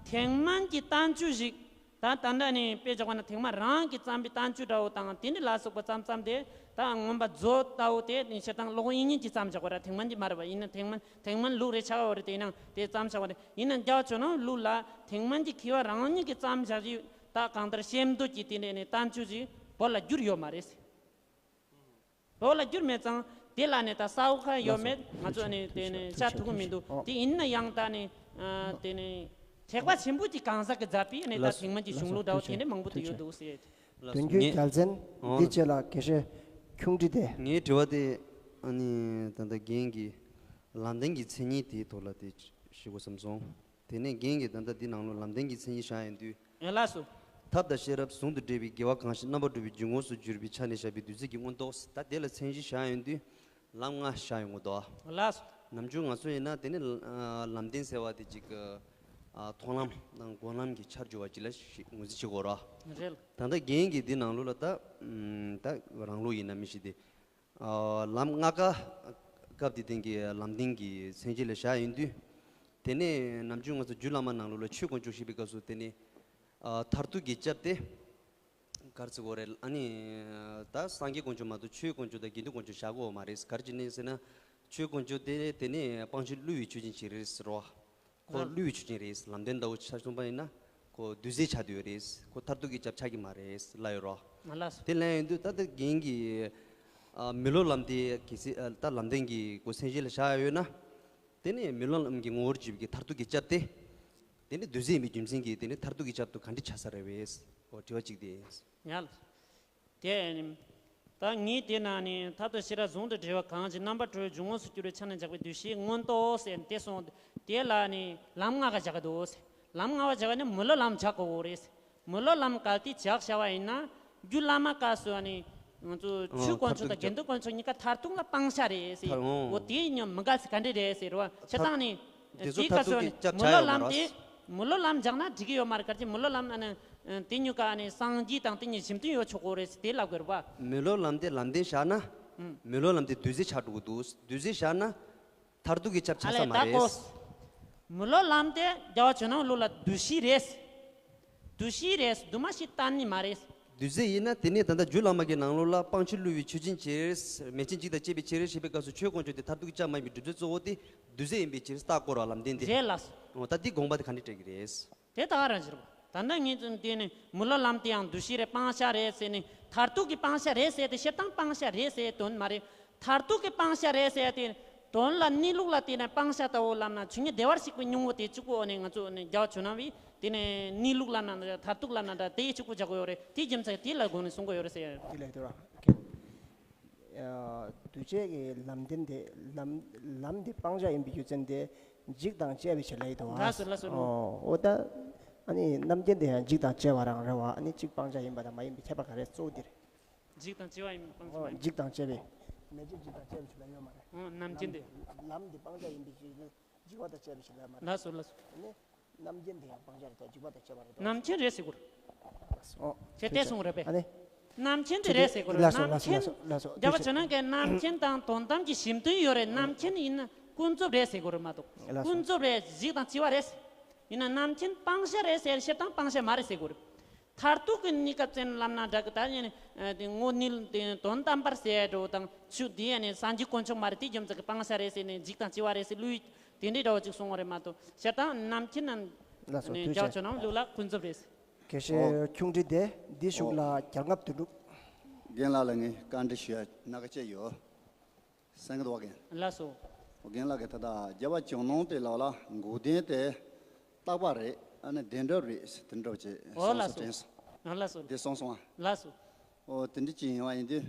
ཐེག་དམན་གྱི་བཏང་ཆུ་ཞིག་ད་ད་ལྟ་ནས་དཔེ་འཇོག་པ་ན་ཐེག་དམན་རང་གིས་བརྩམས་པའི་བསྟན་བཅོས་འདྲ་བོ་དང་དེ་འདྲ་ལ་སོགས་པ་བརྩམས་བརྩམས་ཏེ་ད་མངོན་པ་མཛོད་ལྟ་བུ་དེ་ནི་སྤྱིར་བཏང་ཀློག་དབྱངས་སྙན་གྱིས་བརྩམས་བཞག་པ་ར། ཐེག་དམན་གྱི་མ་རེད་པ། ཡིན་ན་ཐེག་དམན་ཐེག་དམན་ལུགས་རེད་ཆགས་པ་རེད། དེ་ནང་དེ་བརྩམས་བཞག་པ་རེད། ཡིན་ན་རྒྱལ་བ་ཇོ་ནང་ལུགས་ལ་ཐེག་དམན་གྱི་མཁས་པ་རང་ཉིད་ཀྱིས་བརྩམས་བཞག་རྒྱུ་ད་གང་ལྟར་ཤེས་འདོད་ཀྱི་དེ་འདྲ་ནི་བསྟན་བཅོས་ཅིག་བོད་ལ་བསྒྱུར་ཡོད་མ་རེད། བོད་ལ་བསྒྱུར་མེད་ཙང་དེ་ལ་ནི་ད་གསལ་པོ་ཁ་ཡོད་མེད་ང་ཚོ་ནི་དེ་ནི་བཤད་ཐུབ་ཀྱི་མི་འདུག་ཨོ། དེ་ཡིན་ན་ཡང་ད་ནི་ཨ་དེ་ནི་ ཐེག་པ་ཆེན་པོ་གི་གང་ཟག་གི་མཛད་པའི་ནས་ད་ལགས་སོ། ཐེག་དམན་གྱི་གཞུང་ལུགས་འདྲ་བོ་དེ་འདྲ་མང་པོ་དུ་ཡོད་འདུག་ཟེར། ལགས་སོ། དོན་བརྒྱུད་ངས་རྒྱལ་མཚན། འོ་འདི་བཅས་ལ་དགེ་བཤེས་ཁྱུང་ཁྲི་དེ། ངའི་དྲི་བ་དེ་ཨ་ནི་ད་ལྟ་རྒན་གྱིས་ལམ་བདེན་གྱི་མཚན་ཉིད་དེའི་ཐོག་ལ་དེ་ཞུ་དགོས་བསམ་སོང་། དེ་ནས་རྒན་གྱིས་ད་ལྟ་འདི་ནང་ལོགས་ལམ་བདེན་གྱི་མཚན་ཉིད་བཞག་ཡོང་དུས། ཨེ་ལགས་སོ། ཐབས་དང་ཤེས་རབ་ཟུང་དུ་འབྲེལ་བའི་དགེ་བ་གང་ཞིག་རྣམ་པར་གྲོལ་བའི་འཇུག་ངོགས་སུ་གྱུར་པའི་ཆ་ནས་བཞག་པའི་བདུད་རྩི་གི་མངོན་རྟོགས། ད་དེ་ལ་མཚན་གཞི་བཞག་ཡོང་དུས། ལམ་ལྔ་བཞག་ཡོང་གི་འདུག་ཨ། ལགས་སོ། ནམ་རྒྱུན་ང་ཚོ་ཡིན་ན་དེ་ནི་ཨ་ལམ་བདེན་ཟེར་བ་དེ་ཅིག་ཨ་མཐོང་ལམ་དང་སྒོམ་ལམ་གྱི་ཆར་འགྱུར་བ་ཅིག་ལ་ཞིག་ངོས་འཛིན་བྱེད་དགོས་ར། རེད། ད་ལྟ་རྒན་གྱིས་འདི་ནང་ལོགས་ལ་ད་ཨམ་ད་རང་ལུགས་ཡིན་ན་མི་ཤེས་ཏེ། ཨ་ལམ་ལྔ་ཀ་སྐབས་དེ་སྟེང་གི་ལམ་བདེན་གྱི་མཚན་གཞི་ལ་བཞག་ཡོང་དུས། དེ་ནས་ནམ་རྒྱུན་ང་ཚོ་རྒྱུད་བླ་མ་ནང་ལོགས་ལ་ཆོས་དཀོན་མཆོག་བཤད་པའི་སྐབས་སུ་དེ་ནས་ཨ་མཐར་ཐུག་གི་སྐྱབས་དེ། ག་རེ་ཟེར་དགོས་རེད། ཨ་ནི་ད་སངས་རྒྱས་དཀོན་མཆོག་མ་གཏོགས་ཆོས་དཀོན་མཆོག་དང་དགེ་འདུན་དཀོན་མཆོག་བཞག་དགོས་མ་རེད། ག་རེ་བྱས་ནས་ཟེར་ན། ཆོས་དཀོན་མཆོག་དེ་དེ་ནས་སྤང་བྱ་བསླུ་བའི་ཆོས་ཅན་ཅིག་རེད་ཟེར་རོ། ཁོ་ཨ་བསླུ་བའི་ཆོས་ཅན་རེད། ལམ་བདེན་ལྟ་བུ་ཆ་གསུངས་པ་ཡིན་ན་ཁོ་བདུད་རྩི་ཆགས་བསྡད་ཡོད་རེད། ཁོ་མཐར་ཐུག་གི་སྐྱབས་ཆགས་ཀྱི་མ་རེད་ལབ་ཡོད་རོ། ཨ་ལགས་སོ། དེ་ལན་ཡིན་དུས་ད་ལྟ་རྒན་གྱིས་ཨ་མི་སློབ་ལམ་དེ་གལ་སྲིད་ཨ་ད་ལམ་བདེན་གྱི་གོ་མཚན་གཞི་ལ་བཞག་ཡོད་ན། དེ་ནས་མི་སློབ་ལམ་གྱི་ངོ་བོར་གྱུར་པའི་གི་མཐར་ཐུག་གི་སྐྱབས་དེ། དེ་ནི་བདུད་རྩི་ཡིན་པའི་རྒྱུ་མཚན་གྱིས་དེ་ནི་མཐར་ཐུག་གི་སྐྱབས་དུ་ག་འདྲ་ཆགས་ས་རེད་བས། འོ་དྲི་བ་གཅིག་དེ་ཡིན། ཡ་ལགས། དེ་ནི། ད་ངས་དེ་ན་ནི་ཐབས་དང་ཤེས་རབ་ཟུང་དུ་འབྲེལ་བ་གང་ཞིག་རྣམ་པར་གྲོལ་བའི་འཇུག་ངོགས་སུ་གྱུར་པའི་ཆ་ནས་བཞག་པའི་བདུད་རྩིའི་མངོན་རྟོགས་ཟེར་དེ་སོང་། དེ་ལ་ནི་ལམ་ལྔ་ག་བཞག་གི་འདུག་ཟེར། ལམ་ལྔ་བ་བཞག་ནི་མི་སློབ་ལམ་བཞག་དགོས་རེད་ཟེར། མི་སློབ་ལམ་གལ་ཏེ་བཞག་བྱ་བ་ཡིན་ན། རྒྱུད་བླ་མ་སྐབས་སུ་ནི་ང་ཚོ་ཆོས་དཀོན་མཆོག་དང་དགེ་འདུན་དཀོན་མཆོག་གཉིས་ཀ་མཐར་ཐུག་ལ་སྤང་བྱ་རེད་ཟེར། མཐར་འོང་། འོ་དེ་ཡིན་ཡང་མི་འགལ་ཟེར་ག་འདྲ་རེད་ཟེར་བ། བྱས་ཙང་ནི། དེ་ཚོ་དེའི་སྐབས་སུ་ནི་མཐར་ཐུག་གི་སྐྱབས་མི་ཆགས་སློབ་ཡོད་མ་ལམ་རེད། དེ། མི་སློབ་ལམ་བཞག་ན་འགྲིག་གི་ཡོད་མ་རེད། གལ་ཏེ་མི་སློབ་ལམ་ཨ་ནི་དེ་གཉིས་ཀ་ཨ་ནི་སངས་རྒྱས་དང་དེ་གཉིས་གཞི་མཐུན་ཡོད་ཆོག་གི་རེད་ཟེར་དེ་ལབ་དགོས་རེད་པ། མི་སློབ་ལམ་དེ་ལམ་བདེན་བཞག་ན། ཨུམ། མི་སློབ་ལམ་དེ་བདུད་རྩི་ཆགས་འགྲོ་གི་འདུག་བདུད་རྩི་བཞག་ན། མཐར་ཐུག་གི་སྐྱབས་ཆགས་ས་མ་རེད། ཨ་ལས་ད་གོ། མི་སློབ་ལམ་དེ་རྒྱལ་བ་ཇོ་ནང་ལུགས་ལ་བདུད་བཞི་རེད། བདུད་བཞི་རེད། བདུད་མ་བཞི་གཏན་ནས་མ་རེད། བདུད་རྩི་ཡིན་ན་དེ་ནས་ད་ལྟ་རྒྱུད་བླ་མ་གི་ནང་ལོགས་ལ་སྤང་བྱ་བསླུ་བའི་ཆོས་ཅན་བྱེད། མེད་ཅིང་འཇིག་དང་བཅས་པའི་ཕྱིར་ཞེས་པའི་སྐབས་སུ་ཆོས་དཀོན་མཆོག་དེ་མཐར་ཐུག་གི་སྐྱབས་མ་ཡིན་པའི་སྒྲུབ་བྱེད་གཙོ་བོ་དེ་བདུད་རྩི་ཡིན་པའི་ཕྱིར་རྟགས་བསྐོར་བ་ལམ་བདེན་དེ། རེད་ལགས། འོ་ད་འདི་དགོངས་པ་དེ་ག་འདྲ་སྤྲད་ཀྱི་རེད། དེ་ད་ག་རང་བཞིན་རེད། ད་ནི་ངས་ཙམ་དེ་ནི་མི་སློབ་ལམ་དེ་ཡང་བདུད་བཞི་རེད་སྤང་བྱ་རེད་ཟེར་ནས་མཐར་ཐུག་གི་སྤང་བྱ་རེད་ཟེར་ཏེ་སྤྱིར་བཏང་སྤང་བྱ་རེད་ཟེར་དོན་མ་རེད། མཐར་ཐུག་གི་སྤང་བྱ་རེད་ཟེར་ཏེ། དོན་ལ་གནས་ལུགས་ལ་བལྟས་ནས་སྤང་བྱ་ལྟ་བུ་ལབ་ན་ཆོས་ཉིད་བདེ་བར་གཤེགས་པའི་སྙིང་པོ་དེ་གཅིག་པུ་ནས་ང་ཚོ་ནས་རྒྱལ་བ་ཇོ་ནང་བས་དེ་ནས་གནས་ལུགས་ལབ་ན་འདྲ་མཐར་ཐུག་ལབ་ན་འདྲ་དེ་གཅིག་པུ་བྱ་དགོས་ཡོད་རེད། དེའི་རྒྱུ་མཚན་དེ་ལ་དགོངས་ནས་གསུང་གི་ཡོད་རེད་ཟེར། དེ་ལས་དོ་ར། ཨ་གདུལ་བྱའི་གི་ལམ་བདེན་དེ་ལམ་ལམ་དེ་སྤང་བྱ་ཡིན་པའི་རྒྱུ་མཚན་དེ་འཇིག་དང་བཅས་པའི་ཕྱིར་ལབ་ཡོད་དོ། ལགས་སོ་ལགས་སོ། ཨོ་ཨོ་ད་ཨ་ནི་རྣམ་མཁྱེན་དེ་ཡང་འཇིག་དང་བཅས་པ་རང་རེད་བ། ཨ་ནི་གཅིག་སྤང་བྱ་ཡིན་པ་དང་མ་ཡིན་པའི་ཁྱད་པར་ག་རེ་གཙོ་བོ་དེ་རེད། འཇིག་དང་བཅས་པ་ཡིན་པ་སྤང་བྱ་མ་ཡིན། འཇིག་དང་བཅས་པའི་མེད་ཅིང་འཇིག་དང་བཅས་པའི་ཕྱིར་ལབ་ཡོད་མ་རེད། ཨོ་རྣམ་མཁྱེན་དེ། ལམ་དེ་སྤང་བྱ་ཡིན་པའི་ཕྱིར་ནི་འཇིག་པ་དང་བཅས་པའི་ཕྱིར་ལབ་མ་རེད། ལགས་སོ་ལགས་སོ། ཨ་ནི། རྣམ་མཁྱེན་དེ་ཡང་སྤང་བྱ་རེད་དོ། འཇིག་པ་དང་བཅས་པ་རེད་དོ། རྣམ་མཁྱེན་རེད་ཟེར་དགོས་རེད། ཨོ། དེ་ལྟས་གསུངས་རེད་པས། ཨ་ནི། རྣམ་མཁྱེན་དེ་རེད་ཟེར་དགོས་རེད། ལགས་སོ་རྣམ་མཁྱེན། ལགས་སོ་ལགས་སོ། རྒྱལ་བ་ཇོ་ནང་གིས་རྣམ་མཁྱེན་དང་དོན་དམ་གྱི་གཞི་མཐུན་ཡོད་རེད། རྣམ་མཁྱེན་ཡིན་ན་ཀུན་རྫོབ་རེད་ཟེར་དགོས་རེད་མ་གཏོགས། ལགས་སོ། ཀུན་རྫོབ་རེད་འཇིག་དང་བཅས་པ་རེད། ཡིན་ན་རྣམ་མཁྱེན་སྤང་བྱ་རེད་ཟེར་སྤྱིར་བཏང་སྤང་བྱ་མ་རེད་ཟེར་དགོས་རེད། མཐར་ཐུག་གི་གནས་སྐབས་ཅན་ལབ་ན་འདྲ་གི་ད་ཡིན་ནི་དེ་དངོས་གནས་དེ་དོན་དམ་པར་ཟེར་འགྲོ་དང་ཆུ་དེ་ཡིན་ནི་སངས་རྒྱས་དཀོན་མཆོག་མ་རེད། དེ་རྒྱུ་མཚན་གྱི་སྤང་བྱ་རེད་ཟེར་ནས་འཇིག་དང་བཅས་པ་རེད་ཟེར་བསླུ་བའི་དེ་འདྲའི་འདྲ་བོ་ཅིག་གསུང་བ་རེད་མ་གཏོགས་སྤྱིར་བཏང་རྣམ་མཁྱེན་ནམ། ལགས་སོ། ནས་ཐུགས་རྗེ་རྒྱ་ཆེ། ཆུ་ནང་ལུགས་ལ་ཀུན་རྫོབ་རེད། དགེ་བཤེས་ཁྱུང་ཁྲི་དེ་འདི་ཤུགས་ལ་རྒྱལ་རྔམ་དུ་འགྲུབ། རྒན་ལགས་ལ་ངས་བཀའ་འདྲི་ཞུ་ཡ་སྣ་ཁ་ཅིག་ཡོད། གསན་གི་འདུག་བ་རྒན། ལགས་སོ། རྒན་ལགས་ཀྱིས་ད་ལྟ་རྒྱལ་བ་ཇོ་ནང་པའི་ལག་ལ་འགོག་བདེན་དེ་རྟག་པ་རེད། ཨ་ནི་བདེན་གྲུབ་རེད་ཟེར་དེ་འདྲ་བྱས་ཨོ་གསུངས་ལགས་སོ་སོ། དྲན་སོང་། ཨ་ལགས་སོ། དེ་གསུངས་སོང་ཨ། ལགས་སོ། ཨོ་དེ་འདྲ་ཅིག་ཡིན་བ་ཡིན་དུས།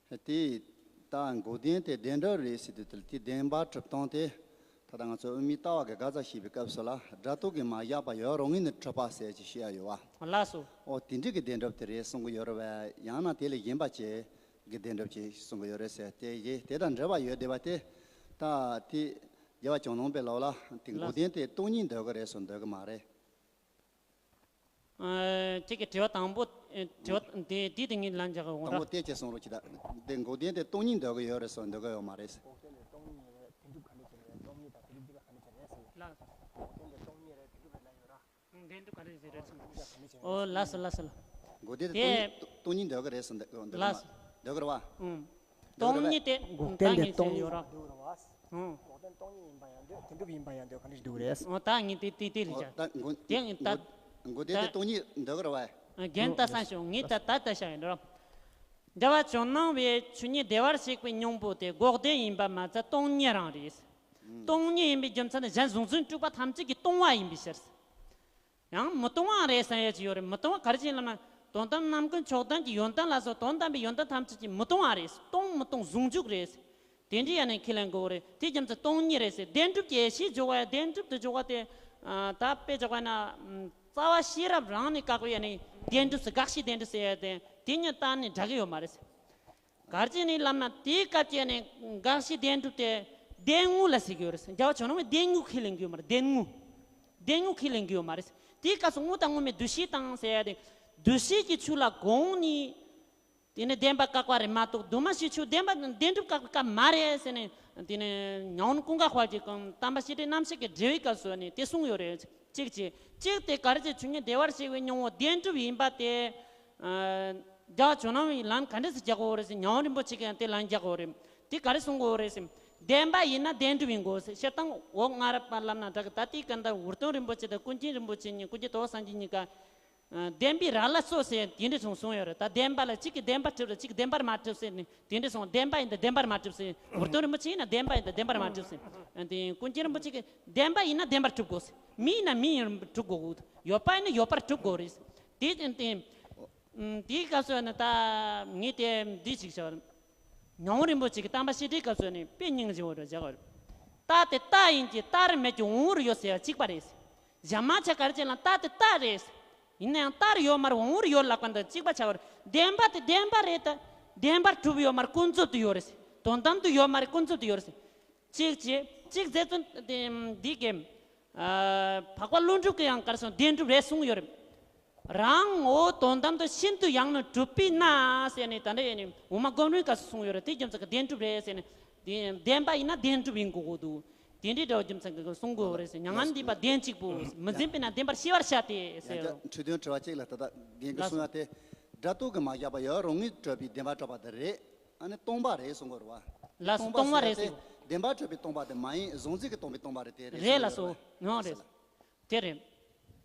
དེ་ད་འགོག་བདེན་དེ་བདེན་གྲུབ་རེད་ཟེར་དུས་དེ་དེ་བདེན་པ་གྲུབ་སྟངས་དེ་ད་ལྟ་ང་ཚོ་དབུ་མའི་ལྟ་བ་གི་དགག་རྩ་བྱེད་པའི་སྐབས་སུ་ལ་སྒྲ་རྟོག་གིས་མ་བཞག་པ་ཡོད་རུང་ངེས་ནས་གྲུབ་པ་ཟེར་ཅིག་བཤད་ཡ་ཡོད་བ། ལགས་སོ། ཨོ་དེ་འདྲ་གི་བདེན་གྲུབ་དེ་རེད་གསུང་གི་ཡོད་རེད་བས། ཡང་ན་དེ་ལས་གཞན་པ་ཅིག་གི་བདེན་གྲུབ་ཅིག་གསུང་གི་ཡོད་རེད་ཟེར་དེ་ཡིན། དེ་དང་འབྲེལ་བ་ཡོད་བསྡད་པ་དེ། ད་དེ་རྒྱལ་བ་ཇོ་ནང་པའི་ལག་ལ་དེ་འགོག་བདེན་དེ་སྟོང་ཉིད་འདོད་གི་རེད་ཟེར་འདོད་གི་མ་རེད། ཨ་ཁྱེད་ཀྱི་དྲི་བ་དང་པོ། ཨ་དྲི་བ་དེ་དེ་དེ་ངས་ལན་རྒྱག་གི་འོང་དང་པོ་ར། དེ་ཅེས་གསུང་རོགས་གྱིས་ད། དེ་འགོག་བདེན་དེ་སྟོང་ཉིད་འདོད་གི་ཡོད་རེད་ཟེར་འདོད་གི་ཡོད་མ་རེད། འགོག་བདེན་དེ་སྟོང་ཉིད་རེད། བདེན་གྲུབ་ག་འདྲ་ཅིག་རེད། སྟོང་ཉིད་དང་བདེན་གྲུབ་འདི་ག་ག་འདྲ་ཅིག་རེད་ཟེར་ཡ། ལགས། འགོག་བདེན་དེ་སྟོང་ཉིད་རེད། བདེན་གྲུབ་རེད་ལབ་ཡོད་ར། ཨང་། བདེན་གྲུབ་ག་རེ་ཟེར་རེད་ཟེར། ཨོ་ལགས་སོ་ལགས་སོ་ལགས། འགོག་བདེན་དེ་དེ་སྟོང་ཉིད་སྟོང་ཉིད་འདོད་གི་རེད་ཟེར་འདོད་གི་མ། ལགས་སོ། འདོད་གི་རེད་བ། ཨང་། སྟོང་ཉིད་དེ་འགོག་བདེན་དེ་སྟོང་ཉིད་ཟེར་ཡོད་ར། འདོད་གི་རེད་བ། ཨང་། འགོག་བདེན་སྟོང་ཉིད་ཡིན་པ་ཡང་འདོད། བདེན་གྲུབ་ཡིན་པ་ཡང་འདོད། ག་འདྲ་ཞིག་འདོད་གི་རེད། ཨོ་ད་ངས་དེ་དེ་དེ་རེད་ཅག། ད་འགོག་དེ་ངས་ད་འགོག་འགོག་བདེན་དེ་ད་སྟོང་ཉིད་འདོད་གི་རེད་བ། རྒན་ད་ས་ཞོག་ངས་ད་ད་ད་ཤ་ཡིན་འགྲོ། རྒྱལ་བ་ཇོ་ནང་བའི་ཆོས་ཉིད་བདེ་བར་གཤེགས་པའི་སྙིང་པོ་དེ་འགོག་བདེན་ཡིན་པ་མ་ཚད་སྟོང་ཉིད་རང་རེད། སྟོང་ཉིད་ཡིན་པའི་རྒྱུ་མཚན་ནི་གཞན་གཟུང་འཛིན་སྤྲོས་པ་ཐམས་ཅད་ཀྱིས་སྟོང་བ་ཡིན་པའི་ཕྱིར། ཡང་མི་སྟོང་བ་རེད་བསམ་ཡས་ཅིག་ཡོད་རེད། མི་སྟོང་བ་ག་རེ་བྱས་ལབ་ན། དོན་དམ་རྣམ་ཀུན་མཆོག་ལྡན་གྱི་ཡོན་ཏན་ལ་སོགས་དོན་དམ་པའི་ཡོན་ཏན་ཐམས་ཅད་ཀྱི་མི་སྟོང་བ་རེད། སྟོང་མི་སྟོང་ཟུང་འཇུག་རེད། དེ་འདྲའི་ཡ་ནས་ཁས་ལེན་དགོས་རེད། དེ་རྒྱུ་མཚན་སྟོང་ཉིད་རེད་ཟེར། བདེན་གྲུབ་ཀྱི་ཡེ་ཤེས་འཇོག་པ་ཡ། བདེན་གྲུབ་ཏུ་འཇོག་པ་དེ། ཨ། ད་དཔེ་འཇོག་པ་ན། ཨ། རྩ་བ་ཤེས་རབ་རང་ནས་བཀག་པའི་ཡ་ནས་བདེན་གྲུབ་ཟེར། དགག་བྱའི་བདེན་གྲུབ་ཟེར་ཡ་དེ་དེ་གཉིས་གཏན་ནས་འདྲ་གི་ཡོད་མ་རེད་ཟེར། ག་རེ་བྱས་ནས་ལབ་ན། དེའི་སྐབས་ཀྱི་ནས་དགག་བྱའི་བདེན་གྲུབ་དེ་བདེན་དངོས་ལ་ཟེར་གྱི་ཡོད་རེད། རྒྱལ་བ་ཇོ་ནང་བས་བདེན་དངོས་ཁས་ལེན་གྱི་ཡོད་མ་རེད། བདེན་དངོས། བདེན་དངོས་ཁས་ལེན་གྱི་ཡོད་མ་རེད། དེའི་སྐབས་སུ་དངོས་དང་དངོས་མེད་འདུ་བྱེད་དང་ཟེར་ཡ་དེ། འདུ་བྱེད་ཀྱི་ཆོས་ལ་དགོངས་ནས། དེ་ནས་བདེན་པ་བཀག་པ་རེད་མ་གཏོགས། འདུས་མ་བྱས་ཆོས་བདེན་པ་བདེན་གྲུབ་བཀག་པའི་སྐབས་མ་རེད་ཟེར་ནས། དེ་ནས་ཉང་ཝུན་ཀུན་དགའ་དཔལ་གྱིས་གང་དམ་པ་བཤད་གྲྭའི་རྣམ་བཤད་ཀྱི་འགྲེལ་བའི་སྐབས་སུ་ནས་དེ་གསུངས་ཡོད་རེད། གཅིག་བྱས། གཅིག་དེ་ག་རེ་བྱས། ཆོས་ཉིད་བདེ་བར་གཤེགས་པའི་སྙིང་པོ་བདེན་གྲུབ་ཡིན་པ་དེ། ཨ། རྒྱལ་བ་ཇོ་ནང་བས་ལན་ག་འདྲ་ཟེར་རྒྱག་གི་ཡོད་རེད་ཟེར། ཉང་ཝུན་རིན་པོ་ཆེ་གིས་ཡང་དེ་ལན་རྒྱག་གི་ཡོད་རེད། དེ་ག་རེ་གསུང་གི་ཡོད་རེད་ཟེར། བདེན་པ་ཡིན་ན་བདེན་གྲུབ་ཡིན་དགོས་ཟེར། སྤྱིར་བཏང་འོག་སྔ་རབས་པ་ལབ་ན་འདྲ་གི། ད་ལྟའི་སྐབས་འདིར་འུར་སྟོན་རིན་པོ་ཆེ་དང་ཀུན་མཁྱེན་རིན་པོ་ཆེ་གཉིས། ཀུན་མཁྱེན་དོལ་པོ་སངས་རྒྱས་གཉིས་ཀ། ཨ། བདེན་པའི་ར་ལ་སོགས་ཟེར་དེ་འདྲ་གསུངས་གསུངས་ཡོད་རེད། ད་བདེན་པ་ལ་གཅིག་གིས་བདེན་པར་གྲུབ་རེད། གཅིག་གིས་བདེན་པར་མ་གྲུབ་ཟེར་ནས་དེ་འདྲ་གསུངས། བདེན་པ་ཡིན་ད་བདེན་པར་མ་གྲུབ་ཟེར། འུར་སྟོན་རིན་པོ་ཆེ་ཡིན་ན་བདེན་པ་ཡིན་ད་བདེན་པར་མ་གྲུབ་ཟེར། ཨ། དེ་ཀུན་མཁྱེན་རིན་པོ་ཆེ་གིས་བདེན་པ་ཡིན་ན་བདེན་པར་གྲུབ་དགོས་ཟེར། མི་ཡིན་ན་མི་ཡིན་གྲུབ་དགོས། ཡོད་པ་ཡིན་ན་ཡོད་པར་གྲུབ་དགོས་རེད་ཟེར། དེ་དེ། ཨ། དེའི་སྐབས་སུ་ནི་ད་ངས་དེ་འདི་ཞིག་བྱ་བར། ཉང་ཝུན་རིན་པོ་ཆེ་གིས་དམ་པ་བཤད་གྲྭའི་སྐབས་སུ་ནི་དཔེ་སྙིང་རྗེ་བོ་རེ་བཞག་པ་རེད། རྟ་དེ་རྟ་ཡིན་གྱི་རྟ་རུ་མེད་ཀྱི་བོང་བུ་རུ་ཡོད་ཟེར་བ་གཅིག་པ་རེད། གཞན་མ་ཆ་ག་རེ་བྱས་ལབ་ན་རྟ་དེ་རྟ་རེད། ཡིན་ན་ཡང་རྟ་རུ་ཡོད་མ་རེད། བོང་བུ་རུ་ཡོད་ལབ་པ་འདི་གཅིག་པ་ཆགས་པ་རེད། བདེན་པ་དེ་བདེན་པ་རེད་ད། བདེན་པར་གྲུབ་ཡོད་མ་རེད། ཀུན་རྫོབ་ཏུ་ཡོད་རེད། དོན་དམ་དུ་ཡོད་མ་རེད། ཀུན་རྫོབ་ཏུ་ཡོད་རེད། གཅིག་བྱས། གཅིག་རྗེ་བཙུན་དེ་འདི་གིས། ཨ། འཕགས་པ་ཀླུ་སྒྲུབ་ཀྱིས་ཡང་ག་རེ་གསུངས། བདེན་གྲུབ་རེད་གསུངས་ཡོད་རེད། རང་ངོ་བོ་དོན་དམ་དུ་ཤིན་ཏུ་ཡང་ན་གྲུབ་པས་ན་ཟེར་ནས་ད་ལྟ་ཡིན་ནི་འོ་མ་སྒོམ་རིམ་སྐབས་སུ་གསུངས་ཡོད་རེད། དེ་རྒྱུ་མཚན་གྱིས་བདེན་གྲུབ་རེད་ཟེར་ནས། བདེན་བདེན་པ་ཡིན་ན་བདེན་གྲུབ་ཡིན་དགོས་དགོས་འདུག་དེ་འདྲའི་འདྲ་བ་རྒྱུ་མཚན་གྱིས་གསུང་དགོས་རེད་ཟེར། མྱ་ངན་འདས་པ་བདེན་གཅིག་པུ། མི་འཛིན་པས་ན་བདེན་པར་ཤེས་པར་བྱ་སྟེ་ཟེར། ཡང་བསྐྱར་འཕྲོས་དོན་དྲི་བ་གཅིག་ལ། ད་ལྟ་རྒན་གྱིས་གསུངས་ཡ་དེ་སྒྲ་རྟོག་གིས་མ་བཞག་པ་ཡང་རང་ངོས་གྲུབ་པའི་བདེན་པར་གྲུབ་པ་དེ་རེད། ཨ་ནི་སྟོང་པ་རེད་གསུང་གི་རེད་བ། ལགས་སོ། སྟོང་པ་ཟེར་ཡ་དེ་བདེན་པར་གྲུབ་པའི་སྟོང་པ་དེ་མ་ཡིན། གཟུང་འཛིན་གྱི་སྟོང་པའི་སྟོང་པ་རེད། དེ་རེད། རེད་ལགས་སོ། ཡང་རེད། དེ་རེད།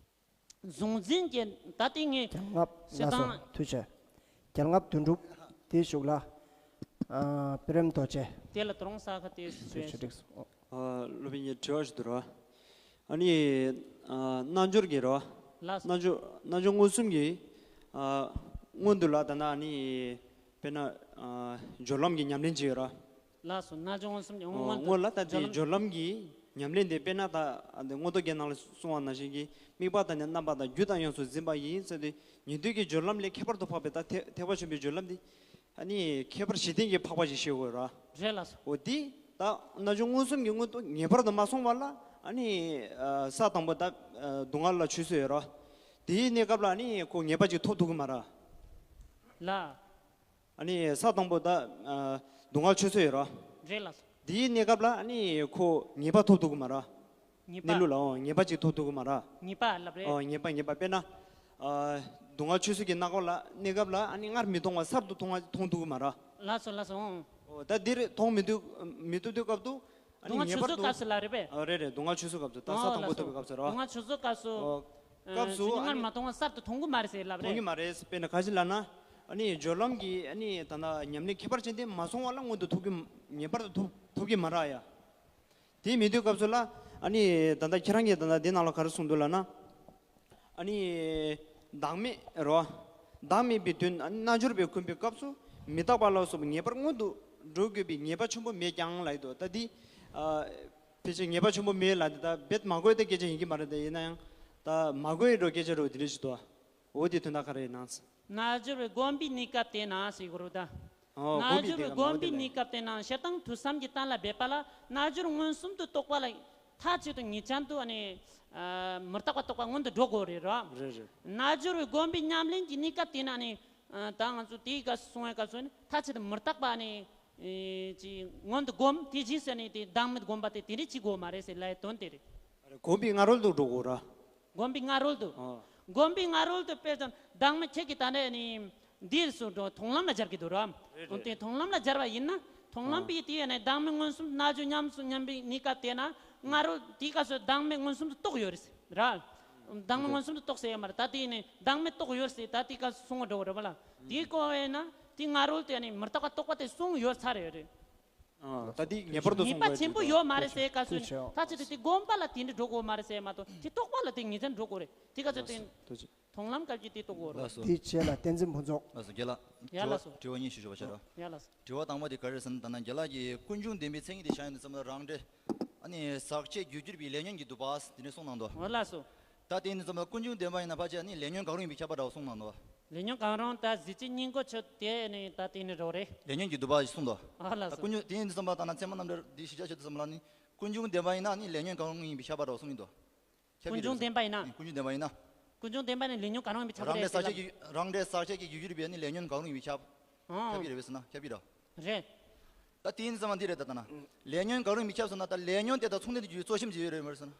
གཟུང་འཛིན་གྱི་ད་ལྟའི་ངས་ཁྱེད་རང་ལ་སོ་ཐུགས་རྗེ་ཆེ། རྒྱལ་རྔ་དོན་གྲུབ་དེའི་གཞུག་ལ། ཨ། པི་རེམ་རྡོ་རྗེ། དེ་ལ་དོ་རོང་ས་ཁ་དེ་ཞུ་ཞུ་ཞུ་འགྲིག་སོང་། ཨ། སློབ་དཔོན་གྱི་དྲི་བ་ཞིག་འདུག་ར། ཨ་ནི། ཨ། རྣལ་འབྱོར་གྱི་ར། ལགས་སོ། རྣལ་འབྱོར་རྣལ་འབྱོར་མངོན་སུམ་གྱི། ཨ། སྔོན་དུ་ལ་ད་ནི་ཨ་ནི། དཔེར་ན། ཨ། སྦྱོར་ལམ་གྱི་ཉམས་ལེན་བྱེད་ཡོད་ར། ལགས་སོ། རྣལ་འབྱོར་མངོན་སུམ་གྱི་སྔོན། སྔོན་ལ་ད་དེ་སྦྱོར་ལམ་གྱི་ཉམས་ལེན་དེ། དཔེར་ན་ད་མངོན་རྟོགས་རྒྱན་ནང་ལ་གསུངས་པ་ནང་བཞིན་གྱི། དམིགས་པ་དང་ནི་རྣམ་པ་དང་། རྒྱུ་དང་ཡོངས་སུ་འཛིན་པ་ཡིས་ཟེར་ཏེ། ཉན་ཐོས་ཀྱི་སྦྱོར་ལམ་ལས་ཁྱད་པར་དུ་འཕགས་པའི། ད་ཐེག་ཐེག་པ་ཆེན་པོའི་སྦྱོར་ལམ་འདི་ཨ་ནི་ཁྱད་པར་གཞི་རྟེན་གྱི་འཕགས་པ་ཞེས་བཤད་དགོས་ར། རེད་ལགས་སོ། འོ་དེ་ད་རྣལ་འབྱོར་མངོན་སུམ་གྱི་སྔོན་དུ་ངེས་པར་དུ་མ་སོང་བ་ལ། ཨ་ནི་ས་དང་པོ་ད་སྡུག་བསྔལ་ལ་ཆུད་ཟོས་ཡོད་ར། དེའི་གནས་སྐབས་ལ་ཨ་ནི་ཁོ་ངེས་པ་ཅིག་ཐོབ་ཐུབ་ཀྱི་མ་ར། ལགས། ཨ་ནི་ས་དང་པོ་ད་ཨ་སྡུག་བསྔལ་ཆུད་ཟོས་ཡོད་ར། རེད་ལགས་སོ། དེའི་གནས་སྐབས་ལ་ཨ་ནི་ཁོ་ངེས་པ་ཐོབ་ཐུབ་ཀྱི་མ་ར། ངེས་པ། གནས་ལུགས་ལ། འོ། ངེས་པ་ཅིག་ཐོབ་ཐུབ་ཀྱི་མ་ར། ངེས་པ་ལབ་རེད། འོ། ངེས་པ། ངེས་པ། དཔེར་ན། ཨ་སྡུག་བསྔལ་ཆུད་ཟོས་ཀྱི་གནས་སྐབས་ལ། གནས་སྐབས་ལ་ཨ་ནི་སྔར་མི་མཐོང་བ་གསར་དུ་མཐོང་བ་མཐོང་ཐུབ་ཀྱི་མ་ར། ལགས་སོ། ལགས་སོ། འོ། འོ་ད་འདིར་མཐོང་མི་ཐུབ་མི་ཐུབ་དུས་སྐབས་སུ། ཨ་ནི་སྡུག་བསྔལ་ངེས་པར་ཆུད་ཟོས་དུ། སྐབས་སུ་ལ་རེད་པས། ཨ་རེད་རེད། སྡུག་བསྔལ་ཆུད་ཟོས་སྐབས་སུ། ད་ས། འོ། དང་པོ། ལགས་སོ། ཐོབ་པའི་སྐབས་སུ་ར། སྡུག་བསྔལ་ཆུད་ཟོས་སྐབས་སུ། འོ། ཨ་སྐབས་སུ་ཨ་ནི་སྔར་མ་མཐོང་བ་གསར་དུ་མཐོང་གི་མ་རེད་ཟེར་ལབ་རེད། མཐོང་གི་མ་རེད། དཔེར་ན་ག་ཞིག་ལབ་ན། ཨ་ནི་སྦྱོར་ལམ་གྱི་ཨ་ནི་ད་ལྟ་ཉམས་ལེན་ཁྱད་པར་ཅན་དེ་མ་སོང་བ་ལ་མངོན་དུ་ཐུབ་ཀྱི། ངེས་པར་དུ་ཐུབ་ཐུབ་ཀྱི་མ་ར་ཡ། དེ་མེད་དུས་སྐབས་སུ་ལ། ཨ་ནི་ད་ལྟ་ཁྱེད་རང་གིས་ད་ལྟ་འདི་ནང་ལ་ག་རེ་གསུངས་འདུག་ལབ་ན། ཨ་ནི་བདག་མེད་རོ། བདག་མེད་པའི་དོན། ཨ་ནི་རྣལ་འབྱོར་པས་གོམས་པའི་སྐབས་སུ་མི་རྟག་པ་ལ་སོགས་པའི་ངེས་པར་མངོན་དུ་འགྲོ་དགོས་པའི་ངེས་པ་ཆེན་པོ་མེད་ཀྱང་ལབ་ཡོད་དོ། ད་འདི། ཨ་ཕལ་ཆེར་ངེས་པ་ཆེན་པོ་མེད་ལབ་འདི་ད་རྦད་མ་གོ་ཡ་དེ་སྐད་ཆ་ཡིན་གྱི་མ་རེད་དེ། ཡིན་ན་ཡང་ད་མ་གོ་ཡ་འགྲོ་སྐད་ཆ་རེད་འདི་འདྲ་ཞིག་འདུག་འོ་དེ་དོན་དག་ག་རེ་ཡིན་ནམ། རྣལ་འབྱོར་པས་གོམས་པའི་གནས་སྐབས་དེ་ན་ཟེར་གོ་རུ་ད། ཨོ། རྣལ་འབྱོར་པས་གོམས་པའི་གནས་སྐབས་དེ་ན། སྤྱིར་བཏང་ཐོས་བསམ་གྱི་གཏན་ལ་འབེབས་པ་ལ་རྣལ་འབྱོར་མངོན་སུམ་དུ་རྟོགས་པ་ལ་མཐའ་གཅིག་ཏུ་ངེས་ཅན་དུ་ཨ་ནི་ཨ་མི་རྟག་པ་རྟོགས་པ་མངོན་དུ་འགྲོ་དགོས་རེད་ར། རེད་རེད། རྣལ་འབྱོར་པས་གོམས་པའི་ཉམས་ལེན་གྱི་གནས་སྐབས་དེ་ན་ཨ་ནི་ཨ་ད་ང་ཚོ་དེའི་སྐབས་སུ་སོང་བའི་སྐབས་སུ་ནི་མཐའ་གཅིག་ཏུ་མི་རྟག་པ་ཨ་ནི་ཨེ་ཅིག་མངོན་དུ་སྒོམ། དེ་རྗེས་སུ་ནི་དེ་བདག་མེད་སྒོམ་པ་དེ་དེ་འདྲས་བྱེད་དགོས་མ་རེད་ཟེར་ལབ་ཡའི་དོན་དེ་རེད། གོམས་པའི་སྔ་རོལ་དུ་འགྲོ་དགོས་ར། གོམས་པའི་སྔ་རོལ་དུ། ཨོ། གོམས་པའི་སྔ་རོལ་དུ་དཔེ་ཙམ་བདག་མེད་ཁྱེད་ཀྱིས་ད་ནས་ནི་འདིར་སུ་འགྲོ་མཐོང་ལམ་ལ་སྦྱར་གྱི་འདུག་ར། རེད་འོན་ཏེ་རེད། མཐོང་ལམ་ལ་སྦྱར་བ་ཡིན་ན་མཐོང་ལམ། ཨོ། པའི་དེ་ཡང་ནི་བདག་མེད་མངོན་སུམ་རྣལ་འབྱོར་ཉམས་སུ་ཉམས་པའི་གནས་སྐབས་དེ་ན་སྔ་རོལ་དེའི་སྐབས་སུ་བདག་མེད་མངོན་སུམ་དུ་རྟོགས་ཡོད་རེད་ར། བདག་མེད་མངོན་སུམ་དུ་རྟོགས་ཟེར་ཡོད་མ་རེད། ད་དེ་ནི་བདག་མེད་རྟོགས་ཡོད་ཟེར། ད་དེའི་སྐབས་སུ་སོང་བ་འགྲོ་བ་རེད་པ་ལ། དེའི་སྐོར་བས་ན་དེ་སྔ་རོལ་དེ་ནི་མི་རྟག་པ་རྟོགས་པ་དེ་སོང་ཡོད་ཚར་ཡོད་རེད། ཨ། ད་འདི་ངེས་པར་དུ། ངེས་པ་ཆེན་པོ་ཡོད་མ་རེད་ཟེར་སྐབས་སུ་ནི། ཐུགས་རྗེ་ཆེ། ད་ཅི་སྟེ་དེ་སྒོམ་པ་ལ་དེ་འདྲ་འགྲོ་དགོས་མ་རེད་ཟེར་མ་གཏོགས། དེ་རྟོགས་པ་ལ་དེ་ངེས་ཅན་འགྲོ་དགོས་རེད། དེ་ག་ཚོད་དེ། ཐུགས་རྗེ་ཆེ། མཐོང་ལམ་སྐབས་ཀྱི་དེ་རྟོགས་དགོས་རེད། ལགས་སོ། དེའི་རྗེས་ལ་བསྟན་འཛིན་ཕུན་ཚོགས། ལགས་སོ། རྒན་ལགས། ཡ། དྲི་བ། ལགས་སོ། དྲི་བ་གཉིས་ཞུ་ཞུ་བ་བྱ་རོགས། ཡ། ལགས་སོ། དྲི་བ་དང་པོ་དེ་ག་རེ་ཟེར་ན། ད་ན་རྒན་ལགས་ཀྱིས་ཀུན་འབྱུང་བདེན་པའི་མཚན་ཉིད་དེ་བཞག་ཡོང་དུས་ཙམ་ལ། རང་འབྲས། ཨ་ནི་ཟག་བཅས་རྒྱུར་གྱུར་པའི་ལས་ཉོན་གྱིས་བསྡུ་བ་དེ་འདྲ་གསུངས་གནང་འདུག། འོ། ལགས་སོ། ད་དེ་ཡིན་དུས་ཙམ་ལ་ཀུན་འབྱུང་བདེན་པ་ཡིན་ན་ཕལ་ཆེར་ནི་ལས་ཉོན་གང་རུང་ཡིན་པའི་ཁྱབ་པ་འདྲ་བོ་གསུངས་གནང་འདུག། ལས་ཉོན་གང་རུང་ད་གཟི་བརྗིད་སྙིང་པོ་ཆོས་དེ་ནི་ད་དེ་ནི་རོ་རེད། ལས་ཉོན་གྱིས་བསྡུ་བ་ཞིག་གསུངས་འདུག། ཨ། ལགས་ད་སོ། ཀུན་འབྱུང་དེ་ཡིན་དུས་ཙམ་ལ། ད་ན་ཚད་མ་རྣམ་འགྲེལ་འདི་གཞི་རྒྱ་ཆེ་དུས་ཙམ་ལ་ནི། ཀུན་འབྱུང་བདེན་པ་ཡིན་ན་ནི་ལས་ཉོན་གང་རུང་ཡིན་པའི་ཁྱབ་པ་འདྲ་བོ་གསུངས་ཡིན་འདུག། ཁྱབ་ཀྱི་རེད། ཀུན་འབྱུང་བདེན་པ་ཡིན་ན། ཀུན་འབྱུང་བདེན་པ་ཡིན་ན། ཀུན་འབྱུང་བདེན་པ་ནི་ལས་ཉོན་གང་རུང་ཡིན་པའི་ཁྱབ་པ་རང་འབྲས་རེད་ཟག་ཟེར་ལ། བཅས་ཀྱི། རང་འབྲས་ཟག་བཅས་ཀྱི་རྒྱུར་གྱུར་པའི་ནི་ལས་ཉོན་གང་རུང་ཡིན་པའི་ཁྱབ། ཨང་། ཁྱབ་ཀྱི་རེད་པས་ཟེར་ན། ཁྱབ་ཀྱི་རེད། རེད། ད་དེ་ཡིན་ཙམ་པ་འདི་རེད། ད་ལྟ་ན་ལས་ཉོན་གང་རུང་ཡིན་པའི་ཁྱབ་ཟེར་ན། ད་ལས་ཉོན་དེ་དང་མཚུངས་ལྡན་གྱི་རྒྱུ་གཙོ་ཆེན་ཅིག་ཡོད་རེད་མ་རེད་ཟེར་ན།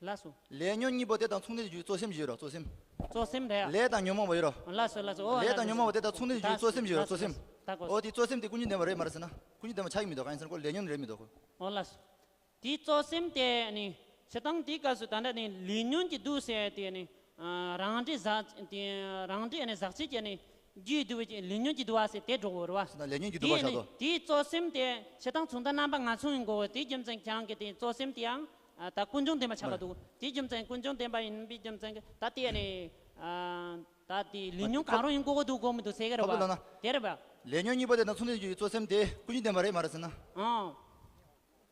ལགས་སོ། ལས་ཉོན་གཉིས་པོ་དེ་དང་མཚུངས་ལྡན་གྱི་རྒྱུ་གཙོ་ཆེན་ཅིག་ཡོད་རེད། གཙོ་ཆེན། གཙོ་ཆེན་རེད། ལས་དང་ཉོན་མོངས་པ་ཡོད་རེད། ལགས་སོ། ལགས་སོ། འོ། ལས་དང་ཉོན་མོངས་པ་དེ་དང་མཚུངས་ལྡན་གྱི་རྒྱུ་གཙོ་ཆེན་ཅིག་ཡོད་རེད། གཙོ་ཆེན། ད་གོ། འོ། དེ་གཙོ་ཆེན་དེ་ཀུན་འབྱུང་བདེན་པ་རེད་མ་རེད་ཟེར་ན། ཀུན་འབྱུང་བདེན་པ་ཆགས་ཀྱི་མི་འདུག། གང་ཡིན་ཟེར་ན་ཁོ་ལས་ཉོན་རེད་མི་འདུག་ཁོ། འོ། ལགས་སོ། དེའི་གཙོ་སེམས་དེ་ནི་བྱེད་སྟངས་དེའི་སྐབས་སུ། ད་ལྟ་ནི་ལས་ཉོན་གྱིས་བསྡུས་ཟེར་དེ་ནི། ཨ། རང་འབྲས་ཟག་དེ། རང་འབྲས་ནི་ཟག་བཅས་ཀྱི་ནི་རྒྱུས་བསྡུ་བའི་ལས་ཉོན་གྱིས་བསྡུ་བ་ཟེར་དེ་འགྲོ་དགོས་རེད་པ། ད་ལས་ཉོན་གྱིས་བསྡུ་བ་ཆགས་དོ། དེའི་གཙོ་སེམས་དེ་བྱེད་སྟངས་མཚུངས་ལྡན་རྣམ་པ་ལྔ་མཚུངས་ཡིན་དགོས། དེའི་རྒྱུ་མཚན་ཁྱེད་རང་གི་དེ་གཙོ་སེམས་དེ་ཡང་། ཨ། ད་ཀུན་འབྱུང་བདེན་པ་ཆགས་ཀྱི་འདུག། དེའི་རྒྱུ་མཚན་ཀུན་འབྱུང་བདེན་པ་ཡིན་པའི་རྒྱུ་མཚན་གྱིས། ད་དེ་ནི། ཨ། ད་དེ་ལས་ཉོན་གང་རུང་ཡིན་དགོས་ཀྱི་འདུག་དགོས་མི་འདུག་ཟེར་གྱི་རེད་པ། ཁ་བུ་ལ་ན། དེ་རེད་པ། ལས་ཉོན་གཉིས་པོ་དེ་དང་མཚུངས་ལྡན་གྱི་གཙོ་སེམས་དེ་ཀུན་འབྱུང་བདེན་པ་རེད་མ་རེད་ཟེར་ན། ཨང་།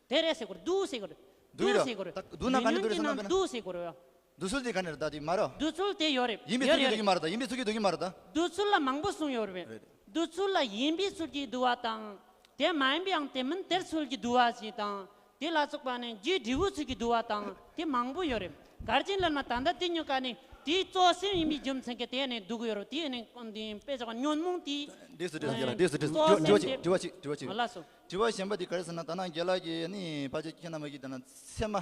དེ་རེད་ཟེར་དགོས་རེད། འདུག་ཟེར་དགོས་རེད། འདུག་ཡོད་རེད། ཟེར་དགོས་རེད། ད་འདུག་ན་ག་འདྲ་འདུག་རེད་ཟེར་ན། ལས་ཉོན་གྱི་ནང་འདུག་ཟེར་དགོས་རེད། འདུག་ཚུལ་དེ་ག་འདྲ་རེད། ད་དེ་མ་རེད། འདུག་ཚུལ་དེ་ཡོད་རེད། ཡིན་པའི་ཚུལ་གྱིས་འདུག་གི་མ་རེད། ད་ཡིན་པའི་ཚུལ་གྱིས་འདུག་གི་མ་རེད། ད་འདུག་ཚུལ་ལ་མང་པོ་གསུངས་ཡོད་རེད། རེད། འདུག་ཚུལ་ལ་ཡིན་པའི་ཚུལ་གྱིས་འདུག་པ་དང་། དེ་མ་ཡིན་པའང་དེ་མིན་དེར་ཚུལ་གྱིས་འདུག་པ་ཞིག་དང་། དེ་ལ་སོགས་པ་ནི་རྒྱུའི་འབྲས་བུའི་ཚུལ་གྱིས་འདུག་པ་དང་། དེ་མང་པོ་ཡོད་རེད། གལ་ཆེན་ལ་ན་ད་ལྟ་དེ་ཉོ་ག་ནི་དེའི་གཙོ་སེམས་ཡིན་པའི་རྒྱུ་མཚན་གྱིས་དེ་ནི་འདུག་གི་ཡོད་རེད། དེ་ནི་དཔེ་བཞག་ཉོན་མོངས་དེའི། འདྲེས་སུ་འདྲེས་སུ་འདྲེས་སུ་འདྲེས་སུ། གཙོ་སེམས་དྲི་བ་གཅིག། དྲི་བ་གཅིག། དྲི་བ་གཅིག། ཨ། ལགས་སོ། དྲི་བ་གཞན་པ་དེ་ག་རེ་ཟེར་ན། ད་ནང་རྒན་ལགས་ཀྱིས་ནི་ཕལ་ཆེར་ཁྱེད་རྣམ་པ་གིས་ད་ནང་ཚད་མ།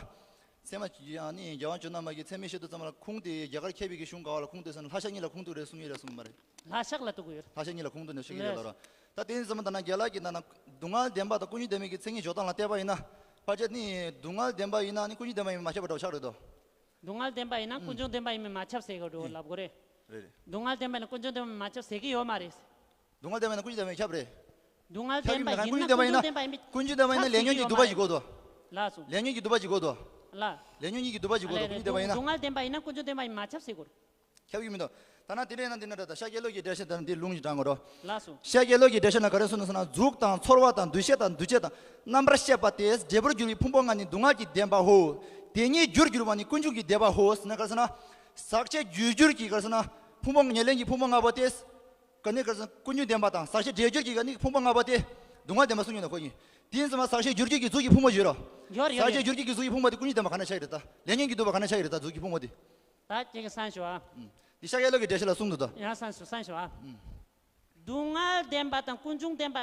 ཚད་མ་ཡང་ནི་རྒྱལ་དབང་བྱུང་རྣམ་པ་གིས་ཚད་མའི་བཤད་དུས་ཙམ་ལ་ཁུངས་དེ་རྒྱ་གར་མཁས་པའི་གི་གཞུང་ག་བ་ལ་ཁུངས་དེ་ཟེར་ན། ལྷ་ཤ་གཉིས་ལ་ཁུངས་གཏུགས་རེད་གསུངས་ཡོད་རེད་གསུངས་མ་རེད། ལྷ་ཤ་ལ་གཏུགས་ཡོད། ལྷ་ཤ་གཉིས་ལ་ཁུངས་གཏུགས་ནས་བཤད་ཀྱི་རེད་ལ་རོ། ད་དེ་ཡིན་ཙམ་ད་ནང་རྒན་ལགས་ཀྱིས་ད་ནང་སྡུག་བསྔལ་བདེན་པ་དང་ཀུན་འབྱུང་བདེན་པའི་གི་མཚན་ཉིད་འཇོག་སྟངས་ལ་བལྟས་པ་ཡིན་ན། ཕལ་ཆེར་ནི་སྡུག་བསྔལ་བདེན་པ་ཡིན་ན་ནི་ཀུན་འབྱུང་བདེན་པ་ཡིན་མ་ཁྱབ་པ་འདྲ་བོ་ཆགས་རེད་དོ། སྡུག་བསྔལ་བདེན་པ་ཡིན་ན་ཀུན་འབྱུང་བདེན་པ་ཡིན་མིན་མ་ཁྱབ་ཟེར་གི་འགྲོ་ལབ་དགོས་རེད། རེད་རེད། སྡུག་བསྔལ་བདེན་པ་ཡིན་ན་ཀུན་འབྱུང་བདེན་པ་མ་ཁྱབ་ཟེར་གི་ཡོད་མ་རེད། སྡུག་བསྔལ་བདེན་པ་ཡིན་ན་ཀུན་འབྱུང་བདེན་པ་ཡིན་ཁྱབ་རེད། སྡུག་བསྔལ་བདེན་པ་ཡིན་ན། ཁྱབ་ཀྱི་མེད། ཀུན་འབྱུང་བདེན་པ་ཡིན་ན། ཀུན་འབྱུང་བདེན་པ་ཡིན་ན་ལས་ཉོན་གྱིས་བསྡུ་བ་ཞིག་དགོས་དོ། ལགས་སོ། ལས་ཉོན་གྱིས་བསྡུ་བ་ཞིག་དགོས་དོ། ལགས། ལས་ཉོན་གྱིས་བསྡུ་བ་ཞིག་དགོས་དོ། ཀུན་འབྱུང་བདེན་པ་ཡིན་ན། སྡུག་བསྔལ་བདེན་པ་ཡིན་ན་ཀུན་འབྱུང་བདེན་པ་ཡིན་མ་ཁྱབ་ཟེར་དགོས། ཁྱབ་ཀྱི་མི་འདུག། ད་ན་དེ་འདྲ་ཡིན་ན་འདི་འདྲ་འདྲ། ད་ཤཱཀྱ་བློ་གི་འགྲེལ་བཤད་ད་འདི་ལུང་གིས་དྲངས་དགོས་རོ། ལགས་སོ། ཤཱཀྱ་བློ་གི་འགྲེལ་བཤད་ན་ག་རེ་གསུངས་ནུག་ཟེར་ན། གཟུགས་དང་ཚོར་བ་དང་འདུ་ཤེས་དང་འདུ་བྱེད་དང་རྣམ་པར་ཤེས་པ་སྟེ་འབྲས་བུར་གྱུར་པའི་ཕུང་པོ་ལྔ་ནི་སྡུག་བསྔལ་གྱི་བདེན་པའོ། དེ་ཉིད་རྒྱུར་གྱུར་པ་ནི་ཀུན་འབྱུང་གི་བདེན་པའོ་ཟེར་ན། ག་རེ་ཟེར་ན། ཟག་བཅས་རྒྱུར་གྱུར་གྱི་ག་རེ་ཟེར་ན། ཕུང་པོ་ཉེར་ལེན་གྱི་ཕུང་པོ་ལྔ་པོ་སྟེ། ག་ནི་ག་རེ་ཟེར་ན། ཀུན་འབྱུང་བདེན་པ་དང་ཟག་བཅས་འབྲས་རྒྱུར་གྱི་ག་ནི་ཕུང་པོ་ལྔ་པོ་སྟེ། སྡུག་བསྔལ་བདེན་པ་གསུངས་ཡོད་ན་ཁོ་གཉིས། དེ་ཡིན་ཙང་ཟག་བཅས་འབྲས་རྒྱུར་གྱི་གཟུགས་ཀྱི་ཕུང་པོ་ཡོད་རོ། ཡོད་རེད། ཡོད་རེད། ཟག་བཅས་འབྲས་རྒྱུར་གྱི་གཟུགས་ཀྱི་ཕུང་པོ་དེ་ཀུན་འབྱུང་བདེན་པ་ག་ནས་ཆགས་ཡོད་རེད། ད་ལས་ཉོན་གྱིས་བསྡུས་པ་ག་ནས་ཆགས་ཡོད་རེད། ད་གཟུགས་ཀྱི་ཕུང་པོ་དེ། ད་ཁྱེད་ཀྱིས་གསན་ཞུ་ཨ། ཨུམ། འདི་ཤཱཀྱ་བློ་གི་འགྲེལ་བཤད་ལ་གསུངས་འདུག་ད། ཡང་གསན་ཞུ། གསན་ཞུ་ཨ། ཨུམ། སྡུག་བསྔལ་བདེན་པ་དང་ཀུན་འབྱུང་བདེན་པ།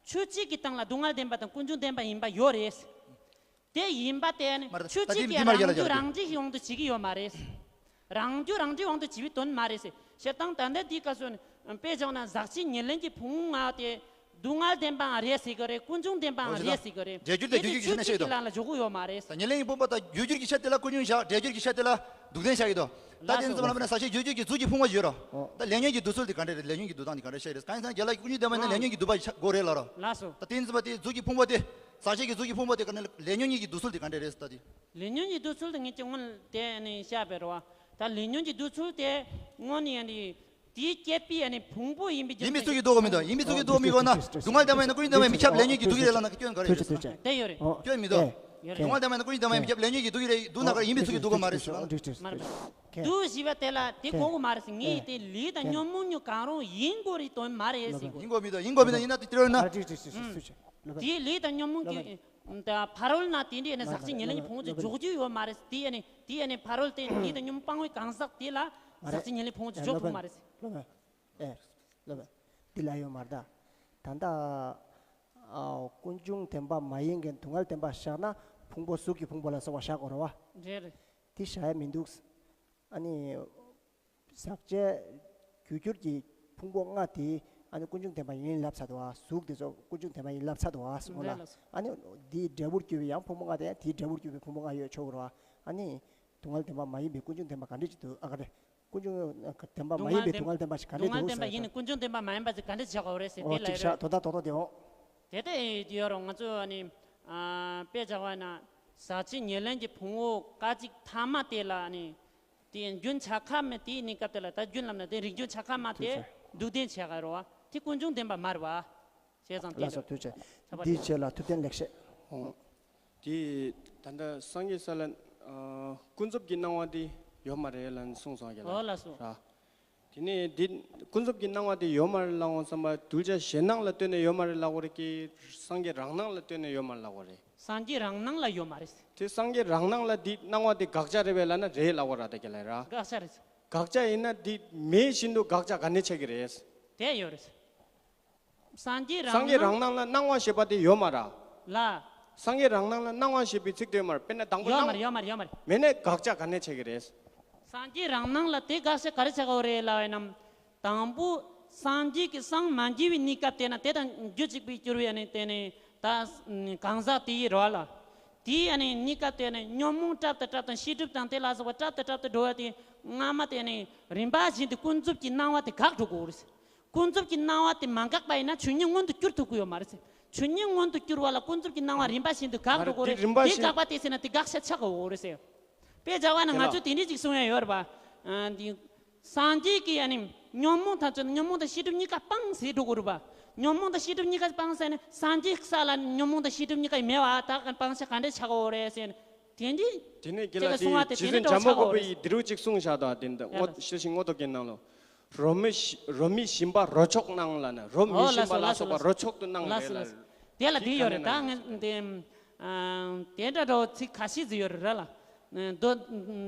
ཆོས་ཅན་གྱི་སྟེང་ལ་སྡུག་བསྔལ་བདེན་པ་དང་ཀུན་འབྱུང་བདེན་པ་ཡིན་པ་ཡོད་རེད། དེ་ཡིན་པ་དེ་ནི་མ་རེད། ཆོས་ད་དེ་ཅན་གྱི་འདི་མ་རེད། རང་རྒྱུ་རང་འབྲས་ཀྱི་དབང་དུ་བྱེད་ཀྱི་ཡོད་མ་རེད། རང་རྒྱུ་རང་འབྲས་དབང་དུ་བྱེད་པའི་དོན་མ་རེད་ཟེར། བཤད་སྟངས་ད་ལྟ་འདིའི་སྐབས་སུ་ནི་དཔེ་བཞག་ན་ཟག་བཅས་ཉེར་ལེན་གྱི་ཕུང་པོ་ལྔ་དེ་སྡུག་བསྔལ་བདེན་པའང་རེད་ཟེར་གི་རེད། ཀུན་འབྱུང་བདེན་པའང་རེད་ཟེར་གི་རེད། འོ་ཟེར་ན། འབྲས་རྒྱུར་དང་རྒྱུར་གྱུར་གྱི་ཕྱིར་ན་བཤད་ཀྱི་ལམ་ལ་འཇུག་གི་ཡོད་མ་རེད། ད་ཉེར་ལེན་གྱི་ཕུང་པོ་དང་རྒྱུར་གྱུར་གྱི་ཕྱིར་དེ་ལ་ཀུན་འབྱུང་བཞག། འབྲས་རྒྱུར་གྱི་ཕྱིར་དེ་ལ་སྡུག་བདེན་བཞག་གི་འདུག། ད་དེ་ཡིན་ཙང་ལབ་ན་ཟག་བཅས་འབྲས་རྒྱུར་གྱི་གཟུགས་ཀྱི་ཕུང་པོ་ཡོད་རོ། ད་ལས་ཉོན་གྱིས་བསྡུ་ཚུལ་དེ་ག་འདྲ་རེད། ལས་ཉོན་གྱིས་བསྡུ་སྟངས་དེ་ག་འདྲ་བཤད་རེད། གང་ཡིན་ཟེར་ན་རྒན་ལགས་ཀྱིས་ཀུན་འབྱུང་བདེན་པ་ཡིན་ན་ལས་ཉོན་གྱིས་བསྡུ་བ་ཆགས་དགོས་རེད་ལབ་རོ། ལགས་སོ། ད་དེ་ཡིན་ཙང་དེ་གཟུགས་ཀྱི་ཕུང་པོ་དེ། ཟག་བཅས་ཀྱི་གཟུགས་ཀྱི་ཕུང་པོ་དེ་ག་འདྲ་རེད། ད་དེ། ལས་ཉོན་གྱིས་བསྡུ་ཚུལ་དེ་ག་འདྲ་རེད། ད་དེ། ལས་ཉོན་གྱིས་བསྡུ་ཚུལ་དེ་ངས་ཀྱང་སྔོན་དེ་ནས་བཤད་པ་རེད་བ། ད་ལས་ཉོན་གྱིས་བསྡུ་ཚུལ་དེ་སྔོན་ནས་ཡང་དེ། དེའི་སྐྱེད་པའི་ཡང་ནི་ཕུང་པོ་ཡིན་པའི་རྒྱུ་མཚན། ཡིན་པའི་ཚུལ་གྱིས་བསྡུ་དགོས་མི་འདུག། ཡིན་པའི་ཚུལ་གྱིས་བསྡུ་དགོས་མི་དགོས་ན། སྡུག་བསྔལ་བདེན་པ་ཡིན་ན་ཀུན་འབྱུང་བདེན་པ་ཡིན་མི་ཁྱབ། ལས་ཉོན་གྱིས་བསྡུ་གི་རེད་ལབ་ན་སྐྱོན་ག་རེ་རེད། ཐུགས་རྗེ་ཆེ། དེ་ཡོད་རེད། ཨོ། སྐྱོན་མི་འདུག། ཨེ། སྡུག་བསྔལ་བདེན་པ་ཡིན་ན་ཀུན་འབྱུང་བདེན་པ་ཡིན་མི་ཁྱབ། ལས་ཉོན་གྱིས་བསྡུ་གི་རེད། བསྡུ་ན་ག་རེ། ཡིན་པའི་ཚུལ་གྱིས་བསྡུ་དགོས་མ་རེད་ཟེར་ལབ་ན། མ་རེད། བསྡུ་ཞེས་པ་དེ་ལ་དེ་གོ་གི་མ་རེད་ཟེར། ངས་དེ་ལས་དང་ཉོན་མོངས་གཉིས་གང་རུང་ཡིན་དགོས་རེད་དོན་མ་རེད་ཟེར་གོ། ཡིན་དགོས་མི་འདུག། ཡིན་དགོས་མི་འདུག། ཡིན་ན་དེ་དེ་རེད་ན། ཨ། ཐུགས་རྗེ་ཆེ། ཐུགས་རྗེ་ཆེ། དེའི་ལས་དང་ཉོན་མོངས་ཀྱི་ཕ་རོལ་ན་དེ་འདྲའི་ནི་ཟག་བཅས་ཉེར་ལེན་གྱི་ཕུང་པོ་ཅིག་འཇོག་རྒྱུ་ཡོད་མ་རེད། དེ་ཡང་ནི་དེ་ཡང་ནི་ཕ་རོལ་ཏེ་ལས་དང་ཉོན་མོངས་སྤངས་པའི་གང་ཟག་དེ་ལ་ཟག་བཅས་ཉེར་ལེན་ཕུང་པོ་ཅིག་འཇོག་ཐུབ་མ་རེད། སློབ་མ། ཨེ། སློབ་མ། འདི་ལ་ཡོད་མ་རེད་ད། ད་ལྟ་ཨ་ཀུན་འབྱུང་བདེན་པ་མ་ཡིན་མཁན་སྡུག་བསྔལ་བདེན་པ་བཞག་ན་ཕུང་པོ་གཟུགས་ཀྱི་ཕུང་པོ་ལ་སོགས་པ་བཞག་དགོས་རེད་བ། རེད་རེད། དེ་བཞག་ཡ་མི་འདུག། ཨ་ནི། ཟག་བཅས་རྒྱུར་གྱུར་གྱི་ཕུང་པོ་ལྔ་དེ་ཨ་ནི་ཀུན་འབྱུང་བདེན་པ་ཡིན་ལབ་ཚར་འདུག་ཨ། གཟུགས་དེ་ཚོ་ཀུན་འབྱུང་བདེན་པ་ཡིན་ལབ་ཚར་འདུག་ཨ། སོང་ལ། རེད་ལགས་སོ། ཨ་ནི་དེའི་འབྲས་བུར་གྱུར་པའི་ཡང་ཕུང་པོ་ལྔ་དེ་ཡང་དེའི་འབྲས་བུར་གྱུར་པའི་ཕུང་པོ་ལྔ་ཡོད་ཆོག་གི་རེད་བ། ཨ་ནི་སྡུག་བསྔལ་བདེན་པ་མ་ཡིན་པའི་ཀུན་འབྱུང་བདེན་པ་ག་འདྲ་ཅིག་འདུག་ཨ། ག་རེ། ཀུན་འབྱུང་བདེན་པ་མ་ཡིན་པའི་སྡུག་བསྔལ་བདེན་པ་ཞིག་ག་འདྲ་འདུག་ཟེར། སྡུག་བསྔལ་བདེན་པ་ཡིན་ནི་ཀུན་འབྱུང་བདེན་པ་མ་ཡིན་པ་ཅིག་ག་འདྲ་བྱེད་དགོས་རེད་ཟེར། ཨོ། དེ་ལ་ཅིག་ཡོད་རེད། ཤག་དོ་ད་དོ་དོ་དེ་འོང་། དེ་ལྟ་ཡོད་རུང་ང་ཚོ་ཨ་ནི་ཨ་དཔེ་བྱ་བ་ན་ཟག་བཅས་ཉེར་ལེན་གྱི་ཕུང་པོ་སྐད་ཅིག་ཐ་མ་དེ་ལ་ཨ་ནི་དེ་རྒྱུན་ཆགས་ཁ་མེད། དེའི་གནས་སྐབས་དེ་ལ་ད་རྒྱུན་ལབ་ན་དེ་རིགས་རྒྱུན་ཆགས་ཁ་མ་དེ་ཐུགས་རྗེ་སྡུག་བདེན་ཆགས་ཀ་རེད་བ། དེ་ཀུན་འབྱུང་བདེན་པ་མ་རེད་བ། བྱས་ཙང་དེ་ལགས་སོ། ལ་ཐུགས་རྗེ་ཆེ། ཆོག་པ་འདིའི་རེད། ཆེད་ལ་ཐུབ་བསྟན་ལེགས་བཤད། ཨོ། དེ་ད་ལྟ་སངས་རྒྱས་ས་ལ་ཨ་ཀུན་རྫོབ་ཀྱི་སྣང་བ་དེ་ཡོད་མ་རེད་ལབ་ནས་གསུངས་སོང་གི་ལ། ཨོ་ལགས་སོ། ར། དེ་ནས་འདི་ཀུན་རྫོབ་ཀྱི་སྣང་བ་དེ་ཡོད་མ་རེད་ལབ་འོང་བསམ་པ་གདུལ་བྱ་གཞན་སྣང་ལ་ལྟོས་ནས་ཡོད་མ་རེད་ལབ་དགོས་རེད་ཀྱི། སངས་རྒྱས་རང་སྣང་ལ་ལྟོས་ནས་ཡོད་མ་རེད་ལབ་དགོས་རེད། སངས་རྒྱས་རང་སྣང་ལ་ཡོད་མ་རེད། དེ་སངས་རྒྱས་རང་སྣང་ལ་འདི་སྣང་བ་དེ་དགག་བྱ་རེད་པས་ལབ་ན་རེད་ལབ་དགོས་ར། ད་ཀྱི་ལ་ར། དགག་བྱ་རེད། དགག་བྱ་ཡིན་ན་འདི་མེད་བཞིན་དུ་དགག་བྱ་ག་ནས་ཆགས་ཀྱི་རེད། དེ་ཡོད་རེད། སངས་རྒྱས་རང་སངས་རྒྱས་རང་སྣང་ལ་སྣང་བ་ཞེས་པ་དེ་ཡོད་མ་ར། ལ། སངས་རྒྱས་རང་སྣང་ལ་སྣང་བ་ཞེས་པའི་ཚིག་དེ་ཡོད་མ་ར། དཔེར་ན་དང་པོ་ཡོད་མ་སྣང་རེད། ཡོད་མ་རེད། ཡོད་མ་རེད། མེད་ནས་དགག་བྱ་ག་ནས་ཆགས་ཀྱི་རེད། སངས་རྒྱས་རང་སྣང་ལ་དེ་དགག་བྱ་ག་རེ་ཆགས་ཀྱི་ཡོད་རེད་ལབ་ཡིན་ནམ། དང་པོ་སངས་རྒྱས་ཀྱི་སངས་མ་རྒྱས་པའི་གནས་སྐབས་དེ་ན་དེ་དང་རྒྱུད་གཅིག་པའི་གྱུར་པའི་ཨ་ནི་དེ་ནི་ད་གང་ཟག་དེ་ཡི་རོ་ལ། དེའི་ཨ་ནི་གནས་སྐབས་དེ་ནི་ཉོན་མོངས་བྲབ་ཏུ་བྲབ་དང་ཤེས་སྒྲིབ་དང་དེ་ལ་སོགས་པ་བྲབ་ཏུ་བྲབ་ཏུ་འགྲོ་བ་དེ་སྔ་མ་དེ་ནི་རིམ་པ་བཞིན་དུ་ཀུན་རྫོབ་ཀྱི་སྣང་བ་དེ་འགག་འགྲོ་དགོས་རེད། ཀུན་རྫོབ་ཀྱི་སྣང་བ་དེ་མ་འགག་པ་ཡིན་ན་ཆོས་ཉིད་མངོན་དུ་གྱུར་ཐུབ་ཀྱི་ཡོད་མ་རེད་ཟེར། ཆོས་ཉིད་མངོན་དུ་གྱུར་བ་ལ་ཀུན་རྫོབ་ཀྱི་སྣང་བ་རིམ་པ་བཞིན་དུ་འགག་འགྲོ་གི་རེད། དེ་རིམ་པ་བཞིན་འགག་པ་དེ་ཟེར་ན་དེ་དགག་བྱ་ཆགས་ཀྱི་ཡོད་རེད་ཟེར། དཔེ་བྱ་བ་ན་ང་ཚོས་དེ་འདྲས་ཅིག་གསུང་ཡ་ཡོད་རེད་པ། ཨ་འདི་སངས་རྒྱས་ཀྱི་ཨ་ནི་ཉོན་མོངས་དང་བཅས་ན་ཉོན་མོངས་དང་ཤེས་སྒྲིབ་གཉིས་ཀ་སྤངས་ཟེར་འགྲོ་གི་རེད་པ། ཉོན་མོངས་དང་ཤེས་སྒྲིབ་གཉིས་ཀ་སྤངས་ཟེར་ན་སངས་རྒྱས་ས་ལ་ཉོན་མོངས་དང་ཤེས་སྒྲིབ་གཉིས་ཀ་མེད་པ་ད་སྤང་བྱ་ག་འདྲས་ཆགས་ཀྱི་ཡོད་རེད་ཟེར་ན། དེ་འདྲས་དེ་ནས་དགེ་ཅིག་ལ་གསུང་བ་དེ་རྗེ་དེ་བཙུན་འདྲས་བྱམས་པ་ཆགས་ཀྱི་ཡོད་གོ་པའི་རེད་ཟེར། འདི་རུ་ཅིག་གསུངས་བཞག་དང་དེ་འདི་ཡ་ངོ་ལ་ཤེར་ཕྱིན་མངོན་རྟོགས་རྒྱན་ནང་ལོ། རོ་མི་ཤི་རོ་མི་ཞིམ་པ་རོ་མཆོག་སྣང་ལ་ན། རོ་མི་ཨོ་ལགས་ཞིམ་པ་སོ་ལ་ལགས་སོ་སོགས་པ་ལགས་སོ། རོ་མཆོག་ཏུ་སྣང་ལགས་རེད་སོ་ལ། ལགས་སོ། དེ་ལ་དེ་དེ་ག་ཡོད་ནས་རེད། ད་སྣང་ངས་ཡོད་ཟེར། འདི་ཨ་དེ་འདྲ་འདྲ་བོ་ཚིག་ཁ་ཤས་ཟིག་ཡོད་རེད་ར་ལ། མདོ་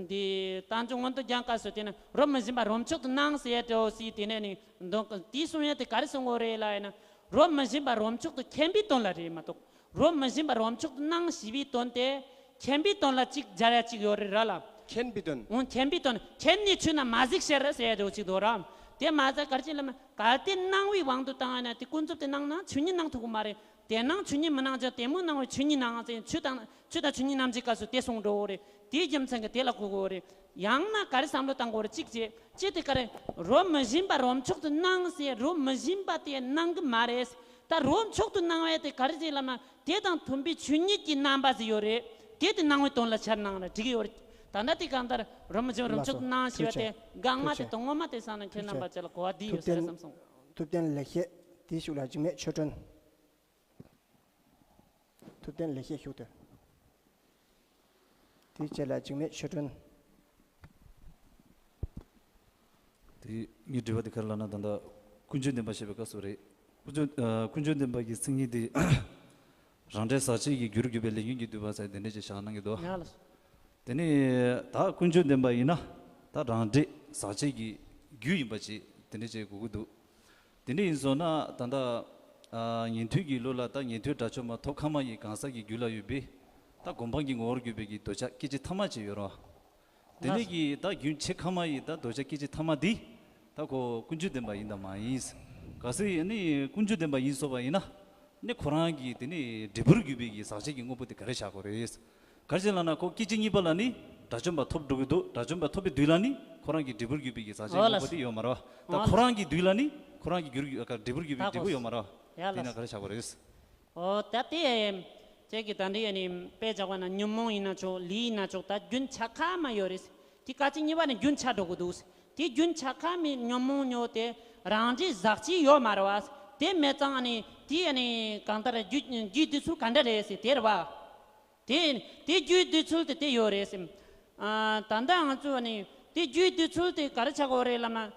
འདི་རྟགས་འཇུག་མངོན་རྟོགས་རྒྱན་སྐབས་སུ་དེ་ནི་རོ་མི་ཞིམ་པ་རོ་མཆོག་ཏུ་སྣང་ཟེར་ཡ་འདྲ་བོ་ཟིག་དེ་ནས་ནི་མདོ་དེའི་གསུང་ཡ་དེ་ག་རེ་གསུང་གི་ཡོད་རེད་ལབ་ཡིན་ན། རོ་མི་ཞིམ་པ་རོ་མཆོག་ཏུ་མཁྱེན་པའི་དོན་ལ་རེད་མ་གཏོགས། རོ་མི་ཞིམ་པ་རོ་མཆོག་ཏུ་སྣང་ཞེས་པའི་དོན་དེ་མཁྱེན་པའི་དོན་ལ་གཅིག་སྦྱར་ཡ་གཅིག་ཡོད་རེད་ར་ལ། མཁྱེན་པའི་དོན། འོ་མཁྱེན་པའི་དོན། མཁྱེན་ནས་ཆོས་རྣམས་མ་གཟིགས་ཕྱིར་ཟེར་ཡ་དེ་གཅིག་འདུག་ར། དེ་མ་ཟད་ག་རེ་བྱས་ལབ་ན་གལ་ཏེ་སྣང་བའི་དབང་དུ་བཏང་བ་ན་དེ་ཀུན་རྫོབ་དེ་སྣང་ན་ཆོས་ཉིད་སྣང་ཐུབ་ཀྱི་མ་རེད། དེ་སྣང་ཆོས་ཉིད་མི་སྣང་ཅིང་དེ་མོ་སྣང་བའི་ཆོས་ཉིད་སྣང་ཟེར་ཆོས་དང་ཆོས་དང་ཆོས་ཉིད་རྣམ་འབྱེད་སྐབས་སུ་དེ་གསུངས་འགྲོ་གི་རེད། དེའི་རྒྱུ་མཚན་གྱིས་དེ་ལ་གོ་དགོས་རེད། ཡང་ན་ག་རེ་བསམ་བློ་བཏང་དགོས་རེད། གཅིག་བྱས་གཅིག་དེ་ག་རེ། རོ་མི་ཞིམ་པ་རོ་མཆོག་ཏུ་སྣང་ཟེར་རོ་མི་ཞིམ་པ་དེ་སྣང་གི་མ་རེད། ད་རོ་མཆོག་ཏུ་སྣང་བ་དེ་ག་རེ་ཟེར་ལབ་ན་དེ་དང་མཐུན་པའི་ཆོས་ཉིད་ཀྱི་རྣམ་པ་ཟིག་ཡོད་རེད། དེ་དེ་སྣང་བའི་དོན་ལ་ཆ་སྣང་ལ་འགྲིག་གི་ཡོད་རེད། ད་ལྟ་དེ་གང་ལྟར་རོ་མི་ཞིམ་པ་རོ་མཆོག་ཏུ་སྣང་ཞེས་པ་དེ་འགག་མ་དེ་དང་ངོ་མ་དེ་ས་ན་ཁྱེད་རྣམ་པ་ཅིག་ལ་གོ་བ་འདི་ཡོད་ཟེར་བསམ་སོང་། ཐུབ་བསྟན་ལེགས་བཤད་དེའི་ཤུགས་ལ་འཇིགས་མེད་ཆོས་སྒྲོན། ཐུབ་བསྟན་ལེགས་བཤད་ཤུགས་དེ། དེའི་རྗེས་ལ་འཇིགས་མེད་ཆོས་སྒྲོན། དེ་ངའི་དྲི་བ་དེ་ག་རེ་ལབ་ན་ད་ལྟ་ཀུན་འབྱུང་བདེན་པ་ཞེས་པའི་སྐབས་སུ་རེད། ཀུན་འབྱུང་ཨ་ཀུན་འབྱུང་བདེན་པ་གི་མཚན་ཉིད་དེ་རང་འབྲས་ཟག་བཅས་ཀྱི་རྒྱུར་གྱུར་པའི་ལས་ཉོན་གྱིས་བསྡུས་པ་ཟེར་དེ་འདྲ་ཅིག་བཞག་གནང་གི་འདུག་ཡ་ལ། དེ་ནས་ད་ཀུན་འབྱུང་བདེན་པ་ཡིན་ན་ད་རང་འབྲས་ཟག་བཅས་ཀྱི་རྒྱུ་ཡིན་པ་ཅིག་དེ་འདྲ་ཅིག་གོ་གི་འདུག་དེ་འདྲ་ཡིན་སོང་ན་ད་ལྟ་ཨ་ཉན་ཐོས་ཀྱི་ལུགས་ལ་ད་ཉན་ཐོས་དགྲ་བཅོམ་པ་ཐོབ་ཁ་མ་ཡི་གང་ཟག་གི་རྒྱུད་ལ་ཡོད་པའི་ད་སྒོམ་སྤང་གི་ངོ་བོར་གྱུར་པའི་གི་འདོད་ཆགས་སྐད་ཅིག་ཐ་མ་ཅིག་ཡོད་རེད། དེ་ནས་ཀྱི་ད་རྒྱུན་ཆད་ཁ་མ་ཡི་ད་འདོད་ཆགས་སྐད་ཅིག་ཐ་མ་འདི་ད་ཁོ་ཀུན་འབྱུང་བདེན་པ་ཡིན་དང་མ་ཡིན། གལ་སྲིད་ནི་ཀུན་འབྱུང་བདེན་པ་ཡིན་སོང་བ་ཡིན་ན། ནི་ཁོ་རང་གི་དེ་ནི་འབྲས་བུར་གྱུར་པའི་གི་ཟག་བཅས་ཀྱི་དངོས་པོ་དེ་ག་རེ་བཞག་དགོས་རེད། ག་རེ་བྱས་ལབ་ན་ཁོ་སྐད་ཅིག་གཉིས་པ་ལ་ནི་དགྲ་བཅོམ་པ་ཐོབ་འགྲོ་གི་འདུག་དགྲ་བཅོམ་པ་ཐོབ་པའི་དུས་ལ་ནི་ཁོ་རང་གི་འབྲས་བུར་གྱུར་པའི་གི་ཟག་བཅས་ཨོ་ལགས་དངོས་པོ་དེ་ཡོད་མ་རེད་བ། ད་ཨོ་ཁོ་རང་གི་དུས་ལ་ནི་ཁོ་རང་གི་རྒྱུར་འབྲས་བུར་གྱུར་པའི་འབྲས་བུ་ཡོད་མ་རེད་བ། ཡ་དེ་ན་ལགས། ག་རེ་བྱ་དགོས་རེད། ཨོ་ད་དེ་ཁྱེད་ཀྱི་ད་འདི་ཡ་ནི་དཔེ་བཞག་པ་ན་ཉོན་མོངས་ཡིན་ན་ཆོག་ལས་ཡིན་ན་ཆོག་ད་རྒྱུན་ཆད་ཁ་མ་ཡོད་རེད། དེ་སྐད་ཅིག་གཉིས་པ་ནི་རྒྱུན་ཆད་འགྲོ་གི་འདུག་དེ་རྒྱུན་ཆད་ཁ་མེད་ཉོན་མོངས་ཉོ་དེ་རང་འབྲས་ཟག་བཅས་ཡོད་མ་རེད་བ། དེ་མེད་ཙང་ཨ་ནི་དེ་ཨ་ནི་གང་ལྟར་རྒྱུ་རྒྱུའི་འདོད་ཚུལ་ག་འདྲ་རེད་ཟེར་དེ་རེད་བ། དེ་དེ་རྒྱུའི་འདོད་ཚུལ་དེ་དེ་ཡོད་རེད་ཟེར། ཨ་ད་ལྟ་ང་ཚོ་ཨ་ནི་དེ་རྒྱུའི་འདོད་ཚུལ་དེ་ག་རེ་ཆགས་ཀྱི་ཡོད་རེད་ལབ་ན།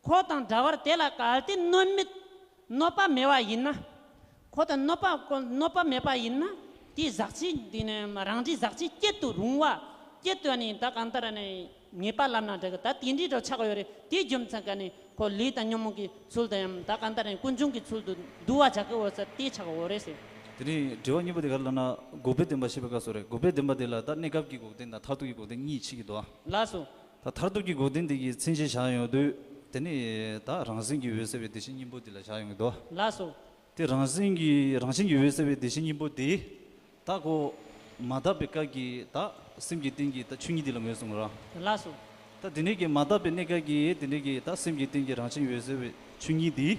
ཁོ་དང་འདྲ་བར་དེ་ལ་གལ་ཏེ་གནོད་མེད་གནོད་པ་མེད་པ་ཡིན་ན། ཁོ་དང་གནོད་པ་གནོད་པ་མེད་པ་ཡིན་ན། དེའི་ཟག་བཅས་འདི་ནི་རང་འབྲས་ཟག་བཅས་སྐྱེད་དུ་རུང་བ། སྐྱེད་དུ་ནི་ད་གང་ལྟར་ནི་ངེས་པ་ལབ་ན་འགྲིག་གི་ད་དེ་འདྲའི་འགྲོ་ཆགས་ཡོད་རེད། དེའི་རྒྱུ་མཚན་ག་ནི་ཁོ་ལས་དང་ཉོན་མོངས་ཀྱི་ཚུལ་དུ་ཡང་ད་གང་ལྟར་ནི་ཀུན་འབྱུང་གི་ཚུལ་དུ་བསྡུ་བ་བྱ་གི་འོ་ས་དེ་ཆགས་འོ་རེད་ཟེར། དེ་ནི་དྲི་བ་གཉིས་པ་དེ་ག་རེ་ལབ་ན་འགོག་པའི་བདེན་པ་ཞེས་པའི་སྐབས་སུ་རེད། འགོག་པའི་བདེན་པ་དེ་ལ་ད་གནས་སྐབས་ཀྱི་འགོག་བདེན་དང་མཐར་ཐུག་གི་འགོག་བདེན་གཉིས་ཕྱེ་གི་འདུག་ཨ། ལགས་སོ། ད་མཐར་ཐུག་གི་འགོག་བདེན་དེ་གི་མཚན་གཞི་བཞག་ཡོང་དུས། དེ་ནི་ད་རང་བཞིན་གྱིས་འོད་གསལ་བའི་དེ་བཞིན་སྙིང་པོ་དེ་ལ་བཞག་ཡོང་གི་འདུག་ལགས་སོ། དེ་རང་བཞིན་གྱིས་རང་བཞིན་གྱིས་འོད་གསལ་བའི་དེ་བཞིན་སྙིང་པོ་དེ། ད་ཁོ་མ་དག་པའི་སྐབས་ཀྱི་ད་སེམས་ཀྱི་རྟེན་གྱི་ད་ཆོས་ཉིད་དེ་ལ་ངོས་བཟུང་ར། ལགས་སོ། ད་དེ་ནི་གི་མ་དག་པའི་གནས་སྐབས་ཀྱི་དེ་ནི་གི་ད་སེམས་ཀྱི་རྟེན་གྱི་རང་བཞིན་འོད་གསལ་བའི་ཆོས་ཉིད་དེ།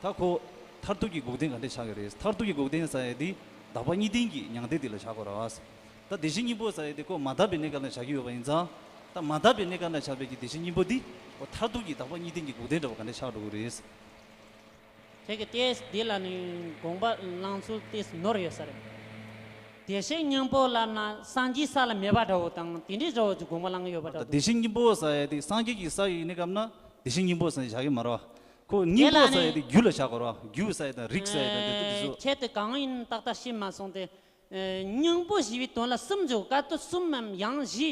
ད་ཁོ་ མཐར་ཐུག་གི་འགོག་བདེན་ག་འདྲས་ཆགས་ཀྱི་རེད། མཐར་ཐུག་གི་འགོག་བདེན་ཟེར་ཡ་དེ་བདག་པ་གཉིས་ལྡན་གྱི་མྱང་འདས་དེ་ལ་བཞག་དགོས་རེད་བ། ད་བདེ་གཤེགས་སྙིང་པོ་ཟེར་ཡ་དེ་ཁོ་མ་དག་པའི་གནས་སྐབས་ན་བཞག་གི་ཡོད་པ་ཡིན་ཙང་། ད་མ་དག་པའི་གནས་སྐབས་ན་བཞག་པའི་གི་བདེ་གཤེགས་སྙིང་པོ་འདི་ཁོ་མཐར་ཐུག་གི་བདག་པ་གཉིས་ལྡན་གྱི་འགོག་བདེན་འདྲ་བ་ག་འདྲས་ཆགས་འགྲོ་གི་རེད། ཁྱེད་ཀྱི་ཏེས་འདི་ལ་ནི་དགོངས་པ་བླང་ཚུལ་ཏེས་ནོར་ཡོད་ས་རེད། བདེ་གཤེགས་སྙིང་པོ་ལབ་ན་སངས་རྒྱས་ས་ལ་མེད་པ་འདྲ་བོ་དང་དེ་འདྲའི་འདྲ་བོ་ཅིག་དགོངས་པ་བླང་གི་ཡོད་པ་འདྲ་བདེ་འདུག་གཤེགས་སྙིང་པོ་ཟེར་ཡ་དེ་སངས་རྒྱས་ཀྱི་ས་ཡི་གནས་སྐབས་ན་བདེ་གཤེགས་སྙིང་པོ་ཟེར་ནས་བཞག་གི་མ་རེད་བ། ཁོ་སྙིང་པོ་ཟེར་ཡ་དེ་རྒྱུ་ལ་བཞག་དགོས་རེད་བ། རྒྱུ་ཟེར་ཡ་དང་རིགས་ཟེར་ཡ་དང་དེ་ཚོ་དེ་ཚོ། ཁྱེད་དེ་གང་ཡིན་ཏག་ཏག་ཤེས་མ་སོང་སྟེ། ཨེ། སྙིང་པོ་ཞེས་པའི་དོན་ལ་གསུམ་འཇོག་དཀའ་ཐུབ་གསུམ་མམ་ཡང་བཞི།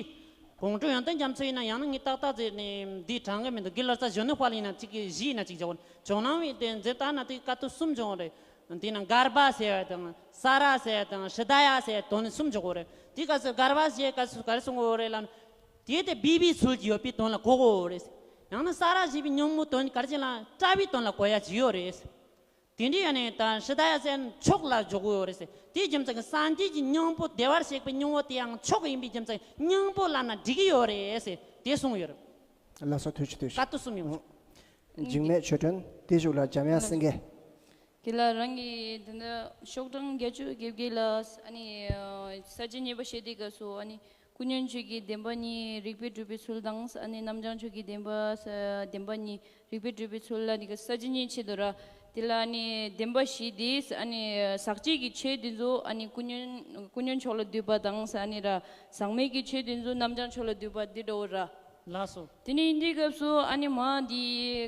ཁོང་ཁྲོ་ཡོན་ཏན་རྒྱ་མཚོ་ཡིན་ན་ཡང་ན་ངས་ཏག་ཏག་ཟེར་ནས་འདི་དྲང་གི་མི་འདུག་གི་ལར་ས་གཞོན་ནུ་དཔལ་ཡིན་ན་གཅིག་གི་བཞི་ཡིན་ན་གཅིག་འཇོག་གོ། ཇོ་ནང་བའི་དེ་མཛད་ལྟ་ན་དེ་དཀའ་ཐུབ་གསུམ་འཇོག་རེད། འདི་ན་གརྦྷ་ཟེར་བ་དང་ས་ར་ཟེར་བ་དང་ཧྲི་ད་ཡ་ཟེར་བ་དོན་ནི་གསུམ་འཇོག་གོ་རེད། དེ་ག་ཚོད་གརྦྷ་ཟེར་ག་ཚོད་ག་རེ་གསུང་གོ་རེད་ལབ་ན། དེ་དེ་བི་བི་ཚུལ་གྱི་ཡོད་པའི་དོན་ལ་གོ་གོ་རེད། ཡང་ན་ས་ར་ཞེས་པའི་སྙིང་པོ་དོན་ག་རེ་ཅན་ལ་སྐྲ་བའི་དོན་ལ་གོ་ཡ་ཅིག་ཡོད་རེད། དེ་འདྲའི་ཡང་ནས་ད་ཧྲི་ད་ཡ་ཟེར་མཆོག་ལ་འཇོག་གི་ཡོད་རེད་ཟེར། དེའི་རྒྱུ་མཚན་གྱིས་སངས་རྒྱས་ཀྱི་སྙིང་པོ་བདེ་བར་གཤེགས་པའི་སྙིང་པོ་དེ་ཡང་མཆོག་ཡིན་པའི་རྒྱུ་མཚན་སྙིང་པོ་ལབ་ན་འགྲིག་གི་ཡོད་རེད་ཟེར་དེ་གསུངས་ཡོད་རེད། ལགས་སོ། ཐུགས་རྗེ་ཆེ། ཐུགས་རྗེ་ཆེ། བཀའ་བསྡུ་གསུམ་ཡོང་། འཇིགས་མེད་ཆོས་སྒྲོན་དེ་ཞུགས་ལ་འཇམ་དབྱངས་སེང་གེ། དེ་ལ་རང་གི་དེ་འདྲ་ཤོག་གྲངས་བརྒྱད་ཅུ་གྱ་བརྒྱད་ལ་ཨ་ནི་ས་བཅད་གཉིས་པ་བཤད་དུས་སྐབས་སུ་ཨ་ནི། སྐུ་ཉོན་ཆོས་ཀྱི་བདེན་པ་གཉིས་རིགས་པས་གྲུབ་པའི་ཚུལ་དང་། ཨ་ནི་རྣམ་བྱང་ཆོས་ཀྱི་བདེན་པ་ས་བདེན་པ་གཉིས་རིགས་པས་གྲུབ་པའི་ཚུལ་ལ་ནི་གི་ས་བཅད་གཉིས་ཕྱེ་འདུག་ར། དེ་ལ་ཨ་ནི་བདེན་པ་བཞི་དེ་ཨ་ནི་ཟག་བཅས་ཀྱི་ཆོས་དེ་ཚོ་ཨ་ནི་སྐུ་ཉོན་སྐུ་ཉོན་ཕྱོགས་ལ་འདུས་པ་དང་ཨ་ནི་ར་ཟག་མེད་ཀྱི་ཆོས་དེ་ཚོ་རྣམ་བྱང་ཕྱོགས་ལ་འདུས་པ་འདི་འདྲ་བོ་ར། ལགས་སོ། དེ་ནས་ཡིན་དུས་སྐབས་སུ་ཨ་ནི་མ་འདི་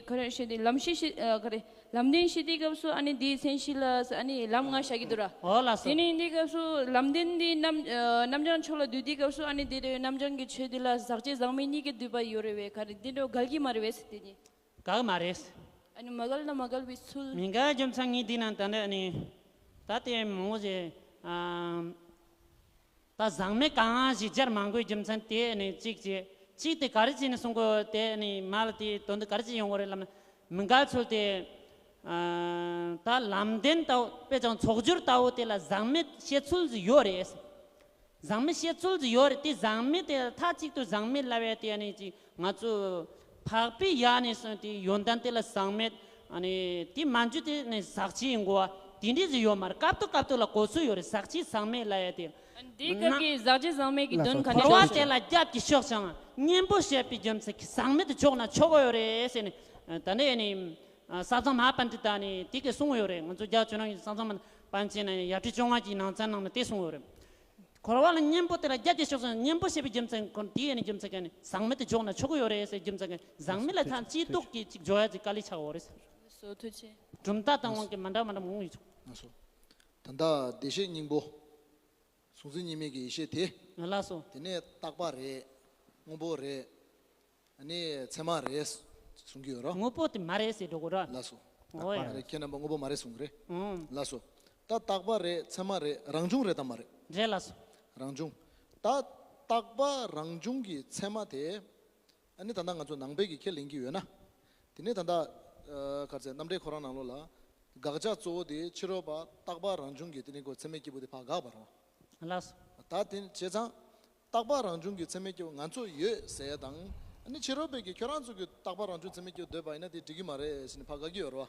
ག་རེ་བཤད་དེ་ལམ་ཤེས་ཤེས་ག་རེ། ལམ་བདེན་བཤད་དུས་སྐབས་སུ་ཨ་ནི་འདིའི་མཚན་གཞི་ལ་ཨ་ནི་ལམ་ལྔ་བཞག་གི་འདུག་ར། ཨོ་ལགས་སོ། དེ་ནས་འདི་སྐབས་སུ་ལམ་བདེན་འདི་རྣམ་རྣམ་བྱང་ཕྱོགས་ལ་འདུས་དུས་སྐབས་སུ་ཨ་ནི་འདི་རེད། རྣམ་བྱང་གི་ཆོས་འདི་ལ་ཟག་བཅས་ཟག་མེད་གཉིས་ཀྱི་འདུས་པ་ཡོད་རེད་བས། ག་རེ་འདི་འདྲ་འགལ་གྱི་མ་རེད་བས་ཟེར་དེ་ནི། འགལ་མ་རེད། ཨ་ནི་མ་འགལ་ན་མ་འགལ་བའི་ཚུལ། མི་འགལ་རྒྱུ་མཚན་ངས་འདི་ན་ད་ནི་ཨ་ནི་ད་དེ་མང་བོ་ཞིག་ཨ། ད་ཟག་མེད་གང་ཞིག་སྦྱར་མང་པོའི་རྒྱུ་མཚན་དེ་ནི་གཅིག་བྱས། གཅིག་དེ་ག་རེ་བྱས་ནས་གསུང་དགོས་དེ་ནི་མ་ལ་དེའི་དོན་དུ་ག་རེ་བྱས་ཡོང་དགོས་རེད་ལབ་ན། མི་འགལ་ཚུལ་དེ། ཨ། ད་ལམ་བདེན་ལྟ་བུ་དཔེ་ཀྱང་ཚོགས་སྦྱོར་ལྟ་བུ་དེ་ལ་ཟག་མེད་བཤད་ཚུལ་ཞིག་ཡོད་རེད། ཟག་མེད་བཤད་ཚུལ་ཞིག་ཡོད་རེད། དེ་ཟག་མེད་དེ་མཐའ་གཅིག་ཏུ་ཟག་མེད་ལབ་ཡ་དེ་ནི་ཅིག་ང་ཚོ་འཕགས་པའི་ཡ་ནས་སོང་དེ་ཡོན་ཏན་དེ་ལ་ཟག་མེད། ཨ་ནི་དེ་མ་འཇུ་དེ་ནི་ཟག་བཅས་ཡིན་དགོས་པ་དེ་འདྲས་ཞིག་ཡོད་མ་རེད། སྐབས་དུ་སྐབས་དུ་ལ་གོ་ཚུལ་ཡོད་རེད། ཟག་བཅས་ཟག་མེད་ལབ་ཡ་དེ། འདི་སྐབས་ཀྱི་ཟག་བཅས་ཟག་མེད་ཀྱི་དོན་ག་ནས་འཁོར་བ་དེ་ལ་རྒྱབ་ཀྱི་ཕྱོགས་ཀྱང་གཉེན་པོ་བཤད་པའི་རྒྱུ་མཚན་གྱིས་ཟག་མེད་དུ་འཇོག་ན་ཆོག་གི་ཡོད་རེད་ཟེར་ནས། ད་ནས་ནི་ས་བཟང་མ་པཎྜི་ཏ་ནི་དེ་གས་གསུངས་ཡོད་རེད། ང་ཚོ་རྒྱ་ཆོས་ནང་གི་ས་བཟང་མ་པཎ་ཆེན་ནས་ཡབ་ཁྲི་བཅོ་ལྔ་གི་ནང་ཚན་ནང་ནས་དེ་གསུངས་ཡོད་རེད། འཁོར་བ་ལ་གཉེན་པོ་དེ་ལ་རྒྱབ་ཀྱི་ཕྱོགས་སུ་གཉེན་པོ་བྱེད་པའི་རྒྱུ་མཚན་ཁོ་དེའི་ནི་རྒྱུ་མཚན་གྱིས་ནི་ཟག་མེད་དུ་འཇོག་ན་ཆོག་གི་ཡོད་རེད་ཟེར། རྒྱུ་མཚན་གྱིས་ཟག་མེད་ལ་ཐམས་ཅད་རྟོགས་ཀྱི་ཅིག་འཇོག་ཡ་ཅིག་དཀའ་ལས་ཆགས་ཡོད་རེད། སོ་ཐུགས་རྗེ་ཆེ། གྲུབ་མཐའ་དང་དབང་གིས་མི་འདྲ་མི་འདྲ་མང་པོ་ཡོད་ཆོག་ལགས་སོ། ད་ལྟ་བདེ་གཤེགས་སྙིང་པོ། གཟུང་འཛིན་གཉིས་མེད་ཀྱི་ཡེ་ཤེས་དེ། ལགས་སོ། དེ་ནས་རྟག་པ་རེད། དངོས་པོ་རེད། ཨ་ནི་ཚད་མ་རེད་གསུང་གི་ཡོད་རོ། དངོས་པོ་དེ་མ་རེད་ཟེར་འགྲོ་གི་ར། ལགས་སོ། འོ་ཡ། རེད། ཁྱེད་རྣམ་པ་དངོས་པོ་མ་རེད་གསུང་གི་རེད། ཨང་། ལགས་སོ། ད་རྟག་པ་རེད། ཚད་མ་རེད། རང་བྱུང་རེད་དམ་མ་རེད། རེད་ལགས་སོ། རང་བྱུང་། ད་རྟག་པ་རང་བྱུང་གི་ཚད་མ་དེ། ཨ་ནི་ད་ལྟ་ང་ཚོ་ནང་པའི་གི་ཁས་ལེན་གྱི་ཡོད་ན། དེ་ནས་ད་ལྟ་ཨ་ག་རེ་ཟེར། རྣམ་འགྲེལ་ཁོ་རང་ནང་ལོགས་ལ། དགག་བྱ་གཙོ་བོ་དེ་ཕྱི་རོལ་པ་རྟག་པ་རང་བྱུང་གི་དེ་ནི་ཁོ་ཚད་མའི་སྐྱེས་བུ་དེ་ཕར་དགག་པ་རེད་བ། ལགས་སོ། ད་དེ་བྱས་ཙང་། རྟག་པ་རང་བྱུང་གི་ཚད་མའི་སྐྱེས་བུ་ང་ཚོ་ཡོད་ཟེར་ཡ་དང་། ཨ་ནི་ཕྱི་རོལ་པས་ཀྱི་ཁྱོད་རང་ཚོ་གི་རྟག་པ་རང་བྱུང་ཚད་མའི་སྐྱེས་བུ་འདོད་པ་ཡིན་ན་དེ་འགྲིག་གི་མ་རེད་ཟེར་ནས་ཕར་དགག་གི་ཡོད་རེད་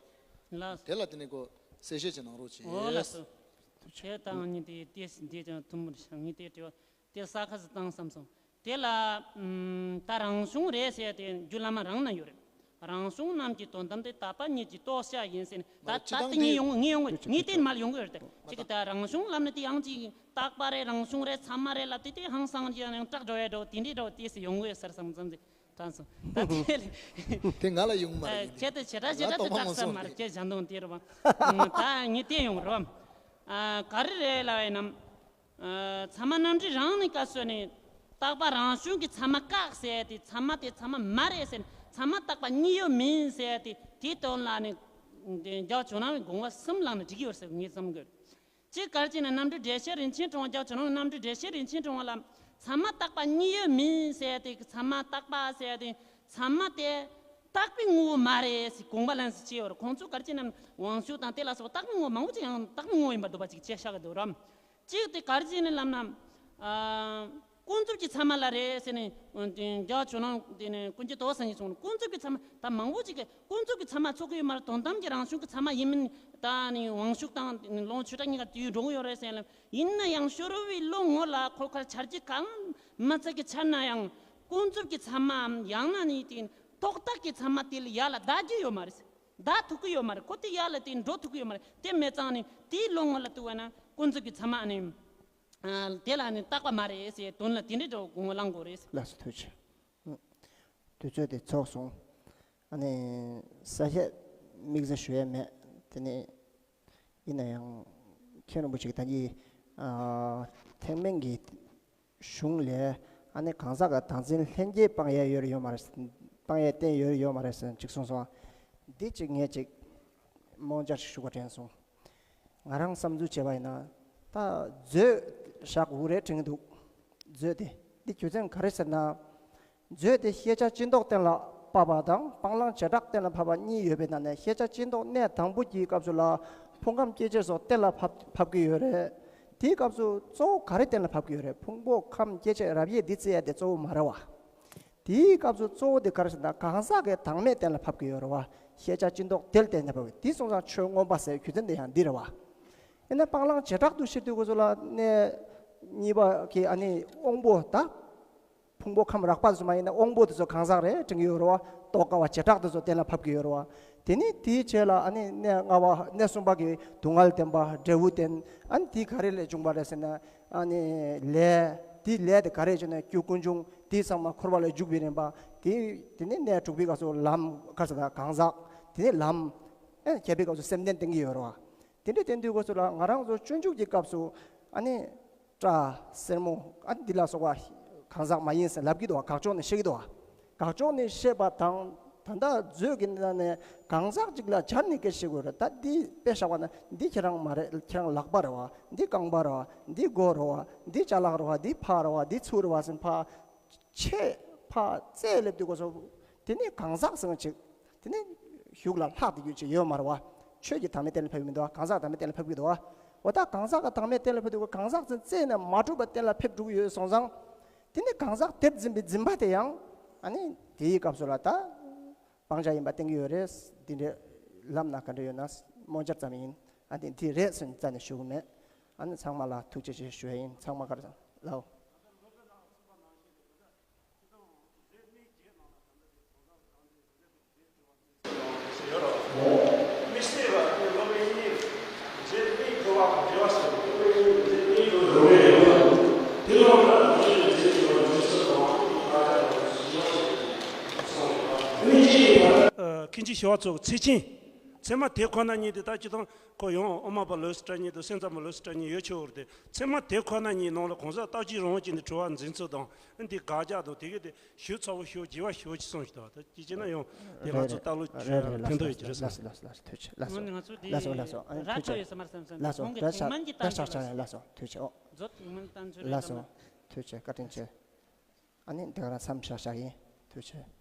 བ། ལགས། དེ་ལ་དེ་ནས་ཁོ་གསལ་བཤད་ཅིག་གནང་རོགས་བྱེད། འོ་ལགས་སོ། ཁྱེད་དང་ནི་དེ་ཏེས་འདི་ཀྱང་ཐུན་མོང་ཞང་ངས་དེ་དྲི་བ་དེ་ས་ཁ་ཟིག་བཏང་བསམ་སོང་། དེ་ལ་ཨམ་ད་རང་བྱུང་རེད་ཟེར་ཏེ་རྒྱུད་བླ་མ་རང་ན་ཡོད་རེད། རང་བྱུང་རྣམས་ཀྱི་དོན་དམ་དེ་དག་པ་ཉིད་ཀྱི་རྟོགས་བྱ་ཡིན་ཟེར་ནས། ད་མ་རེད། ད་སྤྱིར་བཏང་ལྟ་ངས་དེ་ཡོང་གི་ངས་དེ་མ་ཡོང་གི་ཡོད་རེད། ཅིག་ད་རང་བྱུང་ལབ་ན་དེ་ཡང་ཅིག་རྟག་པ་རེད། རང་བྱུང་རེད། ཚད་མ་རེད་ལབ་དེ་དེ་ཧང་སང་ཅིག་ཡང་སྐྲག་འགྲོ་ཡ་འགྲོ་དེ་འདྲའི་འགྲོ་དེ་སུ་ཡོང་གི་ཡོད་ཟེར་བསམ་བསམ་ཟིག་དྲན་སོང་། ད་དེ་ལས་དེ་ང་ལ་ཡོང་མ་རེད། ཁྱེད་དེ་བྱེ་བྲག་བྱེ་བྲག་ཏུ་སྐྲག་ས་མ་རེད། ཁྱེད་བྱ་འདུག་དེ་རེད་བ། ད་ངས་དེ་ཡོང་རེད་བ། ག་རེ་རེད་ལབ་ཡིན་ནམ། ཚད་མ་རྣམ་འགྲེལ་རང་ནས་བཀའ་སྩལ་ནས། རྟག་པ་རང་བྱུང་གི་ཚད་མ་བཀག་ཟེར་ཏེ། ཚད་མ་དེ་ཚད་མ་མ་རེད་ཟེར། ཚད་མ་རྟག་པ་གཉིས་ཡོད་མིན་ཟེར་ཏེ། དེའི་དོན་ལ་ནི་རྒྱལ་བ་ཇོ་ནང་བའི་དགོངས་པ་གསུམ་བླངས་ནས་འགྲིག་གི་ཡོད་ཟེར་ངས་བསམ་གི། གཅིག་ག་རེ་བྱས་ན་རྣམ་འགྲེལ་འགྲེལ་བཤད་རིན་ཆེན་ཕྲེང་བ། རྒྱལ་བ་ཇོ་ནང་བའི་རྣམ་འགྲེལ་འགྲེལ་བཤད་རིན་ཆེན་ཕྲེང་བ་ལ། ཚད་མ་རྟག་པ་གཉིས་ཡོད་མིན་ཟེར་ཏེ། ཚད་མ་རྟག་པ་ཟེར་ཏེ། ཚད་མ་དེ་རྟག་པའི་ངོ་བོ་མ་རེད་ཟེར་དགོངས་པ་ལེན་ཟེར་བྱས་ཡོད་རེད། ཁོང་ཚོ་ག་རེ་བྱས་ན་དབང་ཕྱུག་དང་དེ་ལ་སོགས་རྟག་པའི་ངོ་བོ་མང་པོ་ཅིག་ཡང་རྟག་པའི་ངོ་བོ་ཡིན་པ་འདོད་པ་ཅིག་བྱས་བཞག་གི་འདུག་རམ། གཅིག་དེ་ག་རེ་བྱས་ནས་ལབ་ན། ཨ། ཀུན་རྫོབ་ཀྱི་ཚད་མ་ལ་རེད་ཟེར་ནས། ཨ་དེ་རྒྱལ་བ་ཇོ་ནང་དེ་ནས་ཀུན་མཁྱེན་ཏོག་ཙམ་ཞིག་གསུངས་ནས། ཀུན་རྫོབ་ཀྱི་ཚད་མ་ད་མང་པོ་ཅིག་གིས་ཀུན་རྫོབ་ཀྱི་ཚད་མ་ཚོགས་ཀྱི་ཡོད་མ་རེད། དོན་དམ་གྱི་རང་བྱུང་གི་ཚད་མ་ཡིན་མིན། ད་ནི་དབང་ཕྱུག་དང་ལོངས་སྤྱོད་གྲགས་གཉིས་ཀ་དེའི་འགྲོ་གི་ཡོད་རེད་ཟེར་ལབ། ཡིན་ན་ཡང་ཤོ་རོ་བའི་བློ་ངོ་ལ་ཁོ་ཁར་འཆར་གཞི་གང་མ་ཚད་ཀྱི་འཆར་ན་ཡང་། ཀུན་རྫོབ་ཀྱི་ཚད་མའམ་ཡང་ན་ནི་དེ་རྟོག་བཏགས་ཀྱི་ཚད་མ་དེ་ལ་ཡར་ལ་བདའ་རྒྱུ་ཡོད་མ་རེད། བདའ་ཐུབ་ཀྱི་ཡོད་མ་རེད། ཁོ་དེ་ཡར་ལ་དེ་འགྲོ་ཐུབ་ཀྱི་ཡོད་མ་རེད། དེ་མེད་ཙང་ནི་དེའི་བློ་ངོ་ལ་ཐུག་པ་ན་ཀུན་རྫོབ་ཀྱི་ཚད་མ་ནི། ཨ་དེ་ལ་ནི་རྟག་པ་མ་རེད་ཟེར་དོན་ལ་དེ་འདྲའི་འདྲ་བོ་ངོ་ལངས་དགོས་རེད། ལགས་སོ། ཐུགས་རྗེ་ཆེ། ཨ་དུས་ཚོད་དེ་ཚོགས་སོང་། ཨ་ནི་གསལ་བཤད་དམིགས་བསལ་ཞུ་ཡས་མེད། དེ་ནི་ཡིན་ན་ཡང་མཁན་རིན་པོ་ཆེ་གིས་ད་གིན་ཨ་ཐེག་དམན་གྱི་གཞུང་ལས། ཨ་ནི་གང་ཟག་གི་བདག་འཛིན་ལྷན་སྐྱེས་སྤང་ཡས་ཡོད་རེད་ཡོད་མ་རེད། སྤང་ཡས་གཏན་ཡོད་རེད་ཡོད་མ་རེད་ཟེར་ཅིག་གསུངས་སོང་། འདི་ཅིག་ངས་ཅིག་སྨོན་འཇར་ཞིག་ཞུ་དགོས་དྲན་སོང་། ང་རང་བསམ་ཚུལ་བྱས་པ་ཡིན་ན། ད་མཛོད་བཞག་དགོས་རེད་དྲན་གྱི་འདུག། མཛོད་དེ་འདི་རྒྱུ་མཚན་ག་རེ་ཟེར་ན། མཛོད་དེ་ཤེས་བྱ་སྤྱི་ལྡོག་གཏན་ལ་ཕབ་པ་དང་སྤང་བླང་བྱེ་བྲག་གཏན་ལ་ཕབ་པ་གཉིས་ཡོད་པའི་ནང་ནས། ཤེས་བྱ་སྤྱི་ལྡོག་གནས་དང་པོ་གྱི་སྐབས་སུ་ལ་ཕུང་ཁམས་སྐྱེ་མཆེད་སོགས་གཏན་ལ་ཕབ་ཕབ་ཀྱི་ཡོད་རེད། དེའི་སྐབས་སུ་གཙོ་བོ་ག་རེ་གཏན་ལ་ཕབ་ཀྱི་ཡོད་རེད། ཕུང་པོ་ཁམས་སྐྱེ་མཆེད་རབ་དབྱེ་འདི་བརྩི་ཡ་དེ་གཙོ་བོ་མ་རེད་བ། དེའི་སྐབས་སུ་གཙོ་བོ་དེ་ག་རེ་ཟེར་ན། གང་ཟག་གི་བདག་མེད་གཏན་ལ་ཕབ་ཀྱི་ཡོད་རེད་བ། ཤེས་བྱ་སྤྱི་ལྡོག་དེ་ལ་བརྟེན་ནས་ཕབ་ཀྱི། དེ་སོང་ཙང་ཆོས་མངོན་པ་ཟེར་རྒྱུ་མཚན་དེ་ཡང་འདི་རེད་བ། ཡིན་ན་སྤང་བླང་བྱེ་བྲག་ཏུ་བཤད་དུས་སྐབས་སུ་ལ་གནས་གཉིས་པ་གི་ཨ་ནི་དབང་པོ་ད། ཕུང་པོ་ཁམས་རགས་པ་ཚོ་མ་ཡིན་ན་དབང་པོ་དེ་ཚོ་གང་ཟག་རེད་དྲན་གྱི་ཡོད་རེད་བ། རྟོགས་དཀའ་བ་བྱེ་བྲག་དེ་ཚོ་གཏན་ལ་ཕབ་ཀྱི་ཡོད་རེད་བ། དེ་ནས་དེའི་རྗེས་ལ་ཨ་ནི་གནས་ལྔ་པ། གནས་གསུམ་པ་གི་སྡུག་བསྔལ་བདེན་པ། འབྲས་བུ་བདེན། ཨ་ནི་དེ་ག་རེ་ལས་བྱུང་བ་རེད་ཟེར་ན། ཨ་ནི་ལས། དེའི་ལས་དེ་ག་རེ་བྱུང་ན་རྒྱུ་ཀུན་འབྱུང་། དེ་ཚང་མ་འཁོར་བ་ལ་འཇུག་པའི་རིམ་པ། དེ་དེ་ནས་གནས་དྲུག་པའི་སྐབས་སུ་ལམ། ག་རེ་ཟེར་ན་གང་ཟག། དེ་ནས་ལམ། ཨ་ནི་བརྒྱད་པའི་སྐབས་སུ་སེམས་ལྡན་བསྟན་གྱི་ཡོད་རེད་བ། དེ་འདྲ་བསྟན་དུས་སྐབས་སུ་ལ་ང་རང་ཚོ་སྤྱོད་འཇུག་གི་སྐབས་སུ་ཨ་ནི་སྐྲ། སེན་མོ། ཨ་ནི་འདི་ལ་སོགས་པ་གང་ཟག་མ་ཡིན་ཟེར་ལབ་ཀྱི་འདུག་བ། དགག་ཕྱོགས་ནས་བཤད་ཀྱི་འདུག་བ། དགག་ཕྱོགས་ནས་བཤད་པ་དང་། ད་ལྟ་མཛོད་ཀྱི་ནང་ནས་གང་ཟག་ཅིག་ལ་སྦྱར་ནས་སྐད་བཤད་དགོས་རེད། ད་འདི་དཔེ་བཞག་པ་ན་འདི་ཁྱེད་རང་མ་རེད། ཁྱེད་རང་ལག་པ་རེད་བ། འདི་རྐང་པ་རེད་བ། འདི་མགོ་རེད་བ། འདི་ཅ་ལག་རེད་བ། འདི་ཕ་རེད་བ། འདི་ཚུ་རེད་བ་ཟེར་ཕ། ཆེ་ཕ་རྩེ་སླེབས་དུས་སྐབས་སུ་དེ་ནས་གང་ཟག་ཟེར་བ་ཅིག་དེ་ནས་གཞུག་ལ་ལྷག་ཏུ་གྱུར་ཅིག་ཡོད་མ་རེད་བ། ཆོས་ཀྱི་བདག་མེད་གཏན་ལ་ཕེབས་ཀྱི་མི་འདུག་བ། གང་ཟག་བདག་མེད་གཏན་ལ་ཕེབས་ཀྱི་འདུག་བ། འོ་ད་གང་ཟག་གི་བདག་མེད་གཏན་ལ་ཕེབས་དུས་སྐབས་གང་ཟག་ཟེར་རྩེ་ནས་མ་གྲུབ་པ་གཏན་ལ་ཕེབས་འགྲོ་གི་ཡོད་སོང་ཙང་། དེ་ནས་གང་ཟག་དེར་འཛིན་པའི་འཛིན་པ་དེ་ཡང་ཨ་ནི་དེའི་སྐབས་སུ་ལ་ད་སྤང་བྱ་ཡིན་པ་བསྟན་གྱི་ཡོད་རེད། འདི་འདྲའི་ལམ་སྣ་ག་འདྲ་ཡོད་ན་སྨོན་འཆར་ཙམ་ཡིན། ཨ་ནི་འདི་རེད་ཟེར་ནས་རྩ་ནས་ཞུ་གི་མེད། ཨ་ནི་ཚང་མ་ལ་ཐུགས་རྗེ་ཆེ་ཞུ་ཡ་ཡིན། ཚང་མ་ག་རེ་ཟེར་ལའོ། ཨ། མཁན་ཆེན་ཞི་བ་འཚོ་གི་ཚེ་ཆེན། ཚད་མ་དེ་ཁོ་ན་ཉིད་དེ་ད་སྤྱིར་བཏང་ཁོ་ཡང་དབུ་མ་པ་ལོ་སི་ཏྲ་གཉིས་དང་སེམས་ཙམ་པ་ལོ་སི་ཏྲ་གཉིས་ཡོད་ཆོག་རེད་དེ། ཚད་མ་དེ་ཁོ་ན་ཉིད་ནང་ལ་གང་ཟག་རྟག་གཅིག་རང་གཅིག་ནས་གྲོལ་བ་འཛིན་ཚུལ་དང་། འདི་དགག་རྒྱག་དང་དེ་གས་དེ་ཞིབ་ཚགས་པོ་ཞིབ་རྒྱས་པ་ཞིབ་ཅིག་གསུངས་ཤིག་དང་། ད་ཅི་བྱས་ན་ཡང་དེ་ང་ཚོ་ལྟ་ལུགས་ཕན་ཐོགས་ཡོད་ཀྱི་རེད་བསམ། ལགས་སོ། ལགས་སོ། ཐུགས་རྗེ་ཆེ། ལགས་སོ། ལགས་སོ། ཨ་ནི་ཐུགས་རྗེ་ཆེ། ལགས་སོ། ལགས་སོ། ད་ཆ་ད་ཆ་ཆ་ཡ། ལགས་སོ། ཐུགས་རྗེ་ཆེ། ཨོ། མཛོད་ཡིན་མིན་ད་ཚོད་ལགས་སོ། ཐུགས་རྗེ་ཆེ། བཀའ་དྲིན་ཆེ། ཨ་ནི་འདི་ག་རང་མཚམས་བཞག་བཞག་ཡིན། ཐུགས་རྗེ་ཆེ།